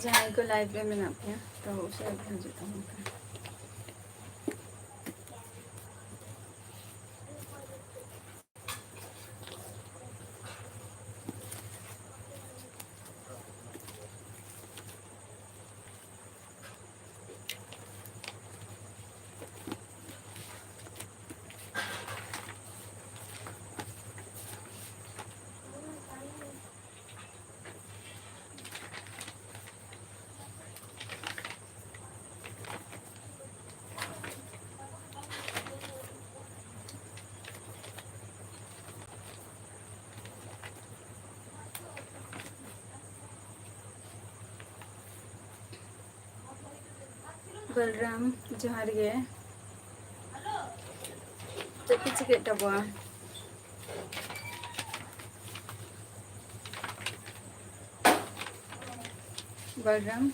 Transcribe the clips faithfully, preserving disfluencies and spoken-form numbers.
ᱡᱟᱦᱟᱸᱭ ᱠᱚ live ᱨᱮ ᱢᱮᱱᱟᱜ ᱯᱮᱭᱟ, ᱛᱚ ᱩᱥᱟᱹᱨᱟ ᱦᱤᱡᱩᱜ ᱛᱟᱵᱚᱱ ᱯᱮ᱾ ᱵᱚᱞᱨᱟᱢ, ᱡᱚᱦᱟᱨ ᱜᱮ᱾ ᱪᱮᱫ ᱯᱮ ᱪᱤᱠᱟᱹᱭᱮᱫ ᱛᱟᱵᱚᱣᱟ? ᱵᱚᱞᱨᱟᱢ᱾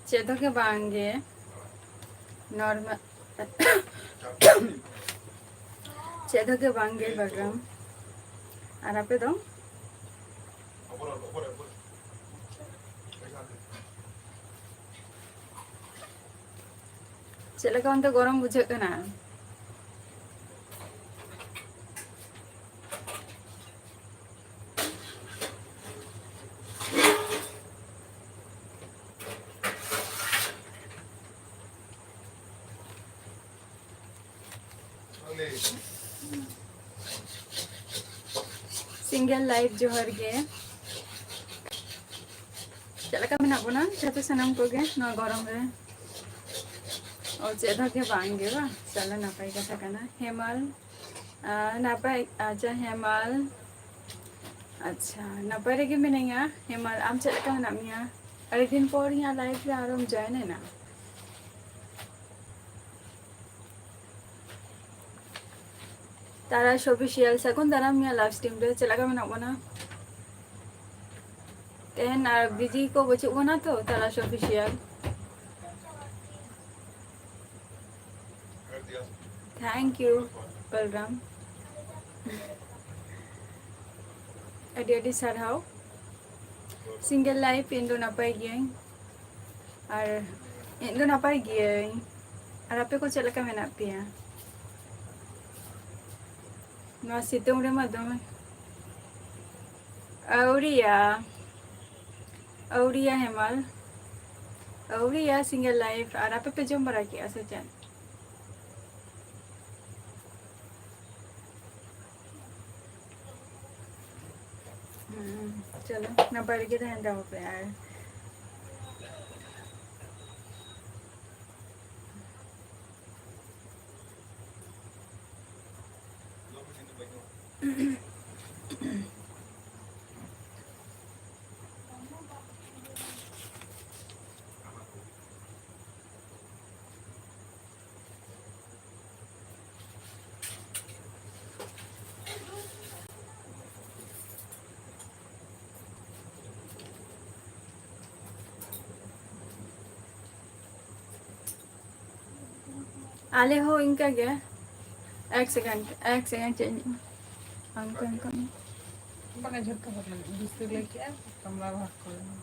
ᱪᱮᱫ ᱦᱚᱸ ᱜᱮ ᱵᱟᱝ ᱜᱮ, normal᱾ ᱪᱮᱫ ᱦᱚᱸ ᱜᱮ ᱵᱟᱝ ᱜᱮ ᱵᱟᱜᱟᱱ᱾ ᱟᱨ ᱟᱯᱮ ᱫᱚ? ᱪᱮᱫ ᱞᱮᱠᱟ ᱚᱱᱛᱮ ᱜᱚᱨᱚᱢ ᱵᱩᱡᱷᱟᱹᱜ ᱠᱟᱱᱟ? Single life, ᱡᱚᱦᱟᱨ ᱜᱮ᱾ ᱪᱮᱫ ᱞᱮᱠᱟ ᱢᱮᱱᱟᱜ ᱵᱚᱱᱟ ᱡᱚᱛᱚ ᱥᱟᱱᱟᱢ ᱠᱚᱜᱮ ᱱᱚᱣᱟ ᱜᱚᱨᱚᱢ ᱨᱮ? ᱚ, ᱪᱮᱫ ᱦᱚᱸ ᱜᱮ ᱵᱟᱝ ᱜᱮ ᱵᱟᱝ? ᱪᱚᱞᱚ, ᱱᱟᱯᱟᱭ ᱠᱟᱛᱷᱟ ᱠᱟᱱᱟ᱾ ᱦᱮᱢᱟᱞ, ᱟᱨ ᱱᱟᱯᱟᱭ, ᱟᱪᱪᱷᱟ, ᱦᱮᱢᱟᱞ, ᱟᱪᱪᱷᱟ, ᱱᱟᱯᱟᱭ ᱨᱮᱜᱮ ᱢᱤᱱᱟᱹᱧᱟ᱾ ᱦᱮᱢᱟᱞ, ᱟᱢ ᱪᱮᱫ ᱞᱮᱠᱟ ᱢᱮᱱᱟᱜ ᱢᱮᱭᱟ? ᱟᱹᱰᱤ ᱫᱤᱱ ᱯᱚᱨ ᱤᱧᱟᱹᱜ live ᱨᱮ ᱟᱨᱚᱢ join ᱮᱱᱟ᱾ ᱛᱟᱨᱟᱥ ᱚᱯᱷᱤᱥᱤᱭᱟᱞ, ᱥᱟᱹᱜᱩᱱ ᱫᱟᱨᱟᱢ ᱱᱤᱭᱟᱹ ᱞᱟᱭᱤᱵᱷ ᱥᱴᱨᱤᱢ ᱨᱮ᱾ ᱪᱮᱫ ᱞᱮᱠᱟ ᱢᱮᱱᱟᱜ ᱵᱚᱱᱟ? ᱛᱮᱦᱮᱧ ᱟᱨ ᱵᱤᱡᱤ ᱠᱚ ᱵᱟᱹᱪᱩᱜ ᱵᱚᱱᱟ ᱛᱚ, ᱛᱟᱨᱟᱥ ᱚᱯᱷᱤᱥᱤᱭᱟᱞ᱾ Thank you, Balram. ᱟᱹᱰᱤ ᱟᱹᱰᱤ ᱥᱟᱨᱦᱟᱣ᱾ ᱥᱤᱝᱜᱮᱞ ᱞᱟᱭᱤᱯᱷ, ᱤᱧ ᱫᱚ ᱱᱟᱯᱟᱭ ᱜᱤᱭᱟᱹᱧ᱾ ᱟᱨ ᱤᱧ ᱫᱚ ᱱᱟᱯᱟᱭ ᱜᱤᱭᱟᱹᱧ᱾ ᱟᱨ ᱟᱯᱮ ᱠᱚ ᱪᱮᱫ ᱞᱮᱠᱟ ᱢᱮᱱᱟᱜ ᱯᱮᱭᱟ? ᱱᱚᱣᱟ ᱥᱤᱛᱩᱝ ᱨᱮᱢᱟ ᱫᱚᱢᱮ᱾ ᱟᱹᱣᱨᱤᱭᱟ, ᱟᱹᱣᱨᱤᱭᱟ ᱦᱮᱢᱟᱞ, ᱟᱹᱣᱨᱤᱭᱟ ᱥᱤᱝᱜᱮᱞ ᱞᱟᱭᱤᱯᱷ᱾ ᱟᱨ ᱟᱯᱮ ᱯᱮ ᱡᱚᱢ ᱵᱟᱲᱟ ᱠᱮᱜᱼᱟ ᱥᱮ ᱪᱮᱫ? ᱦᱩᱸ, ᱪᱚᱞᱚ, ᱱᱟᱯᱟᱭ ᱨᱮᱜᱮ ᱛᱟᱦᱮᱱ ᱛᱟᱵᱚ ᱯᱮ᱾ ᱟᱨ ᱟᱞᱮ ᱦᱚᱸ ᱤᱱᱠᱟ ᱜᱮ᱾ ᱮᱠ ᱥᱮᱠᱮᱱᱰ, ᱮᱠ ᱥᱮᱠᱮᱱᱰ, ᱪᱮᱫ ᱤᱧ ᱚᱱᱠᱟ, ᱚᱱᱠᱟ ᱢᱮ᱾ ᱵᱟᱝᱟ, ᱡᱷᱚᱛᱚ ᱦᱚᱲ ᱞᱟᱹᱜᱤᱫ᱾ ᱵᱤᱥᱤ ᱞᱟᱹᱭ ᱠᱮᱜᱼᱟ, ᱠᱟᱢᱨᱟ ᱵᱷᱟᱜᱽ ᱠᱚ ᱞᱟᱹᱜᱤᱫ᱾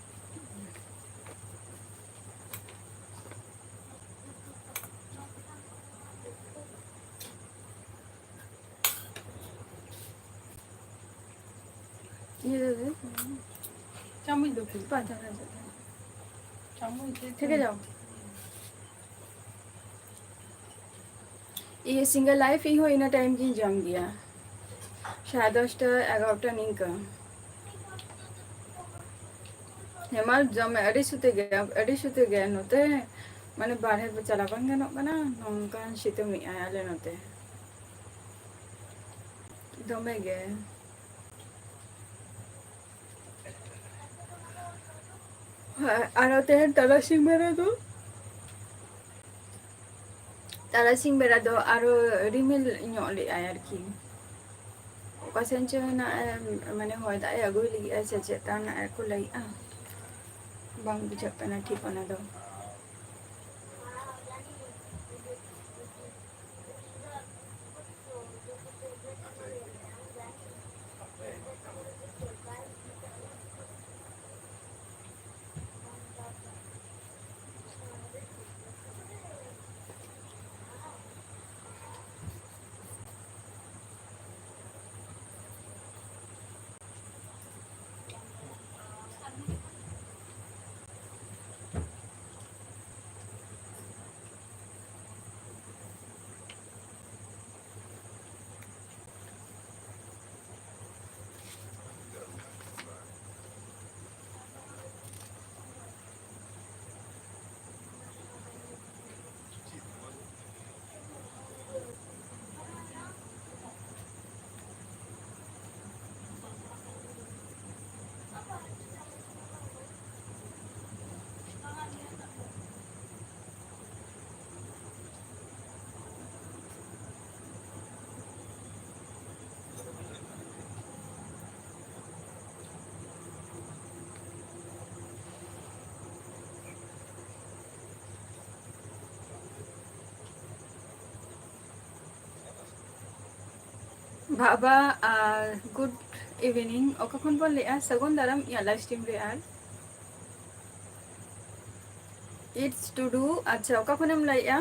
ᱤᱭᱟᱹ ᱫᱚ, ᱪᱟᱢᱚᱪ ᱫᱚ ᱩᱠᱩᱨ? ᱯᱟᱸᱪ ᱴᱟᱠᱟ ᱨᱮᱭᱟᱜ ᱫᱚ᱾ ᱪᱟᱢᱚᱪ ᱫᱚ ᱴᱷᱤᱠ ᱜᱮᱭᱟ, ᱡᱟᱢ᱾ ᱤᱭᱟᱹ, ᱥᱤᱝᱜᱮᱞ ᱞᱟᱭᱤᱯᱷ ᱤᱧ ᱦᱚᱸ ᱤᱱᱟᱹ ᱴᱟᱭᱤᱢ ᱜᱤᱧ ᱡᱚᱢ ᱜᱮᱭᱟ, ᱥᱟᱲᱮ ᱫᱚᱥᱴᱟ, ᱮᱜᱟᱨᱚᱴᱟ ᱱᱤᱝᱠᱟᱹ᱾ ᱦᱮᱢᱟᱞ ᱡᱚᱢᱮ ᱟᱹᱰᱤ ᱥᱩᱛᱤ ᱜᱮ, ᱟᱹᱰᱤ ᱥᱩᱛᱤ ᱜᱮ ᱱᱚᱛᱮ, ᱢᱟᱱᱮ, ᱵᱟᱨᱦᱮ ᱪᱟᱞᱟᱣ ᱵᱟᱝ ᱜᱟᱱᱚᱜ ᱠᱟᱱᱟ, ᱱᱚᱝᱠᱟᱱ ᱥᱤᱛᱩᱝ ᱮᱜᱼᱟᱭ ᱟᱞᱮ ᱱᱚᱛᱮ᱾ ᱫᱚᱢᱮ ᱜᱮ᱾ ᱦᱮᱸ, ᱟᱨᱚ ᱛᱮᱦᱮᱧ ᱛᱟᱨᱟᱥᱤᱧ ᱵᱮᱲᱟ ᱫᱚ ᱛᱟᱨᱟᱥᱤᱧ ᱵᱮᱲᱟ ᱫᱚ ᱟᱨᱚ ᱨᱤᱢᱤᱞ ᱧᱚᱜ ᱞᱮᱜᱼᱟᱭ ᱟᱨᱠᱤ᱾ ᱚᱠᱟ ᱥᱮᱱ ᱪᱚ ᱱᱟᱜ ᱮ, ᱢᱟᱱᱮ, ᱦᱚᱭ ᱫᱟᱜ ᱮ ᱟᱹᱜᱩᱭ ᱞᱟᱹᱜᱤᱫ ᱥᱮ ᱪᱮᱫ ᱛᱟᱨ ᱱᱟᱜ ᱠᱚ ᱞᱟᱹᱭᱮᱜᱼᱟ, ᱵᱟᱝ ᱵᱩᱡᱷᱟᱹᱜ ᱠᱟᱱᱟ ᱴᱷᱤᱠ ᱚᱱᱟ ᱫᱚ᱾ ᱵᱟᱵᱟ, ᱟᱨ good evening᱾ ᱚᱠᱟ ᱠᱷᱚᱱ ᱵᱚᱱ ᱞᱟᱹᱭᱮᱜᱼᱟ? ᱥᱟᱹᱜᱩᱱ ᱫᱟᱨᱟᱢ ᱤᱧᱟᱹᱜ live stream ᱨᱮ᱾ ᱟᱨ It's Tudu, ᱟᱪᱪᱷᱟ, ᱚᱠᱟ ᱠᱷᱚᱱᱮᱢ ᱞᱟᱹᱭᱮᱜᱼᱟ?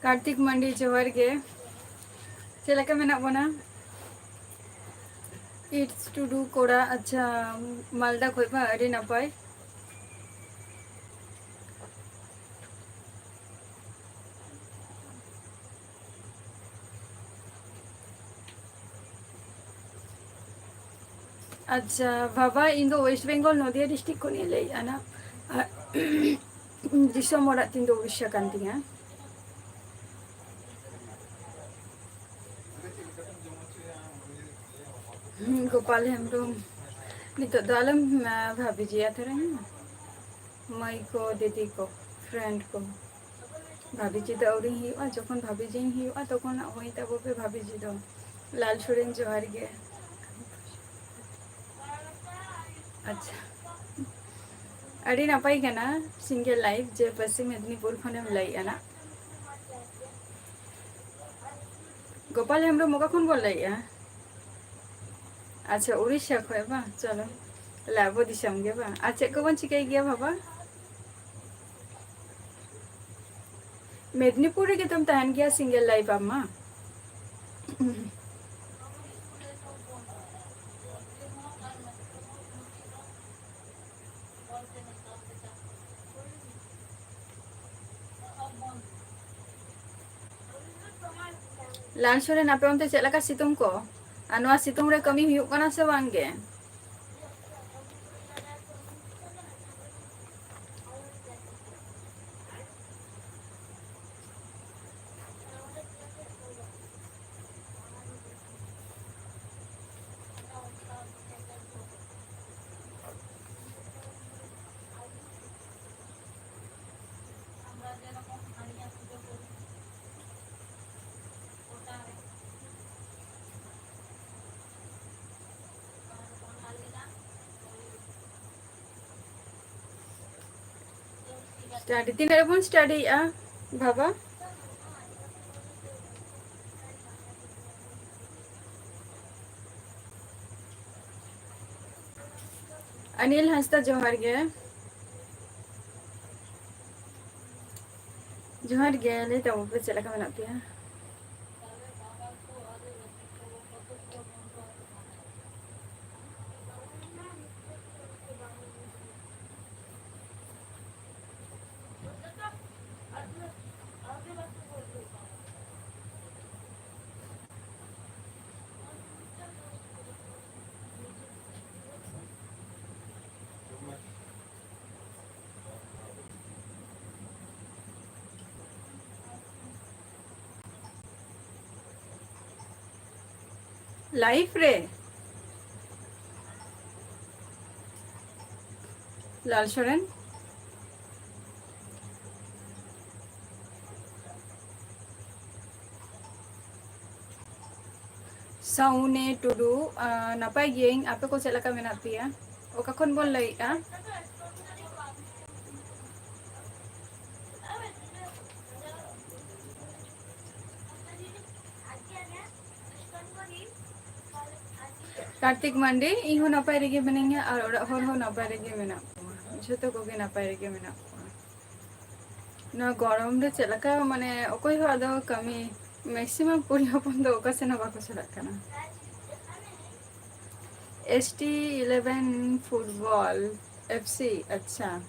ᱠᱟᱨᱛᱤᱠ ᱢᱟᱱᱰᱤ, ᱡᱚᱦᱟᱨ ᱜᱮ᱾ ᱪᱮᱫ ᱞᱮᱠᱟ ᱢᱮᱱᱟᱜ ᱵᱚᱱᱟ? ᱤᱴᱥ ᱴᱩᱰᱩ ᱠᱚᱲᱟ, ᱟᱪᱪᱷᱟ, ᱢᱟᱞᱫᱟ ᱠᱷᱚᱡ ᱵᱟ, ᱟᱹᱰᱤ ᱱᱟᱯᱟᱭ᱾ ᱟᱪᱪᱷᱟ ᱵᱟᱵᱟ, ᱤᱧ ᱫᱚ ᱳᱭᱮᱥᱴ ᱵᱮᱝᱜᱚᱞ, ᱱᱚᱫᱤᱭᱟ ᱰᱤᱥᱴᱨᱤᱠᱴ ᱠᱷᱚᱱᱤᱧ ᱞᱟᱹᱭᱮᱫᱼᱟ ᱱᱟ᱾ ᱟᱨ ᱫᱤᱥᱚᱢ ᱚᱲᱟᱜ ᱛᱤᱧ ᱫᱚ ᱩᱲᱤᱥᱥᱟ ᱠᱟᱱ ᱛᱤᱧᱟ᱾ ᱦᱩᱸ, ᱜᱳᱯᱟᱞ ᱦᱮᱢᱵᱨᱚᱢ, ᱱᱤᱛᱚᱜ ᱫᱚ ᱟᱞᱚᱢ, ᱟ, ᱵᱷᱟᱵᱤᱡᱤᱭᱟ ᱛᱷᱚᱨᱟ, ᱦᱮᱸ? ᱢᱟᱹᱭ ᱠᱚ, ᱫᱤᱫᱤ ᱠᱚ, ᱯᱷᱨᱮᱱᱰ ᱠᱚ, ᱵᱷᱟᱵᱤᱡᱤ ᱫᱚ ᱟᱹᱣᱨᱤᱧ ᱦᱩᱭᱩᱜᱼᱟ᱾ ᱡᱚᱠᱷᱚᱱ ᱵᱷᱟᱵᱤᱡᱤᱧ ᱦᱩᱭᱩᱜᱼᱟ, ᱛᱚᱠᱷᱚᱱ ᱦᱟᱸᱜ ᱦᱩᱭ ᱛᱟᱵᱚ ᱯᱮ ᱵᱷᱟᱵᱤᱡᱤ ᱫᱚ᱾ ᱞᱟᱞ ᱥᱚᱨᱮᱱ, ᱡᱚᱦᱟᱨ ᱜᱮ᱾ ᱟᱪᱪᱷᱟ, ᱟᱹᱰᱤ ᱱᱟᱯᱟᱭ ᱠᱟᱱᱟ ᱥᱤᱝᱜᱮᱞ ᱞᱟᱭᱤᱯᱷ, ᱡᱮ ᱯᱚᱥᱪᱤᱢ ᱢᱮᱫᱽᱱᱤᱯᱩᱨ ᱠᱷᱚᱱᱮᱢ ᱞᱟᱹᱭᱮᱫᱼᱟ ᱱᱟᱜ᱾ ᱜᱳᱯᱟᱞ ᱦᱮᱢᱵᱨᱚᱢ ᱚᱠᱟ ᱠᱷᱚᱱ ᱵᱚᱱ ᱞᱟᱹᱭᱮᱫᱼᱟ? ᱟᱪᱪᱷᱟ, ᱩᱲᱤᱥᱥᱟ ᱠᱷᱚᱱ ᱵᱟᱝ? ᱪᱚᱞᱚ, ᱛᱟᱦᱞᱮ ᱟᱵᱚ ᱫᱤᱥᱚᱢ ᱜᱮ ᱵᱟᱝ? ᱟᱨ ᱪᱮᱫ ᱠᱚᱵᱚᱱ ᱪᱤᱠᱟᱹᱭ ᱜᱮᱭᱟ ᱵᱟᱵᱟ? ᱢᱮᱫᱽᱱᱤᱯᱩᱨ ᱨᱮᱜᱮ ᱛᱚᱢ ᱛᱟᱦᱮᱱ ᱜᱮᱭᱟ ᱥᱤᱝᱜᱮᱞ ᱞᱟᱭᱤᱯᱷ ᱟᱢ ᱢᱟ᱾ ᱞᱟᱞ ᱥᱚᱨᱮᱱ, ᱟᱯᱮ ᱚᱱᱛᱮ ᱪᱮᱫ ᱞᱮᱠᱟ ᱥᱤᱛᱩᱝ ᱠᱚ? ᱟᱨ ᱱᱚᱣᱟ ᱥᱤᱛᱩᱝ ᱨᱮ ᱠᱟᱹᱢᱤ ᱦᱩᱭᱩᱜ ᱠᱟᱱᱟ ᱥᱮ ᱵᱟᱝ ᱜᱮ? ᱥᱴᱟᱰᱤ ᱛᱤᱱᱟᱹᱜ ᱨᱮᱵᱚᱱ ᱥᱴᱟᱰᱤᱭᱮᱜᱼᱟ ᱵᱟᱵᱟ? ᱟᱱᱤᱞ ᱦᱟᱸᱥᱫᱟ, ᱡᱚᱦᱟᱨ ᱜᱮ᱾ ᱡᱚᱦᱟᱨ ᱜᱮ, ᱞᱟᱹᱭ ᱛᱟᱵᱚᱱ ᱯᱮ, ᱪᱮᱫ ᱞᱮᱠᱟ ᱢᱮᱱᱟᱜ ᱯᱮᱭᱟ? ᱞᱟᱭᱤᱯᱷ ᱨᱮ ᱞᱟᱞ ᱥᱚᱨᱮᱱ᱾ ᱥᱟᱣᱱᱮ ᱴᱩᱰᱩ, ᱟᱸ, ᱱᱟᱯᱟᱭ ᱜᱤᱭᱟᱹᱧ, ᱟᱯᱮ ᱠᱚ ᱪᱮᱫ ᱞᱮᱠᱟ ᱢᱮᱱᱟᱜ ᱯᱮᱭᱟ? ᱚᱠᱟ ᱠᱷᱚᱱ ᱵᱚᱱ ᱞᱟᱹᱭᱮᱫᱼᱟ? ᱠᱟᱨᱛᱤᱠ ᱢᱟᱱᱰᱤ, ᱤᱧ ᱦᱚᱸ ᱱᱟᱯᱟᱭ ᱨᱮᱜᱮ ᱢᱤᱱᱟᱹᱧᱟ ᱟᱨ ᱚᱲᱟᱜ ᱦᱚᱲ ᱦᱚᱸ ᱱᱟᱯᱟᱭ ᱨᱮᱜᱮ ᱢᱮᱱᱟᱜ ᱠᱚᱣᱟ, ᱡᱷᱚᱛᱚ ᱠᱚᱜᱮ ᱱᱟᱯᱟᱭ ᱨᱮᱜᱮ ᱢᱮᱱᱟᱜ ᱠᱚᱣᱟ᱾ ᱱᱚᱣᱟ ᱜᱚᱨᱚᱢ ᱨᱮ ᱪᱮᱫ ᱞᱮᱠᱟ, ᱢᱟᱱᱮ, ᱚᱠᱚᱭ ᱦᱚᱸ ᱟᱫᱚ ᱠᱟᱹᱢᱤ, maximum ᱠᱩᱲᱤ ᱦᱚᱯᱚᱱ ᱫᱚ ᱚᱠᱟ ᱥᱮᱱ ᱦᱚᱸ ᱵᱟᱠᱚ ᱪᱟᱞᱟᱜ ᱠᱟᱱᱟ᱾ S T eleven football F C, ᱟᱪᱪᱷᱟ᱾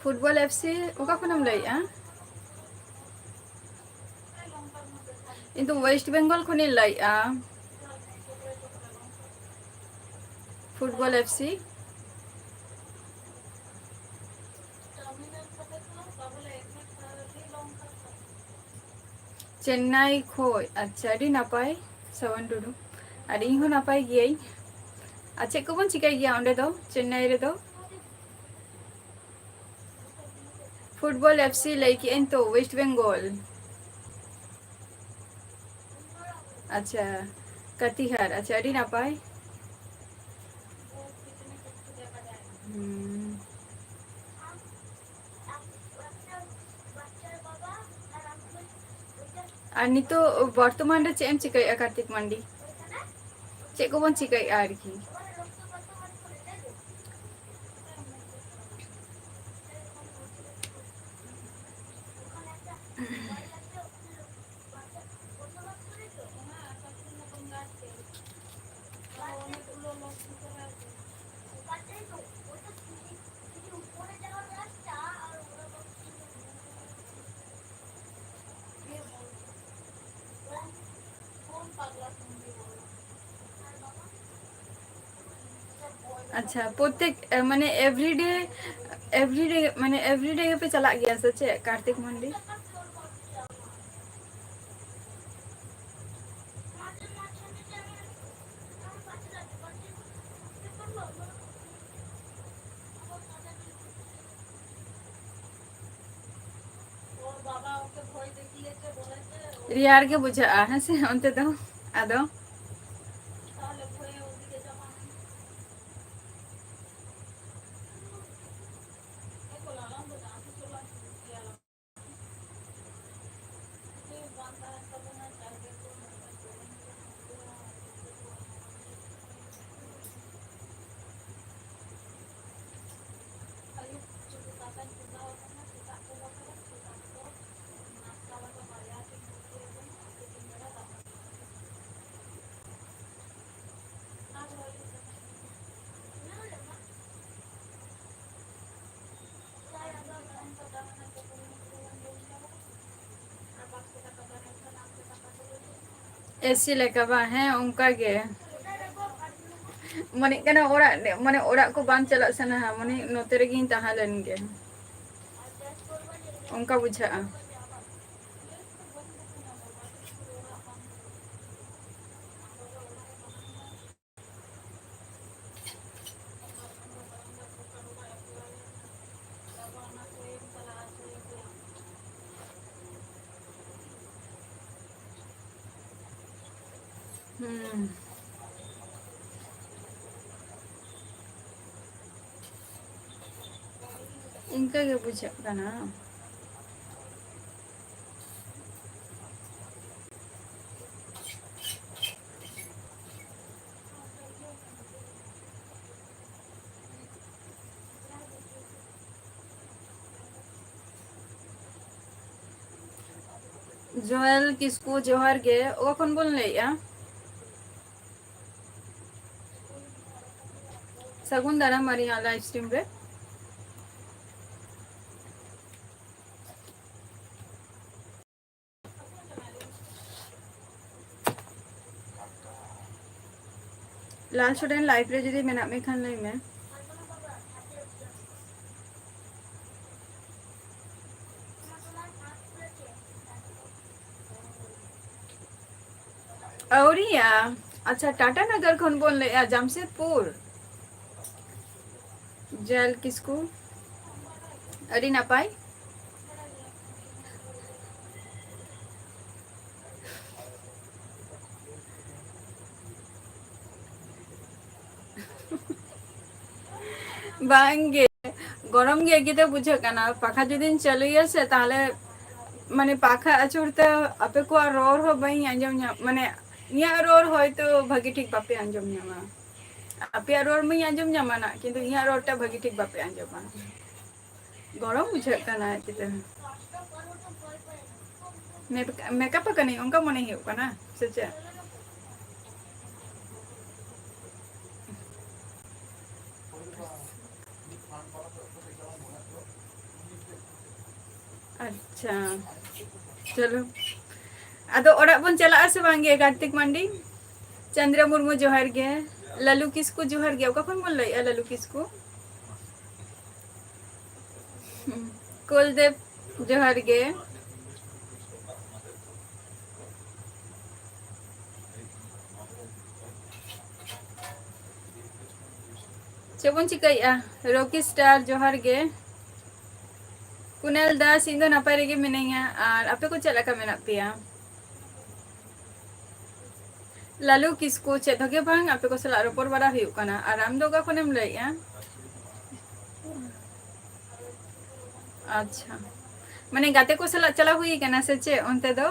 Football F C ᱚᱠᱟ ᱠᱷᱚᱱᱮᱢ ᱞᱟᱹᱭᱮᱜᱼᱟ? ᱤᱧ ᱫᱚ West Bengal ᱠᱷᱚᱱᱤᱧ ᱞᱟᱹᱭᱮᱜᱼᱟ᱾ Football F C᱾ ᱪᱮᱱᱱᱟᱭ ᱠᱷᱚᱡ, ᱟᱪᱪᱷᱟ, ᱟᱹᱰᱤ ᱱᱟᱯᱟᱭ, ᱥᱟᱣᱟᱱ ᱴᱩᱰᱩ᱾ ᱟᱨ ᱤᱧ ᱦᱚᱸ ᱱᱟᱯᱟᱭ ᱜᱤᱭᱟᱹᱧ᱾ ᱟᱨ ᱪᱮᱫ ᱠᱚᱵᱚᱱ ᱪᱤᱠᱟᱹᱭ ᱜᱮᱭᱟ ᱚᱸᱰᱮ ᱫᱚ, ᱪᱮᱱᱱᱟᱭ ᱨᱮᱫᱚ? Football F C ᱞᱟᱹᱭ ᱠᱮᱜᱼᱟᱹᱧ ᱛᱚ, West Bengal᱾ ᱟᱪᱪᱷᱟ, ᱠᱟᱛᱤᱦᱟᱨ, ᱟᱪᱪᱷᱟ, ᱟᱹᱰᱤ ᱱᱟᱯᱟᱭ᱾ ᱦᱩᱸ᱾ ᱟᱨ ᱱᱤᱛᱚᱜ ᱵᱚᱨᱛᱚᱢᱟᱱ ᱨᱮ ᱪᱮᱫ ᱮᱢ ᱪᱤᱠᱟᱹᱭᱮᱫᱼᱟ, ᱠᱟᱨᱛᱤᱠ ᱢᱟᱱᱰᱤ? ᱪᱮᱫ ᱠᱚᱵᱚᱱ ᱪᱤᱠᱟᱹᱭᱮᱫᱼᱟ ᱟᱨᱠᱤ? ᱟᱪᱪᱷᱟ, ᱯᱨᱚᱛᱮᱠ, ᱮ, ᱢᱟᱱᱮ, everyday, everyday, ᱢᱟᱱᱮ, everyday ᱜᱮᱯᱮ ᱪᱟᱞᱟᱜ ᱜᱮᱭᱟ ᱥᱮ ᱪᱮᱫ ᱠᱟᱨᱛᱤᱠ ᱢᱚᱱᱰᱤ? ᱨᱮᱭᱟᱲ ᱜᱮ ᱵᱩᱡᱷᱟᱹᱜᱼᱟ, ᱦᱮᱸ ᱥᱮ? ᱚᱱᱛᱮ ᱫᱚ ᱟᱫᱚ᱾ ᱮᱥᱤ ᱞᱮᱠᱟ ᱵᱟᱝ? ᱦᱮᱸ, ᱚᱱᱠᱟ ᱜᱮ᱾ ᱢᱚᱱᱮᱜ ᱠᱟᱱᱟ ᱚᱲᱟᱜ, ᱢᱟᱱᱮ ᱚᱲᱟᱜ ᱠᱚ ᱵᱟᱝ ᱪᱟᱞᱟᱜ ᱥᱟᱱᱟᱣᱟ, ᱢᱟᱱᱮ ᱱᱚᱛᱮ ᱨᱮᱜᱮᱧ ᱛᱟᱦᱮᱸ ᱞᱮᱱ ᱜᱮ, ᱚᱱᱠᱟ ᱵᱩᱡᱷᱟᱹᱜᱼᱟ᱾ ᱦᱩᱸ᱾ ᱤᱱᱠᱟᱹ ᱜᱮ ᱵᱩᱡᱷᱟᱹᱜ ᱠᱟᱱᱟ᱾ ᱡᱳᱭᱮᱞ ᱠᱤᱥᱠᱩ, ᱡᱚᱦᱟᱨ ᱜᱮ᱾ ᱚᱠᱟ ᱠᱷᱚᱱ ᱵᱚᱱ ᱞᱟᱹᱭᱮᱜᱼᱟ? ᱥᱟᱹᱜᱩᱱ ᱫᱟᱨᱟᱢ ᱟᱹᱞᱤᱧᱟᱜ live stream ᱨᱮ᱾ ᱞᱟᱞ ᱥᱚᱨᱮᱱ, live ᱨᱮ ᱡᱩᱫᱤ ᱢᱮᱱᱟᱜ ᱢᱮ ᱠᱷᱟᱱ ᱞᱟᱹᱭ ᱢᱮ᱾ ᱟᱹᱣᱨᱤᱭᱟ᱾ ᱟᱪᱪᱷᱟ, ᱴᱟᱴᱟ ᱱᱚᱜᱚᱨ ᱠᱷᱚᱱ ᱵᱚᱱ ᱞᱟᱹᱭᱮᱜᱼᱟ, ᱡᱟᱢᱥᱮᱫᱽᱯᱩᱨ᱾ ᱡᱚᱭᱮᱞ ᱠᱤᱥᱠᱩ, ᱟᱹᱰᱤ ᱱᱟᱯᱟᱭ᱾ ᱵᱟᱝᱜᱮ, ᱜᱚᱨᱚᱢ ᱜᱮ ᱟᱹᱰᱤ ᱡᱳᱨ ᱵᱩᱡᱷᱟᱹᱜ ᱠᱟᱱᱟ᱾ ᱯᱟᱠᱷᱟ ᱡᱩᱫᱤᱧ ᱪᱟᱹᱞᱩᱭᱟ ᱥᱮ, ᱛᱟᱦᱞᱮ ᱢᱟᱱᱮ ᱯᱟᱠᱷᱟ ᱟᱹᱪᱩᱨ ᱛᱮ ᱟᱯᱮ ᱠᱚᱣᱟᱜ ᱨᱚᱲ ᱦᱚᱸ ᱵᱟᱹᱧ ᱟᱸᱡᱚᱢ ᱧᱟᱢ, ᱢᱟᱱᱮ ᱤᱧᱟᱹᱜ ᱨᱚᱲ ᱦᱚᱭᱛᱳ ᱵᱷᱟᱹᱜᱤ ᱴᱷᱤᱠ ᱵᱟᱯᱮ ᱟᱸᱡᱚᱢ ᱧᱟᱢᱟ᱾ ᱟᱯᱮᱭᱟᱜ ᱨᱚᱲ ᱢᱟᱧ ᱟᱸᱡᱚᱢ ᱧᱟᱢᱟ ᱱᱟᱜ, ᱠᱤᱱᱛᱩ ᱤᱧᱟᱹᱜ ᱨᱚᱲ ᱴᱟᱜ ᱵᱷᱟᱹᱜᱤ ᱴᱷᱤᱠ ᱵᱟᱯᱮ ᱟᱸᱡᱚᱢᱟ᱾ ᱜᱚᱨᱚᱢ ᱵᱩᱡᱷᱟᱹᱜ ᱠᱟᱱᱟ ᱪᱤᱠᱟᱹ᱾ ᱢᱮᱠ-, ᱢᱮᱠᱟᱯ ᱟᱠᱟᱱᱟᱹᱧ ᱚᱱᱠᱟ ᱢᱚᱱᱮ ᱦᱩᱭᱩᱜ ᱠᱟᱱᱟ, ᱥᱮ ᱪᱮᱫ? ᱟᱪᱪᱷᱟ, ᱪᱚᱞᱚ᱾ ᱟᱫᱚ ᱚᱲᱟᱜ ᱵᱚᱱ ᱪᱟᱞᱟᱜᱼᱟ ᱥᱮ ᱵᱟᱝ ᱜᱮ, ᱠᱟᱨᱛᱤᱠ ᱢᱟᱱᱰᱤ? ᱪᱚᱱᱫᱨᱟ ᱢᱩᱨᱢᱩ, ᱡᱚᱦᱟᱨ ᱜᱮ᱾ ᱞᱟᱞᱩ ᱠᱤᱥᱠᱩ, ᱡᱚᱦᱟᱨ ᱜᱮ᱾ ᱚᱠᱟ ᱠᱷᱚᱱ ᱵᱚᱱ ᱞᱟᱹᱭᱮᱜᱼᱟ, ᱞᱟᱞᱩ ᱠᱤᱥᱠᱩ? ᱦᱩᱸ᱾ ᱠᱩᱞᱫᱮᱵ, ᱡᱚᱦᱟᱨ ᱜᱮ᱾ ᱪᱮᱫ ᱵᱚᱱ ᱪᱤᱠᱟᱹᱭᱮᱜᱼᱟ? ᱨᱚᱠᱤ ᱥᱴᱟᱨ, ᱡᱚᱦᱟᱨ ᱜᱮ᱾ ᱠᱩᱱᱟᱞ ᱫᱟᱥ, ᱤᱧ ᱫᱚ ᱱᱟᱯᱟᱭ ᱨᱮᱜᱮ ᱢᱤᱱᱟᱹᱧᱟ᱾ ᱟᱨ ᱟᱯᱮ ᱠᱚ ᱪᱮᱫ ᱞᱮᱠᱟ ᱢᱮᱱᱟᱜ ᱯᱮᱭᱟ? ᱞᱟᱞᱩ ᱠᱤᱥᱠᱩ, ᱪᱮᱫ ᱦᱚᱸ ᱜᱮ ᱵᱟᱝ, ᱟᱯᱮ ᱠᱚ ᱥᱟᱞᱟᱜ ᱨᱚᱯᱚᱲ ᱵᱟᱲᱟ ᱦᱩᱭᱩᱜ ᱠᱟᱱᱟ᱾ ᱟᱨ ᱟᱢ ᱫᱚ ᱚᱠᱟ ᱠᱷᱚᱱᱮᱢ ᱞᱟᱹᱭᱮᱜᱼᱟ? ᱟᱪᱪᱷᱟ, ᱢᱟᱱᱮ ᱜᱟᱛᱮ ᱠᱚ ᱥᱟᱞᱟᱜ ᱪᱟᱞᱟᱣ ᱦᱩᱭ ᱠᱟᱱᱟ ᱥᱮ ᱪᱮᱫ ᱚᱱᱛᱮ ᱫᱚ?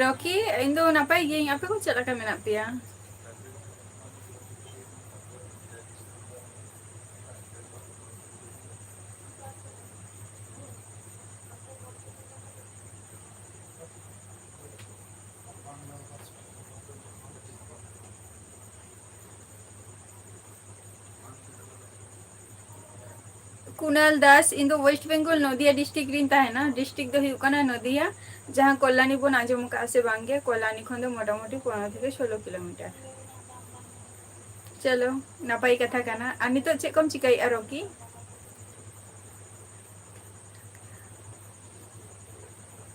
ᱨᱚᱠᱤ, ᱤᱧ ᱫᱚ ᱱᱟᱯᱟᱭ ᱜᱤᱭᱟᱹᱧ, ᱟᱯᱮ ᱠᱚ ᱪᱮᱫ ᱞᱮᱠᱟ ᱢᱮᱱᱟᱜ ᱯᱮᱭᱟ? ᱠᱩᱱᱟᱞ ᱫᱟᱥ, ᱤᱧ ᱫᱚ West Bengal, ᱱᱚᱫᱤᱭᱟ district ᱨᱤᱧ ᱛᱟᱦᱮᱱᱟ᱾ District ᱫᱚ ᱦᱩᱭᱩᱜ ᱠᱟᱱᱟ ᱱᱚᱫᱤᱭᱟ, ᱡᱟᱦᱟᱸ ᱠᱚᱞᱞᱟᱱᱤ ᱵᱚᱱ ᱟᱸᱡᱚᱢ ᱟᱠᱟᱫᱼᱟ ᱥᱮ ᱵᱟᱝ ᱜᱮ? ᱠᱚᱞᱞᱟᱱᱤ ᱠᱷᱚᱱ ᱫᱚ ᱢᱚᱴᱟᱢᱩᱴᱤ ᱯᱚᱱᱨᱚ ᱛᱷᱮᱠᱮ ᱥᱳᱞᱳ ᱠᱤᱞᱳᱢᱤᱴᱟᱨ᱾ ᱪᱚᱞᱚ, ᱱᱟᱯᱟᱭ ᱠᱟᱛᱷᱟ ᱠᱟᱱᱟ᱾ ᱟᱨ ᱱᱤᱛᱚᱜ ᱪᱮᱫ ᱠᱚᱢ ᱪᱤᱠᱟᱹᱭᱮᱫᱼᱟ, ᱨᱚᱠᱤ?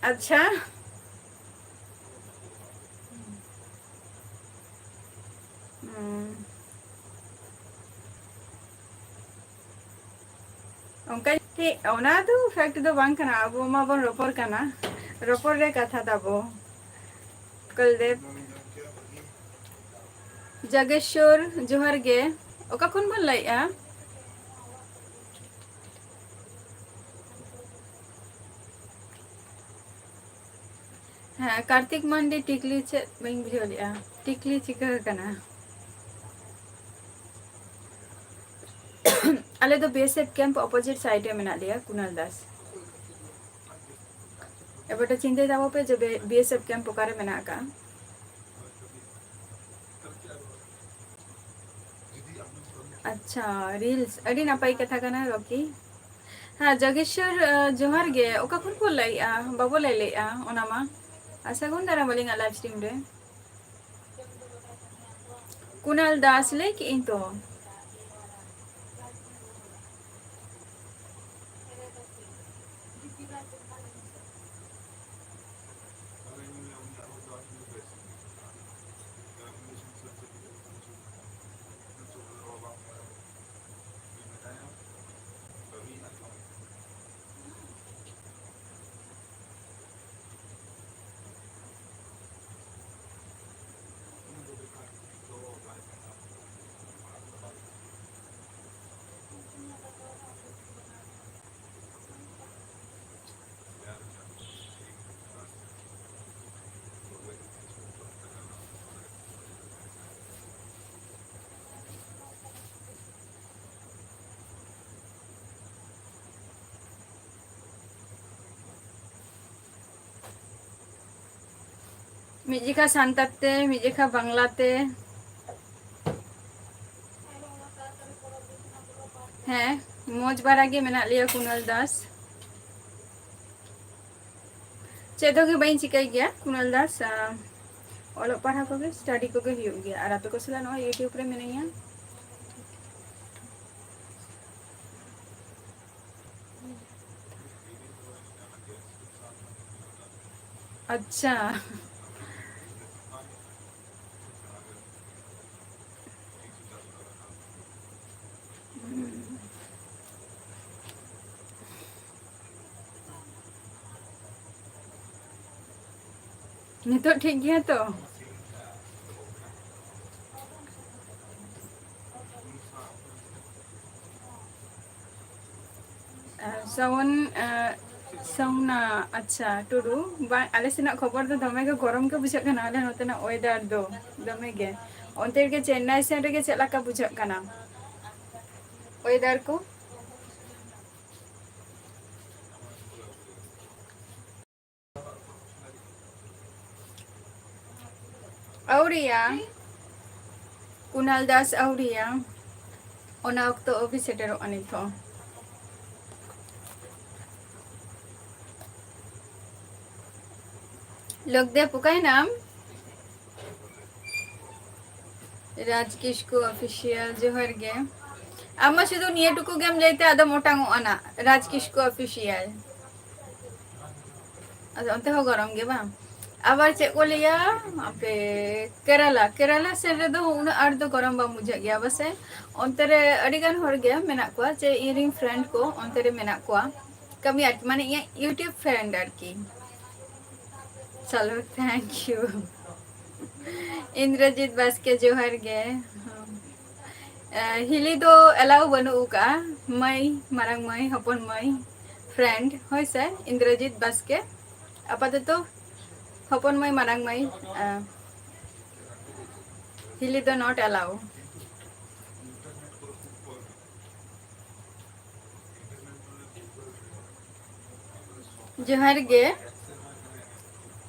ᱟᱪᱪᱷᱟ᱾ ᱦᱩᱸ᱾ ᱚᱱᱠᱟ ᱪᱮᱫ, ᱚᱱᱟ ᱫᱚ fact ᱫᱚ ᱵᱟᱝ ᱠᱟᱱᱟ, ᱟᱵᱚ ᱢᱟᱵᱚᱱ ᱨᱚᱯᱚᱲ ᱠᱟᱱᱟ, ᱨᱚᱯᱚᱲ ᱨᱮ ᱠᱟᱛᱷᱟ ᱛᱟᱵᱚ᱾ ᱠᱩᱞᱫᱮᱵ᱾ ᱡᱟᱜᱮᱥᱣᱚᱨ, ᱡᱚᱦᱟᱨ ᱜᱮ᱾ ᱚᱠᱟ ᱠᱷᱚᱱ ᱵᱚᱱ ᱞᱟᱹᱭᱮᱜᱼᱟ? ᱦᱮᱸ, ᱠᱟᱨᱛᱤᱠ ᱢᱟᱱᱰᱤ, ᱴᱤᱠᱞᱤ ᱪᱮᱫ? ᱵᱟᱹᱧ ᱵᱩᱡᱷᱟᱹᱣ ᱞᱮᱜᱼᱟ, ᱴᱤᱠᱞᱤ ᱪᱤᱠᱟᱹ ᱠᱟᱱᱟ? ᱟᱞᱮ ᱫᱚ B S F camp opposite side ᱨᱮ ᱢᱮᱱᱟᱜ ᱞᱮᱭᱟ, ᱠᱩᱱᱟᱞ ᱫᱟᱥ᱾ ᱮᱵᱟᱨ ᱫᱚ ᱪᱤᱱᱛᱟᱹᱭ ᱛᱟᱵᱚ ᱯᱮ ᱡᱮ ᱵᱮ-, B S F camp ᱚᱠᱟᱨᱮ ᱢᱮᱱᱟᱜ ᱟᱠᱟᱜᱼᱟ᱾ ᱟᱪᱪᱷᱟ, reels, ᱟᱹᱰᱤ ᱱᱟᱯᱟᱭ ᱠᱟᱛᱷᱟ ᱠᱟᱱᱟ, ᱨᱚᱠᱤ᱾ ᱦᱮᱸ, ᱡᱟᱜᱮᱥᱣᱚᱨ, ᱟᱸ, ᱡᱚᱦᱟᱨ ᱜᱮ᱾ ᱚᱠᱟ ᱠᱷᱚᱱ ᱠᱚ ᱞᱟᱹᱭᱮᱜᱼᱟ? ᱵᱟᱵᱚ ᱞᱟᱹᱭ ᱞᱮᱜᱼᱟ ᱚᱱᱟ ᱢᱟ᱾ ᱟᱨ ᱥᱟᱹᱜᱩᱱ ᱫᱟᱨᱟᱢ ᱟᱹᱞᱤᱧᱟᱜ live stream ᱨᱮ᱾ ᱠᱩᱱᱟᱞ ᱫᱟᱥ ᱞᱟᱹᱭ ᱠᱮᱜᱼᱟᱹᱧ ᱛᱚ᱾ ᱢᱤᱫ ᱡᱮᱠᱷᱟ ᱥᱟᱱᱛᱟᱲ ᱛᱮ, ᱢᱤᱫ ᱡᱮᱠᱷᱟ ᱵᱟᱝᱞᱟ ᱛᱮ᱾ ᱦᱮᱸ, ᱢᱚᱡᱽ ᱵᱟᱲᱟ ᱜᱮ ᱢᱮᱱᱟᱜ ᱞᱮᱭᱟ ᱠᱩᱱᱟᱞ ᱫᱟᱥ᱾ ᱪᱮᱫ ᱦᱚᱸ ᱜᱮ ᱵᱟᱹᱧ ᱪᱤᱠᱟᱹᱭ ᱜᱮᱭᱟ ᱠᱩᱱᱟᱞ ᱫᱟᱥ, ᱟᱸ, ᱚᱞᱚᱜ ᱯᱟᱲᱦᱟᱣ ᱠᱚᱜᱮ, study ᱠᱚᱜᱮ ᱦᱩᱭᱩᱜ ᱜᱮᱭᱟ᱾ ᱟᱨ ᱟᱯᱮ ᱠᱚ ᱥᱟᱞᱟᱜ ᱱᱚᱜᱼᱚᱭ YouTube ᱨᱮ ᱢᱤᱱᱟᱹᱧᱟ᱾ ᱟᱪᱪᱷᱟ᱾ ᱱᱤᱛᱚᱜ ᱴᱷᱤᱠ ᱜᱮᱭᱟ ᱛᱚ? ᱟᱨ ᱥᱟᱣᱚᱱ, ᱟᱨ ᱥᱟᱣᱱᱟ, ᱟᱪᱪᱷᱟ, ᱴᱩᱰᱩ, ᱵᱟᱝ, ᱟᱞᱮ ᱥᱮᱱᱟᱜ ᱠᱷᱚᱵᱚᱨ ᱫᱚ ᱫᱚᱢᱮ ᱜᱮ ᱜᱚᱨᱚᱢ ᱜᱮ ᱵᱩᱡᱷᱟᱹᱜ ᱠᱟᱱᱟ, ᱟᱞᱮ ᱱᱚᱛᱮᱱᱟᱜ weather ᱫᱚ ᱫᱚᱢᱮ ᱜᱮ᱾ ᱚᱱᱛᱮ ᱨᱮᱜᱮ ᱪᱮᱱᱱᱟᱭ ᱥᱮᱱ ᱨᱮᱜᱮ ᱪᱮᱫ ᱞᱮᱠᱟ ᱵᱩᱡᱷᱟᱹᱜ ᱠᱟᱱᱟ weather ᱠᱚ? ᱟᱹᱣᱨᱤᱭᱟ, ᱠᱩᱱᱟᱞ ᱫᱟᱥ ᱟᱹᱣᱨᱤᱭᱟ, ᱚᱱᱟ ᱚᱠᱛᱚ ᱟᱹᱣᱨᱤ ᱥᱮᱴᱮᱨᱚᱜᱼᱟ ᱱᱤᱛ ᱦᱚᱸ᱾ ᱞᱚᱠᱫᱮᱵ, ᱚᱠᱟᱭᱮᱱᱟᱢ? ᱨᱟᱡᱽ ᱠᱤᱥᱠᱩ Official, ᱡᱚᱦᱟᱨ ᱜᱮ᱾ ᱟᱢ ᱢᱟ ᱥᱩᱫᱷᱩ ᱱᱤᱭᱟᱹ ᱴᱩᱠᱩ ᱜᱮᱢ ᱞᱟᱹᱭ ᱛᱮ ᱟᱫᱚᱢ ᱚᱴᱟᱝᱚᱜᱼᱟ ᱱᱟᱜ, ᱨᱟᱡᱽ ᱠᱤᱥᱠᱩ Official᱾ ᱟᱫᱚ ᱚᱱᱛᱮ ᱦᱚᱸ ᱜᱚᱨᱚᱢ ᱜᱮ ᱵᱟᱝ? ᱟᱵᱟᱨ ᱪᱮᱫ ᱠᱚ ᱞᱟᱹᱭᱟ, ᱟᱯᱮ ᱠᱮᱨᱟᱞᱟ, ᱠᱮᱨᱟᱞᱟ ᱥᱮᱫ ᱨᱮᱫᱚ ᱩᱱᱟᱹᱜ ᱟᱸᱴ ᱫᱚ ᱜᱚᱨᱚᱢ ᱵᱟᱝ ᱵᱩᱡᱷᱟᱹᱜ ᱜᱮᱭᱟ ᱯᱟᱥᱮ᱾ ᱚᱱᱛᱮ ᱨᱮ ᱟᱹᱰᱤ ᱜᱟᱱ ᱦᱚᱲ ᱜᱮ ᱢᱮᱱᱟᱜ ᱠᱚᱣᱟ, ᱡᱮ ᱤᱧ ᱨᱮᱱ friend ᱠᱚ ᱚᱱᱛᱮ ᱨᱮ ᱢᱮᱱᱟᱜ ᱠᱚᱣᱟ, ᱠᱟᱹᱢᱤ ᱟᱨᱠᱤ, ᱢᱟᱱᱮ ᱤᱧᱟᱹᱜ YouTube friend ᱟᱨᱠᱤ᱾ ᱪᱚᱞᱚ, thank you᱾ ᱤᱱᱫᱨᱚᱡᱤᱛ ᱵᱟᱥᱠᱮ, ᱡᱚᱦᱟᱨ ᱜᱮ᱾ ᱮ, ᱦᱤᱞᱤ ᱫᱚ allow ᱵᱟᱹᱱᱩᱜ ᱟᱠᱟᱫᱼᱟ, ᱢᱟᱹᱭ, ᱢᱟᱨᱟᱝ ᱢᱟᱹᱭ, ᱦᱚᱯᱚᱱ ᱢᱟᱹᱭ, friend, ᱦᱳᱭ ᱥᱮ, ᱤᱱᱫᱨᱚᱡᱤᱛ ᱵᱟᱥᱠᱮ, ᱟᱯᱟᱛᱚᱛᱚ ᱦᱚᱯᱚᱱ ᱢᱟᱹᱭ, ᱢᱟᱨᱟᱝ ᱢᱟᱹᱭ, ᱮ, ᱦᱤᱞᱤ ᱫᱚ not allow᱾ ᱡᱚᱦᱟᱨ ᱜᱮ᱾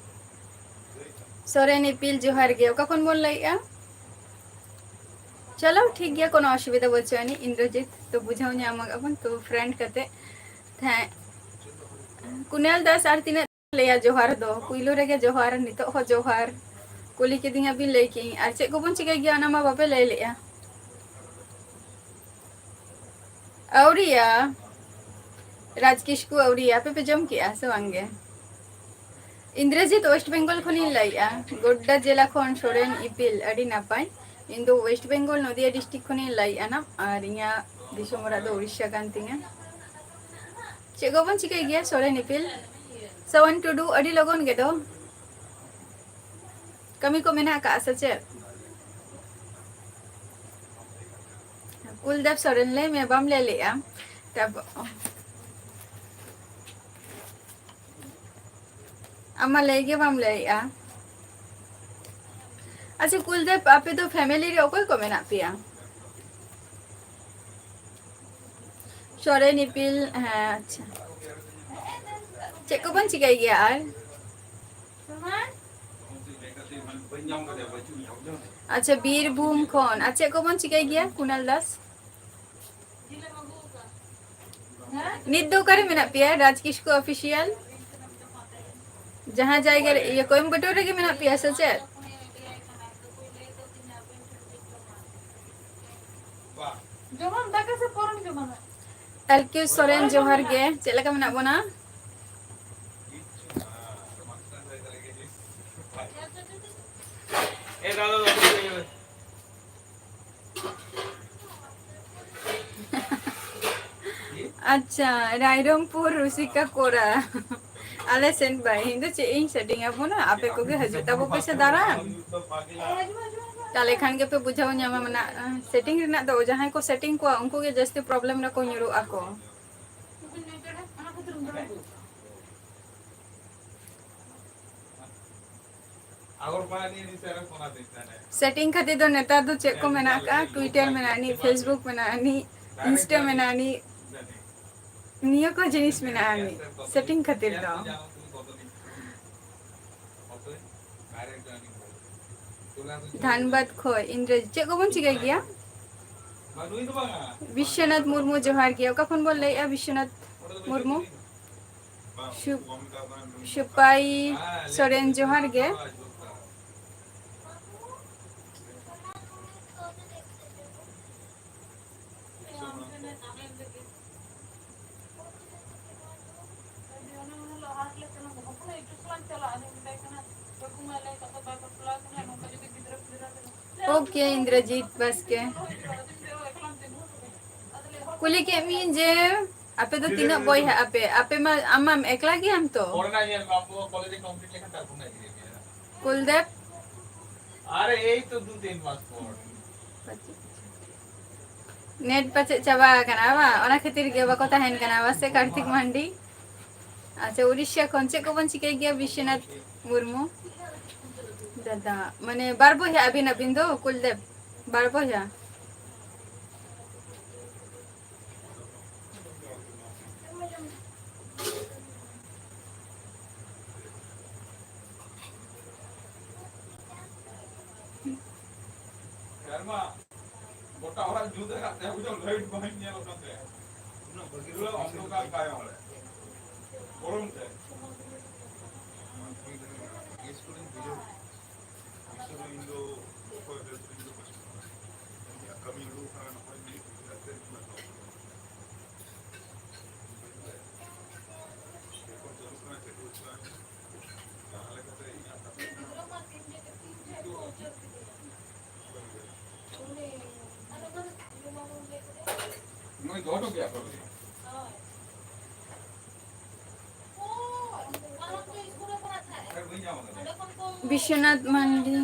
ᱥᱚᱨᱮᱱ ᱤᱯᱤᱞ, ᱡᱚᱦᱟᱨ ᱜᱮ᱾ ᱚᱠᱟ ᱠᱷᱚᱱ ᱵᱚᱱ ᱞᱟᱹᱭᱮᱜᱼᱟ? ᱪᱚᱞᱚ, ᱴᱷᱤᱠ ᱜᱮᱭᱟ, ᱠᱳᱱᱳ ᱚᱥᱩᱵᱤᱫᱷᱟ ᱵᱟᱹᱪᱩᱜ ᱟᱹᱱᱤᱡ᱾ ᱤᱱᱫᱨᱚᱡᱤᱛ, ᱛᱚ ᱵᱩᱡᱷᱟᱹᱣ ᱧᱟᱢ ᱟᱠᱟᱫ ᱵᱚᱱ, ᱛᱚ friend ᱠᱟᱛᱮ᱾ ᱦᱮᱸ, ᱠᱩᱱᱟᱞ ᱫᱟᱥ ᱟᱨ ᱛᱤᱱᱟᱹᱜ ᱞᱟᱹᱭᱟ ᱡᱚᱦᱟᱨ ᱫᱚ? ᱯᱩᱭᱞᱩ ᱨᱮᱜᱮ ᱡᱚᱦᱟᱨ, ᱱᱤᱛᱚᱜ ᱦᱚᱸ ᱡᱚᱦᱟᱨ᱾ ᱠᱩᱞᱤ ᱠᱤᱫᱤᱧᱟ ᱵᱤᱱ, ᱞᱟᱹᱭ ᱠᱮᱜᱼᱟᱹᱧ᱾ ᱟᱨ ᱪᱮᱫ ᱠᱚᱵᱚᱱ ᱪᱤᱠᱟᱹᱭ ᱜᱮᱭᱟ, ᱚᱱᱟ ᱢᱟ ᱵᱟᱯᱮ ᱞᱟᱹᱭ ᱞᱮᱜᱼᱟ᱾ ᱟᱹᱣᱨᱤᱭᱟ, ᱨᱟᱡᱽ ᱠᱤᱥᱠᱩ ᱟᱹᱣᱨᱤᱭᱟ᱾ ᱟᱯᱮ ᱯᱮ ᱡᱚᱢ ᱠᱮᱜᱼᱟ ᱥᱮ ᱵᱟᱝ ᱜᱮ? ᱤᱱᱫᱨᱚᱡᱤᱛ, West Bengal ᱠᱷᱚᱱᱤᱧ ᱞᱟᱹᱭᱮᱜᱼᱟ, ᱜᱳᱰᱰᱟ ᱡᱮᱞᱟ ᱠᱷᱚᱱ᱾ ᱥᱚᱨᱮᱱ ᱤᱯᱤᱞ, ᱟᱹᱰᱤ ᱱᱟᱯᱟᱭ᱾ ᱤᱧ ᱫᱚ West Bengal, ᱱᱚᱫᱤᱭᱟ district ᱠᱷᱚᱱᱤᱧ ᱞᱟᱹᱭᱮᱜᱼᱟ ᱱᱟᱜ, ᱟᱨ ᱤᱧᱟᱹᱜ ᱫᱤᱥᱚᱢ ᱚᱲᱟᱜ ᱫᱚ ᱩᱲᱤᱥᱥᱟ ᱠᱟᱱ ᱛᱤᱧᱟ᱾ ᱪᱮᱫ ᱠᱚᱵᱚᱱ ᱪᱤᱠᱟᱹᱭ ᱜᱮᱭᱟ ᱥᱚᱨᱮᱱ ᱤᱯᱤᱞ? ᱥᱟᱣᱚᱱ ᱴᱩᱰᱩ, ᱟᱹᱰᱤ ᱞᱚᱜᱚᱱ ᱜᱮ ᱫᱚ᱾ ᱠᱟᱹᱢᱤ ᱠᱚ ᱢᱮᱱᱟᱜ ᱟᱠᱟᱫᱼᱟ ᱥᱮ ᱪᱮᱫ? ᱠᱩᱞᱫᱮᱵ ᱥᱚᱨᱮᱱ, ᱞᱟᱹᱭ ᱢᱮ, ᱵᱟᱢ ᱞᱟᱹᱭ ᱞᱮᱜᱼᱟ᱾ ᱛᱟᱨᱯᱚᱨ ᱟᱢ ᱢᱟ ᱞᱟᱹᱭ ᱜᱮ ᱵᱟᱢ ᱞᱟᱹᱭᱮᱜᱼᱟ᱾ ᱟᱪᱪᱷᱟ ᱠᱩᱞᱫᱮᱵ, ᱟᱯᱮ ᱫᱚ family ᱨᱮ ᱚᱠᱚᱭ ᱠᱚ ᱢᱮᱱᱟᱜ ᱯᱮᱭᱟ? ᱥᱚᱨᱮᱱ ᱤᱯᱤᱞ, ᱦᱮᱸ, ᱟᱪᱪᱷᱟ᱾ ᱪᱮᱫ ᱠᱚᱵᱚᱱ ᱪᱤᱠᱟᱹᱭ ᱜᱮᱭᱟ ᱟᱨ? ᱟᱪᱪᱷᱟ, ᱵᱤᱨᱵᱷᱩᱢ ᱠᱷᱚᱱ᱾ ᱟᱨ ᱪᱮᱫ ᱠᱚᱵᱚᱱ ᱪᱤᱠᱟᱹᱭ ᱜᱮᱭᱟ, ᱠᱩᱱᱟᱞ ᱫᱟᱥ? ᱱᱤᱛ ᱫᱚ ᱚᱠᱟᱨᱮ ᱢᱮᱱᱟᱜ ᱯᱮᱭᱟ, ᱨᱟᱡᱽ ᱠᱤᱥᱠᱩ Official? ᱡᱟᱦᱟᱸ ᱡᱟᱭᱜᱟ ᱨᱮ, ᱤᱭᱟᱹ, ᱠᱳᱭᱮᱢᱵᱟᱴᱩᱨ ᱨᱮᱜᱮ ᱢᱮᱱᱟᱜ ᱯᱮᱭᱟ ᱥᱮ ᱪᱮᱫ? ᱡᱚᱢᱟᱢ ᱫᱟᱠᱟ ᱥᱮ ᱯᱚᱨᱮᱢ ᱡᱚᱢᱟ ᱱᱟᱜ? ᱮᱞ ᱠᱤᱭᱩ ᱥᱚᱨᱮᱱ, ᱡᱚᱦᱟᱨ ᱜᱮ᱾ ᱪᱮᱫ ᱞᱮᱠᱟ ᱢᱮᱱᱟᱜ ᱵᱚᱱᱟ? ᱟᱪᱪᱷᱟ, ᱨᱟᱭᱨᱚᱝᱯᱩᱨ ᱨᱩᱥᱤᱠᱟ ᱠᱚᱲᱟ᱾ ᱟᱞᱮ ᱥᱮᱱ ᱵᱟᱭ, ᱤᱧ ᱫᱚ ᱪᱮᱫ ᱤᱧ setting ᱟᱵᱚᱱᱟ, ᱟᱯᱮ ᱠᱚᱜᱮ ᱦᱤᱡᱩᱜ ᱛᱟᱵᱚ ᱯᱮ ᱥᱮ ᱫᱟᱬᱟᱱ᱾ ᱛᱟᱦᱞᱮ ᱠᱷᱟᱱ ᱜᱮᱯᱮ ᱵᱩᱡᱷᱟᱹᱣ ᱧᱟᱢᱟ, ᱢᱟᱱᱮ, setting ᱨᱮᱱᱟᱜ ᱫᱚ ᱡᱟᱦᱟᱸᱭ ᱠᱚ setting ᱠᱚᱣᱟ, ᱩᱱᱠᱩ ᱜᱮ ᱡᱟᱹᱥᱛᱤ problem ᱨᱮᱠᱚ ᱧᱩᱨᱩᱜ ᱟᱠᱚ᱾ Setting ᱠᱷᱟᱹᱛᱤᱨ ᱫᱚ ᱱᱮᱛᱟᱨ ᱫᱚ ᱪᱮᱫ ᱠᱚ ᱢᱮᱱᱟᱜ ᱟᱠᱟᱫᱼᱟ, Twitter ᱢᱮᱱᱟᱜ ᱟᱹᱱᱤᱡ, Facebook ᱢᱮᱱᱟᱜ ᱟᱹᱱᱤᱡ, Insta ᱢᱮᱱᱟᱜ ᱟᱹᱱᱤᱡ, ᱱᱤᱭᱟᱹ ᱠᱚ ᱡᱤᱱᱤᱥ ᱢᱮᱱᱟᱜᱼᱟ ᱟᱹᱱᱤᱡ setting ᱠᱷᱟᱹᱛᱤᱨ ᱫᱚ᱾ ᱫᱷᱟᱱᱵᱟᱫᱽ ᱠᱷᱚᱡ ᱤᱧ ᱨᱮ ᱪᱮᱫ ᱠᱚᱵᱚᱱ ᱪᱤᱠᱟᱹᱭ ᱜᱮᱭᱟ? ᱵᱤᱥᱥᱚᱱᱟᱛᱷ ᱢᱩᱨᱢᱩ, ᱡᱚᱦᱟᱨ ᱜᱮ᱾ ᱚᱠᱟ ᱠᱷᱚᱱ ᱵᱚᱱ ᱞᱟᱹᱭᱮᱫᱼᱟ, ᱵᱤᱥᱥᱚᱱᱟᱛᱷ ᱢᱩᱨᱢᱩ? ᱥᱩ-, ᱥᱩᱯᱟᱭ ᱥᱚᱨᱮᱱ, ᱡᱚᱦᱟᱨ ᱜᱮ᱾ ᱳᱠᱮ, ᱤᱱᱫᱨᱚᱡᱤᱛ ᱵᱟᱥᱠᱮ᱾ ᱠᱩᱞᱤ ᱠᱮᱫ ᱢᱤᱭᱟᱹᱧ ᱡᱮ ᱟᱯᱮ ᱫᱚ ᱛᱤᱱᱟᱹᱜ ᱵᱚᱭᱦᱟᱜ ᱟᱯᱮ? ᱟᱯᱮ ᱢᱟ, ᱟᱢ ᱢᱟᱢ ᱮᱠᱞᱟ ᱜᱮᱭᱟᱢ ᱛᱚ? ᱠᱩᱞᱫᱮᱵ? ᱟᱨᱮ ᱮᱭ ᱛᱚ ᱫᱩ ᱛᱤᱱ ᱢᱟᱥ ᱯᱚᱨ᱾ ᱱᱮᱴ ᱯᱟᱪᱮᱫ ᱪᱟᱵᱟ ᱟᱠᱟᱱᱟ ᱵᱟᱝ? ᱚᱱᱟ ᱠᱷᱟᱹᱛᱤᱨ ᱜᱮ ᱵᱟᱠᱚ ᱛᱟᱦᱮᱱ ᱠᱟᱱᱟ ᱵᱟᱥᱮ ᱠᱟᱨᱛᱤᱠ ᱢᱟᱱᱰᱤ? ᱟᱪᱪᱷᱟ, ᱩᱲᱤᱥᱥᱟ ᱠᱷᱚᱱ ᱪᱮᱫ ᱠᱚᱵᱚᱱ ᱪᱤᱠᱟᱹᱭ ᱜᱮᱭᱟ, ᱵᱤᱥᱥᱚᱱᱟᱛᱷ ᱢᱩᱨᱢᱩ? ᱫᱟᱫᱟ, ᱢᱟᱱᱮ ᱵᱟᱨ ᱵᱚᱭᱦᱟ ᱟᱹᱵᱤᱱ, ᱟᱹᱵᱤᱱ ᱫᱚ ᱠᱩᱞᱫᱮᱵ? ᱵᱟᱨ ᱵᱚᱭᱦᱟ? ᱜᱚᱴᱟ ᱚᱲᱟᱜ ᱧᱩᱛ ᱟᱠᱟᱫ ᱛᱟᱭᱟ, ᱵᱩᱡᱷᱟᱹᱣ, ᱞᱟᱭᱤᱴ ᱵᱟᱝ ᱧᱮᱞᱚᱜ ᱠᱟᱱ ᱛᱟᱭᱟ᱾ ᱩᱱᱟᱹᱜ ᱵᱷᱟᱹᱜᱤ ᱯᱩᱨᱟᱹ ᱚᱱᱫᱷᱚᱠᱟᱨ ᱛᱟᱭᱟ ᱚᱸᱰᱮ᱾ ᱜᱚᱨᱚᱢ ᱛᱮ᱾ ᱤᱧ ᱫᱚ ᱚᱠᱚᱭ ᱦᱚᱸ ᱤᱧ ᱫᱚ ᱵᱟᱹᱧ ᱠᱟᱹᱢᱤ ᱩᱰᱩᱠ ᱟᱠᱟᱱᱟ, ᱱᱚᱜᱼᱚᱭ ᱢᱤᱫ ᱜᱷᱟᱹᱲᱤᱡ ᱠᱟᱛᱮ ᱱᱚᱣᱟ ᱪᱟᱹᱞᱩᱜ ᱠᱟᱱᱟ, ᱪᱟᱹᱞᱩ ᱦᱚᱪᱚᱣᱟᱭ ᱢᱮ᱾ ᱡᱟᱦᱟᱸ ᱞᱮᱠᱟᱛᱮ ᱤᱧᱟᱹᱜ ᱠᱟᱛᱷᱟ ᱱᱩᱭ ᱫᱚᱦᱚ ᱦᱚᱴᱚ ᱠᱮᱜᱼᱟ ᱠᱚ᱾ ᱵᱤᱥᱥᱚᱱᱟᱛᱷ ᱢᱟᱱᱰᱤ᱾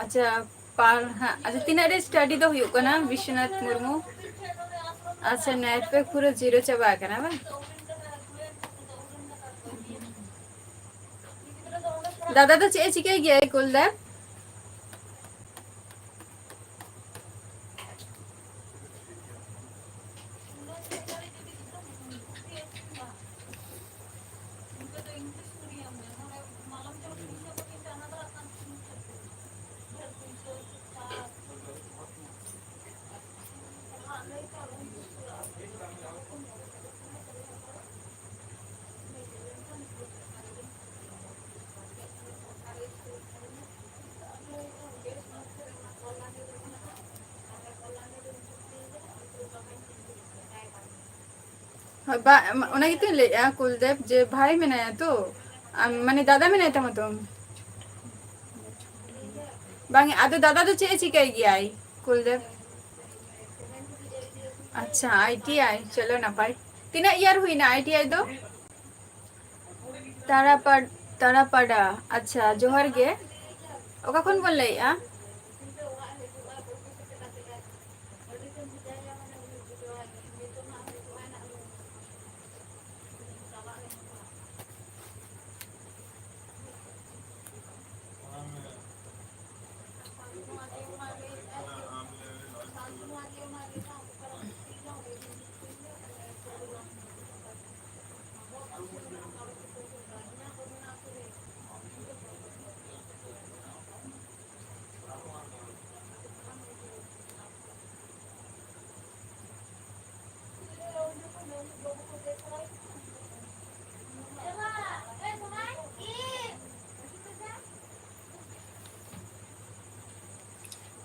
ᱟᱪᱪᱷᱟ, ᱯᱟᱲᱦᱟᱜ, ᱟᱪᱪᱷᱟ, ᱛᱤᱱᱟᱹᱜ ᱨᱮ ᱥᱴᱟᱰᱤ ᱫᱚ ᱦᱩᱭᱩᱜ ᱠᱟᱱᱟ ᱵᱤᱥᱥᱚᱱᱟᱛᱷ ᱢᱩᱨᱢᱩ? ᱟᱪᱪᱷᱟ, ᱱᱮᱴᱣᱟᱨᱠ ᱯᱩᱨᱟᱹ ᱡᱤᱨᱳ ᱪᱟᱵᱟ ᱟᱠᱟᱱᱟ ᱵᱟᱝ? ᱫᱟᱫᱟ ᱫᱚ ᱪᱮᱫ ᱮ ᱪᱤᱠᱟᱹᱭ ᱜᱮᱭᱟ ᱠᱩᱞᱫᱮᱵ? ᱦᱳᱭ, ᱵᱟ, ᱚᱱᱟ ᱜᱮᱛᱚᱧ ᱞᱟᱹᱭᱮᱫᱼᱟ, ᱠᱩᱞᱫᱮᱵ, ᱡᱮ ᱵᱷᱟᱭ ᱢᱮᱱᱟᱭᱟ ᱛᱚ, ᱟᱢ, ᱢᱟᱱᱮ ᱫᱟᱫᱟ ᱢᱮᱱᱟᱭ ᱛᱟᱢᱟ ᱛᱚ? ᱵᱟᱝ, ᱟᱫᱚ ᱫᱟᱫᱟ ᱫᱚ ᱪᱮᱫ ᱮ ᱪᱤᱠᱟᱹᱭ ᱜᱮᱭᱟᱭ, ᱠᱩᱞᱫᱮᱵ? ᱟᱪᱪᱷᱟ, ᱟᱭ ᱴᱤ ᱟᱭ, ᱪᱚᱞᱚ ᱱᱟᱯᱟᱭ᱾ ᱛᱤᱱᱟᱹᱜ ᱤᱭᱟᱨ ᱦᱩᱭᱱᱟ ᱟᱭ ᱴᱤ ᱟᱭ ᱫᱚ? ᱛᱟᱨᱟᱯᱟᱲ-, ᱛᱟᱨᱟᱯᱟᱲᱟ᱾ ᱟᱪᱪᱷᱟ, ᱡᱚᱦᱟᱨ ᱜᱮ᱾ ᱚᱠᱟ ᱠᱷᱚᱱ ᱵᱚᱱ ᱞᱟᱹᱭᱮᱫᱼᱟ?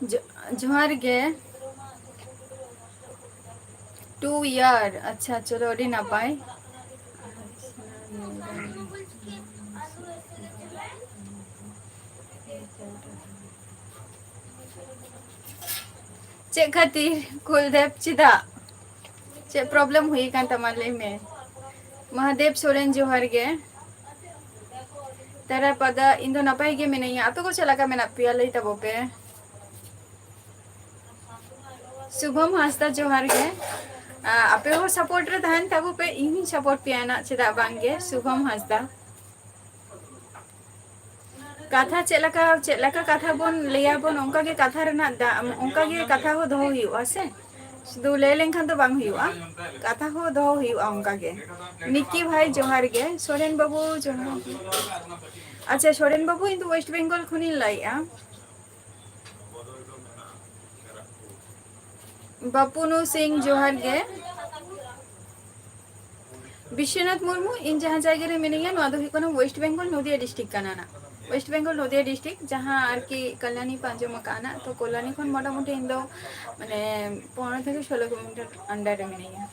ᱡᱚ-, ᱡᱚᱦᱟᱨ ᱜᱮ᱾ Two year, ᱟᱪᱪᱷᱟ, ᱪᱚᱞᱚ, ᱟᱹᱰᱤ ᱱᱟᱯᱟᱭ᱾ ᱪᱮᱫ ᱠᱷᱟᱹᱛᱤᱨ ᱠᱩᱞᱫᱮᱵ, ᱪᱮᱫᱟᱜ? ᱪᱮᱫ problem ᱦᱩᱭ ᱟᱠᱟᱱ ᱛᱟᱢᱟ, ᱞᱟᱹᱭ ᱢᱮ᱾ ᱢᱚᱦᱟᱫᱮᱵ ᱥᱚᱨᱮᱱ, ᱡᱚᱦᱟᱨ ᱜᱮ᱾ ᱛᱟᱨᱟ ᱯᱟᱫᱟ, ᱤᱧ ᱫᱚ ᱱᱟᱯᱟᱭ ᱜᱮ ᱢᱤᱱᱟᱹᱧᱟ᱾ ᱟᱯᱮ ᱠᱚ ᱪᱮᱫ ᱞᱮᱠᱟ ᱢᱮᱱᱟᱜ ᱯᱮᱭᱟ, ᱞᱟᱹᱭ ᱛᱟᱵᱚ ᱯᱮ᱾ ᱥᱩᱵᱷᱚᱢ ᱦᱟᱸᱥᱫᱟ, ᱡᱚᱦᱟᱨ ᱜᱮ᱾ ᱟ, ᱟᱯᱮ ᱦᱚᱸ support ᱨᱮ ᱛᱟᱦᱮᱱ ᱛᱟᱵᱚ ᱯᱮ, ᱤᱧ ᱦᱚᱸᱧ support ᱯᱮᱭᱟ ᱱᱟᱜ, ᱪᱮᱫᱟᱜ ᱵᱟᱝ ᱜᱮ, ᱥᱩᱵᱷᱚᱢ ᱦᱟᱸᱥᱫᱟ᱾ ᱠᱟᱛᱷᱟ ᱪᱮᱫ ᱞᱮᱠᱟ, ᱪᱮᱫ ᱞᱮᱠᱟ ᱠᱟᱛᱷᱟ ᱵᱚᱱ ᱞᱟᱹᱭᱟᱵᱚᱱ, ᱚᱱᱠᱟ ᱜᱮ ᱠᱟᱛᱷᱟ ᱨᱮᱱᱟᱜ ᱫᱟ-, ᱚᱱᱠᱟ ᱜᱮ ᱠᱟᱛᱷᱟ ᱦᱚᱸ ᱫᱚᱦᱚ ᱦᱩᱭᱩᱜᱼᱟ ᱥᱮ᱾ ᱥᱩᱫᱷᱩ ᱞᱟᱹᱭ ᱞᱮᱱᱠᱷᱟᱱ ᱫᱚ ᱵᱟᱝ ᱦᱩᱭᱩᱜᱼᱟ, ᱠᱟᱛᱷᱟ ᱦᱚᱸ ᱫᱚᱦᱚ ᱦᱩᱭᱩᱜᱼᱟ ᱚᱱᱠᱟ ᱜᱮ᱾ ᱱᱤᱠᱤ ᱵᱷᱟᱭ, ᱡᱚᱦᱟᱨ ᱜᱮ᱾ ᱥᱚᱨᱮᱱ ᱵᱟᱹᱵᱩ, ᱡᱚᱦᱟᱨ ᱜᱮ᱾ ᱟᱪᱪᱷᱟ, ᱥᱚᱨᱮᱱ ᱵᱟᱹᱵᱩ, ᱤᱧ ᱫᱚ West Bengal ᱠᱷᱚᱱᱤᱧ ᱞᱟᱹᱭᱮᱫᱼᱟ᱾ ᱵᱟᱯᱩᱱᱩ ᱥᱤᱝ, ᱡᱚᱦᱟᱨ ᱜᱮ᱾ ᱵᱤᱥᱥᱚᱱᱟᱛᱷ ᱢᱩᱨᱢᱩ, ᱤᱧ ᱡᱟᱦᱟᱸ ᱡᱟᱭᱜᱟ ᱨᱮ ᱢᱤᱱᱟᱹᱧᱟ, ᱱᱚᱣᱟ ᱫᱚ ᱦᱩᱭᱩᱜ ᱠᱟᱱᱟ West Bengal, ᱱᱚᱫᱤᱭᱟ district ᱠᱟᱱᱟ ᱱᱟᱜ᱾ West Bengal, ᱱᱚᱫᱤᱭᱟ district, ᱡᱟᱦᱟᱸ ᱟᱨᱠᱤ ᱠᱟᱞᱞᱟᱱᱤ ᱯᱮ ᱟᱸᱡᱚᱢ ᱟᱠᱟᱫᱼᱟ ᱱᱟᱜ, ᱛᱚ ᱠᱚᱞᱞᱟᱱᱤ ᱠᱷᱚᱱ ᱢᱚᱴᱟᱢᱩᱴᱤ ᱤᱧ ᱫᱚ ᱢᱟᱱᱮ ᱯᱚᱱᱨᱚ ᱛᱷᱮᱠᱮ ᱥᱳᱞᱳ kilometer under ᱨᱮ ᱢᱤᱱᱟᱹᱧᱟ᱾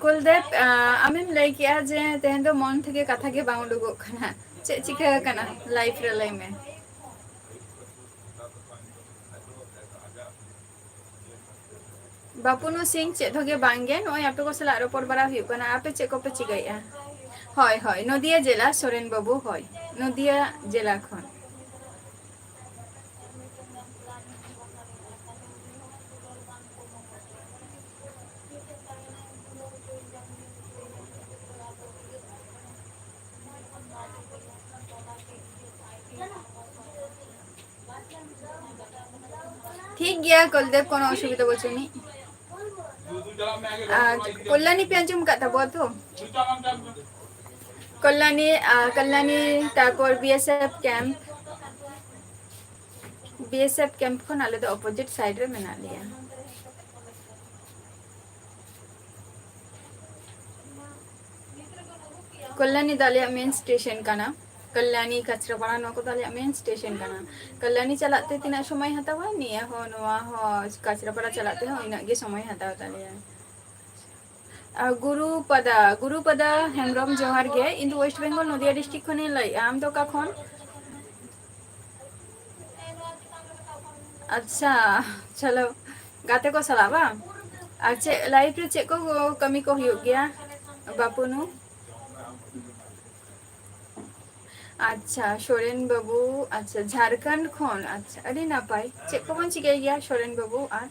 ᱠᱩᱞᱫᱮᱵ, ᱟᱢᱮᱢ ᱞᱟᱹᱭ ᱠᱮᱜᱼᱟ ᱡᱮ ᱛᱮᱦᱮᱧ ᱫᱚ ᱢᱚᱱ ᱛᱷᱮᱠᱮ ᱠᱟᱛᱷᱟ ᱜᱮ ᱵᱟᱝ ᱩᱰᱩᱠᱚᱜ ᱠᱟᱱᱟ᱾ ᱪᱮᱫ ᱪᱤᱠᱟᱹ ᱟᱠᱟᱱᱟ ᱞᱟᱭᱤᱯᱷ ᱨᱮ, ᱞᱟᱹᱭ ᱢᱮ᱾ ᱵᱟᱯᱩᱱᱩ ᱥᱤᱝ, ᱪᱮᱫ ᱦᱚᱸ ᱜᱮ ᱵᱟᱝ ᱜᱮ, ᱱᱚᱜᱼᱚᱭ ᱟᱯᱮ ᱠᱚ ᱥᱟᱞᱟᱜ ᱨᱚᱯᱚᱲ ᱵᱟᱲᱟ ᱦᱩᱭᱩᱜ ᱠᱟᱱᱟ᱾ ᱟᱯᱮ ᱪᱮᱫ ᱠᱚᱯᱮ ᱪᱤᱠᱟᱹᱭᱮᱫᱼᱟ? ᱦᱳᱭ, ᱦᱳᱭ, ᱱᱚᱫᱤᱭᱟ ᱡᱮᱞᱟ, ᱥᱚᱨᱮᱱ ᱵᱟᱹᱵᱩ, ᱦᱳᱭ, ᱱᱚᱫᱤᱭᱟ ᱡᱮᱞᱟ ᱠᱷᱚᱱ᱾ ᱴᱷᱤᱠ ᱜᱮᱭᱟ ᱠᱩᱞᱫᱮᱵ, ᱠᱳᱱᱳ ᱚᱥᱩᱵᱤᱫᱷᱟ ᱵᱟᱹᱪᱩᱜ ᱟᱹᱱᱤᱡ᱾ ᱟᱨ ᱠᱚᱞᱭᱟᱱᱤ ᱯᱮ ᱟᱸᱡᱚᱢ ᱟᱠᱟᱫ ᱛᱟᱵᱚᱣᱟ ᱛᱚ? ᱠᱚᱞᱭᱟᱱᱤ, ᱟᱨ ᱠᱚᱞᱭᱟᱱᱤ, ᱛᱟᱨᱯᱚᱨ B S F camp, B S F camp ᱠᱷᱚᱱ ᱟᱞᱮ ᱫᱚ ᱚᱯᱳᱡᱤᱴ ᱥᱟᱭᱤᱰ ᱨᱮ ᱢᱮᱱᱟᱜ ᱞᱮᱭᱟ᱾ ᱠᱚᱞᱭᱟᱱᱤ ᱫᱚ ᱟᱞᱮᱭᱟᱜ ᱢᱮᱱ ᱥᱴᱮᱥᱚᱱ ᱠᱟᱱᱟ᱾ ᱠᱚᱞᱭᱟᱱᱤ, ᱠᱟᱪᱨᱟᱯᱟᱲᱟ, ᱱᱚᱣᱟ ᱠᱚᱫᱚ ᱟᱞᱮᱭᱟᱜ ᱢᱮᱱ ᱥᱴᱮᱥᱚᱱ ᱠᱟᱱᱟ᱾ ᱠᱚᱞᱭᱟᱱᱤ ᱪᱟᱞᱟᱜ ᱛᱮ ᱛᱤᱱᱟᱹᱜ ᱥᱚᱢᱚᱭ ᱦᱟᱛᱟᱣᱟ, ᱱᱤᱭᱟᱹ ᱦᱚᱸ, ᱱᱚᱣᱟ ᱦᱚᱸ, ᱠᱟᱪᱨᱟᱯᱟᱲᱟ ᱪᱟᱞᱟᱜ ᱛᱮᱦᱚᱸ ᱤᱱᱟᱹᱜ ᱜᱮ ᱥᱚᱢᱚᱭ ᱦᱟᱛᱟᱣ ᱛᱟᱞᱮᱭᱟ᱾ ᱟᱨ ᱜᱩᱨᱩᱯᱟᱫᱟ, ᱜᱩᱨᱩᱯᱟᱫᱟ ᱦᱮᱢᱵᱨᱚᱢ, ᱡᱚᱦᱟᱨ ᱜᱮ᱾ ᱤᱧ ᱫᱚ ᱳᱭᱮᱥᱴ ᱵᱮᱝᱜᱚᱞ, ᱱᱚᱫᱤᱭᱟ ᱰᱤᱥᱴᱨᱤᱠᱴ ᱠᱷᱚᱱᱤᱧ ᱞᱟᱹᱭᱮᱫᱼᱟ᱾ ᱟᱢ ᱫᱚ ᱚᱠᱟ ᱠᱷᱚᱱ? ᱟᱪᱪᱷᱟ, ᱪᱚᱞᱚ, ᱜᱟᱛᱮ ᱠᱚ ᱥᱟᱞᱟᱜ ᱵᱟᱝ? ᱟᱨ ᱪᱮᱫ ᱞᱟᱭᱤᱯᱷ ᱨᱮ ᱪᱮᱫ ᱠᱚ ᱠᱟᱹᱢᱤ ᱠᱚ ᱦᱩᱭᱩᱜ ᱜᱮᱭᱟ, ᱵᱟᱯᱩᱱᱩ? ᱟᱪᱪᱷᱟ, ᱥᱚᱨᱮᱱ ᱵᱟᱹᱵᱩ, ᱟᱪᱪᱷᱟ, ᱡᱷᱟᱲᱠᱷᱚᱸᱰ ᱠᱷᱚᱱ, ᱟᱪᱪᱷᱟ, ᱟᱹᱰᱤ ᱱᱟᱯᱟᱭ᱾ ᱪᱮᱫ ᱠᱚᱵᱚᱱ ᱪᱤᱠᱟᱹᱭ ᱜᱮᱭᱟ, ᱥᱚᱨᱮᱱ ᱵᱟᱹᱵᱩ? ᱟᱨ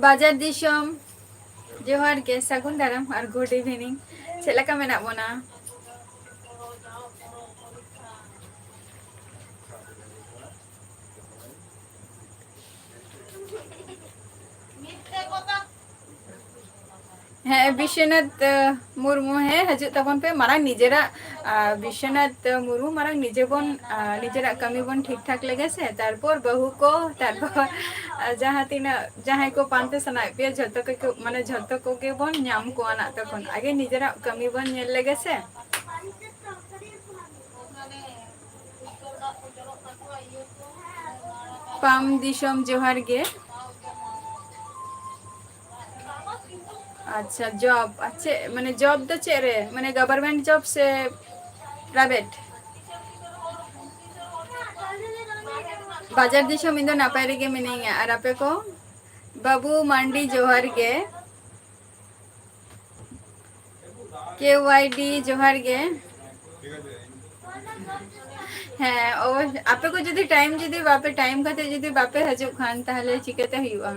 ᱵᱟᱡᱟᱨ ᱫᱤᱥᱚᱢ, ᱡᱚᱦᱟᱨ ᱜᱮ, ᱥᱟᱹᱜᱩᱱ ᱫᱟᱨᱟᱢ ᱟᱨ good evening᱾ ᱪᱮᱫ ᱞᱮᱠᱟ ᱢᱮᱱᱟᱜ ᱵᱚᱱᱟ? ᱦᱮᱸ, ᱵᱤᱥᱥᱚᱱᱟᱛᱷ, ᱟᱸ, ᱢᱩᱨᱢᱩ, ᱦᱮᱸ, ᱦᱤᱡᱩᱜ ᱛᱟᱵᱚᱱ ᱯᱮ᱾ ᱢᱟᱨᱟᱝ ᱱᱤᱡᱮᱨᱟᱜ, ᱟᱸ, ᱵᱤᱥᱥᱚᱱᱟᱛᱷ ᱢᱩᱨᱢᱩ, ᱢᱟᱨᱟᱝ ᱱᱤᱡᱮ ᱵᱚᱱ, ᱟᱸ, ᱱᱤᱡᱮᱨᱟᱜ ᱠᱟᱹᱢᱤ ᱵᱚᱱ ᱴᱷᱤᱠ ᱴᱷᱟᱠ ᱞᱮᱜᱮ ᱥᱮ, ᱛᱟᱨᱯᱚᱨ ᱵᱟᱹᱦᱩ ᱠᱚ, ᱛᱟᱨᱯᱚᱨ, ᱟᱸ, ᱡᱟᱦᱟᱸ ᱛᱤᱱᱟᱹᱜ, ᱡᱟᱦᱟᱸᱭ ᱠᱚ ᱯᱟᱱᱛᱮ ᱥᱟᱱᱟᱭᱮᱫ ᱯᱮᱭᱟ, ᱡᱷᱚᱛᱚ ᱠᱚ, ᱢᱟᱱᱮ, ᱡᱷᱚᱛᱚ ᱠᱚᱜᱮ ᱵᱚᱱ ᱧᱟᱢ ᱠᱚᱣᱟ ᱱᱟᱜ ᱛᱚᱠᱷᱚᱱ᱾ ᱟᱜᱮ ᱱᱤᱡᱮᱨᱟᱜ ᱠᱟᱹᱢᱤ ᱵᱚᱱ ᱧᱮᱞ ᱞᱮᱜᱮ ᱥᱮ᱾ ᱯᱟᱢ ᱫᱤᱥᱚᱢ, ᱡᱚᱦᱟᱨ ᱜᱮ᱾ ᱟᱪᱪᱷᱟ, ᱡᱚᱵ, ᱟᱨ ᱪᱮᱫ, ᱢᱟᱱᱮ, ᱡᱚᱵ ᱫᱚ ᱪᱮᱫ ᱨᱮ? ᱢᱟᱱᱮ, ᱜᱚᱵᱷᱚᱨᱢᱮᱱᱴ ᱡᱚᱵ ᱥᱮ ᱯᱨᱟᱭᱵᱷᱮᱴ? ᱵᱟᱡᱟᱨ ᱫᱤᱥᱚᱢ, ᱤᱧ ᱫᱚ ᱱᱟᱯᱟᱭ ᱨᱮᱜᱮ ᱢᱤᱱᱟᱹᱧᱟ᱾ ᱟᱨ ᱟᱯᱮ ᱠᱚ? ᱵᱟᱹᱵᱩ ᱢᱟᱱᱰᱤ, ᱡᱚᱦᱟᱨ ᱜᱮ᱾ ᱠᱮ ᱣᱟᱭ ᱰᱤ, ᱡᱚᱦᱟᱨ ᱜᱮ᱾ ᱦᱮᱸ, ᱚᱵᱚᱥ-, ᱟᱯᱮ ᱠᱚ ᱡᱩᱫᱤ ᱴᱟᱭᱤᱢ, ᱡᱩᱫᱤ ᱵᱟᱯᱮ, ᱴᱟᱭᱤᱢ ᱠᱟᱛᱮ ᱡᱩᱫᱤ ᱵᱟᱯᱮ ᱦᱤᱡᱩᱜ ᱠᱷᱟᱱ, ᱛᱟᱦᱞᱮ ᱪᱤᱠᱟᱹᱛᱮ ᱦᱩᱭᱩᱜᱼᱟ?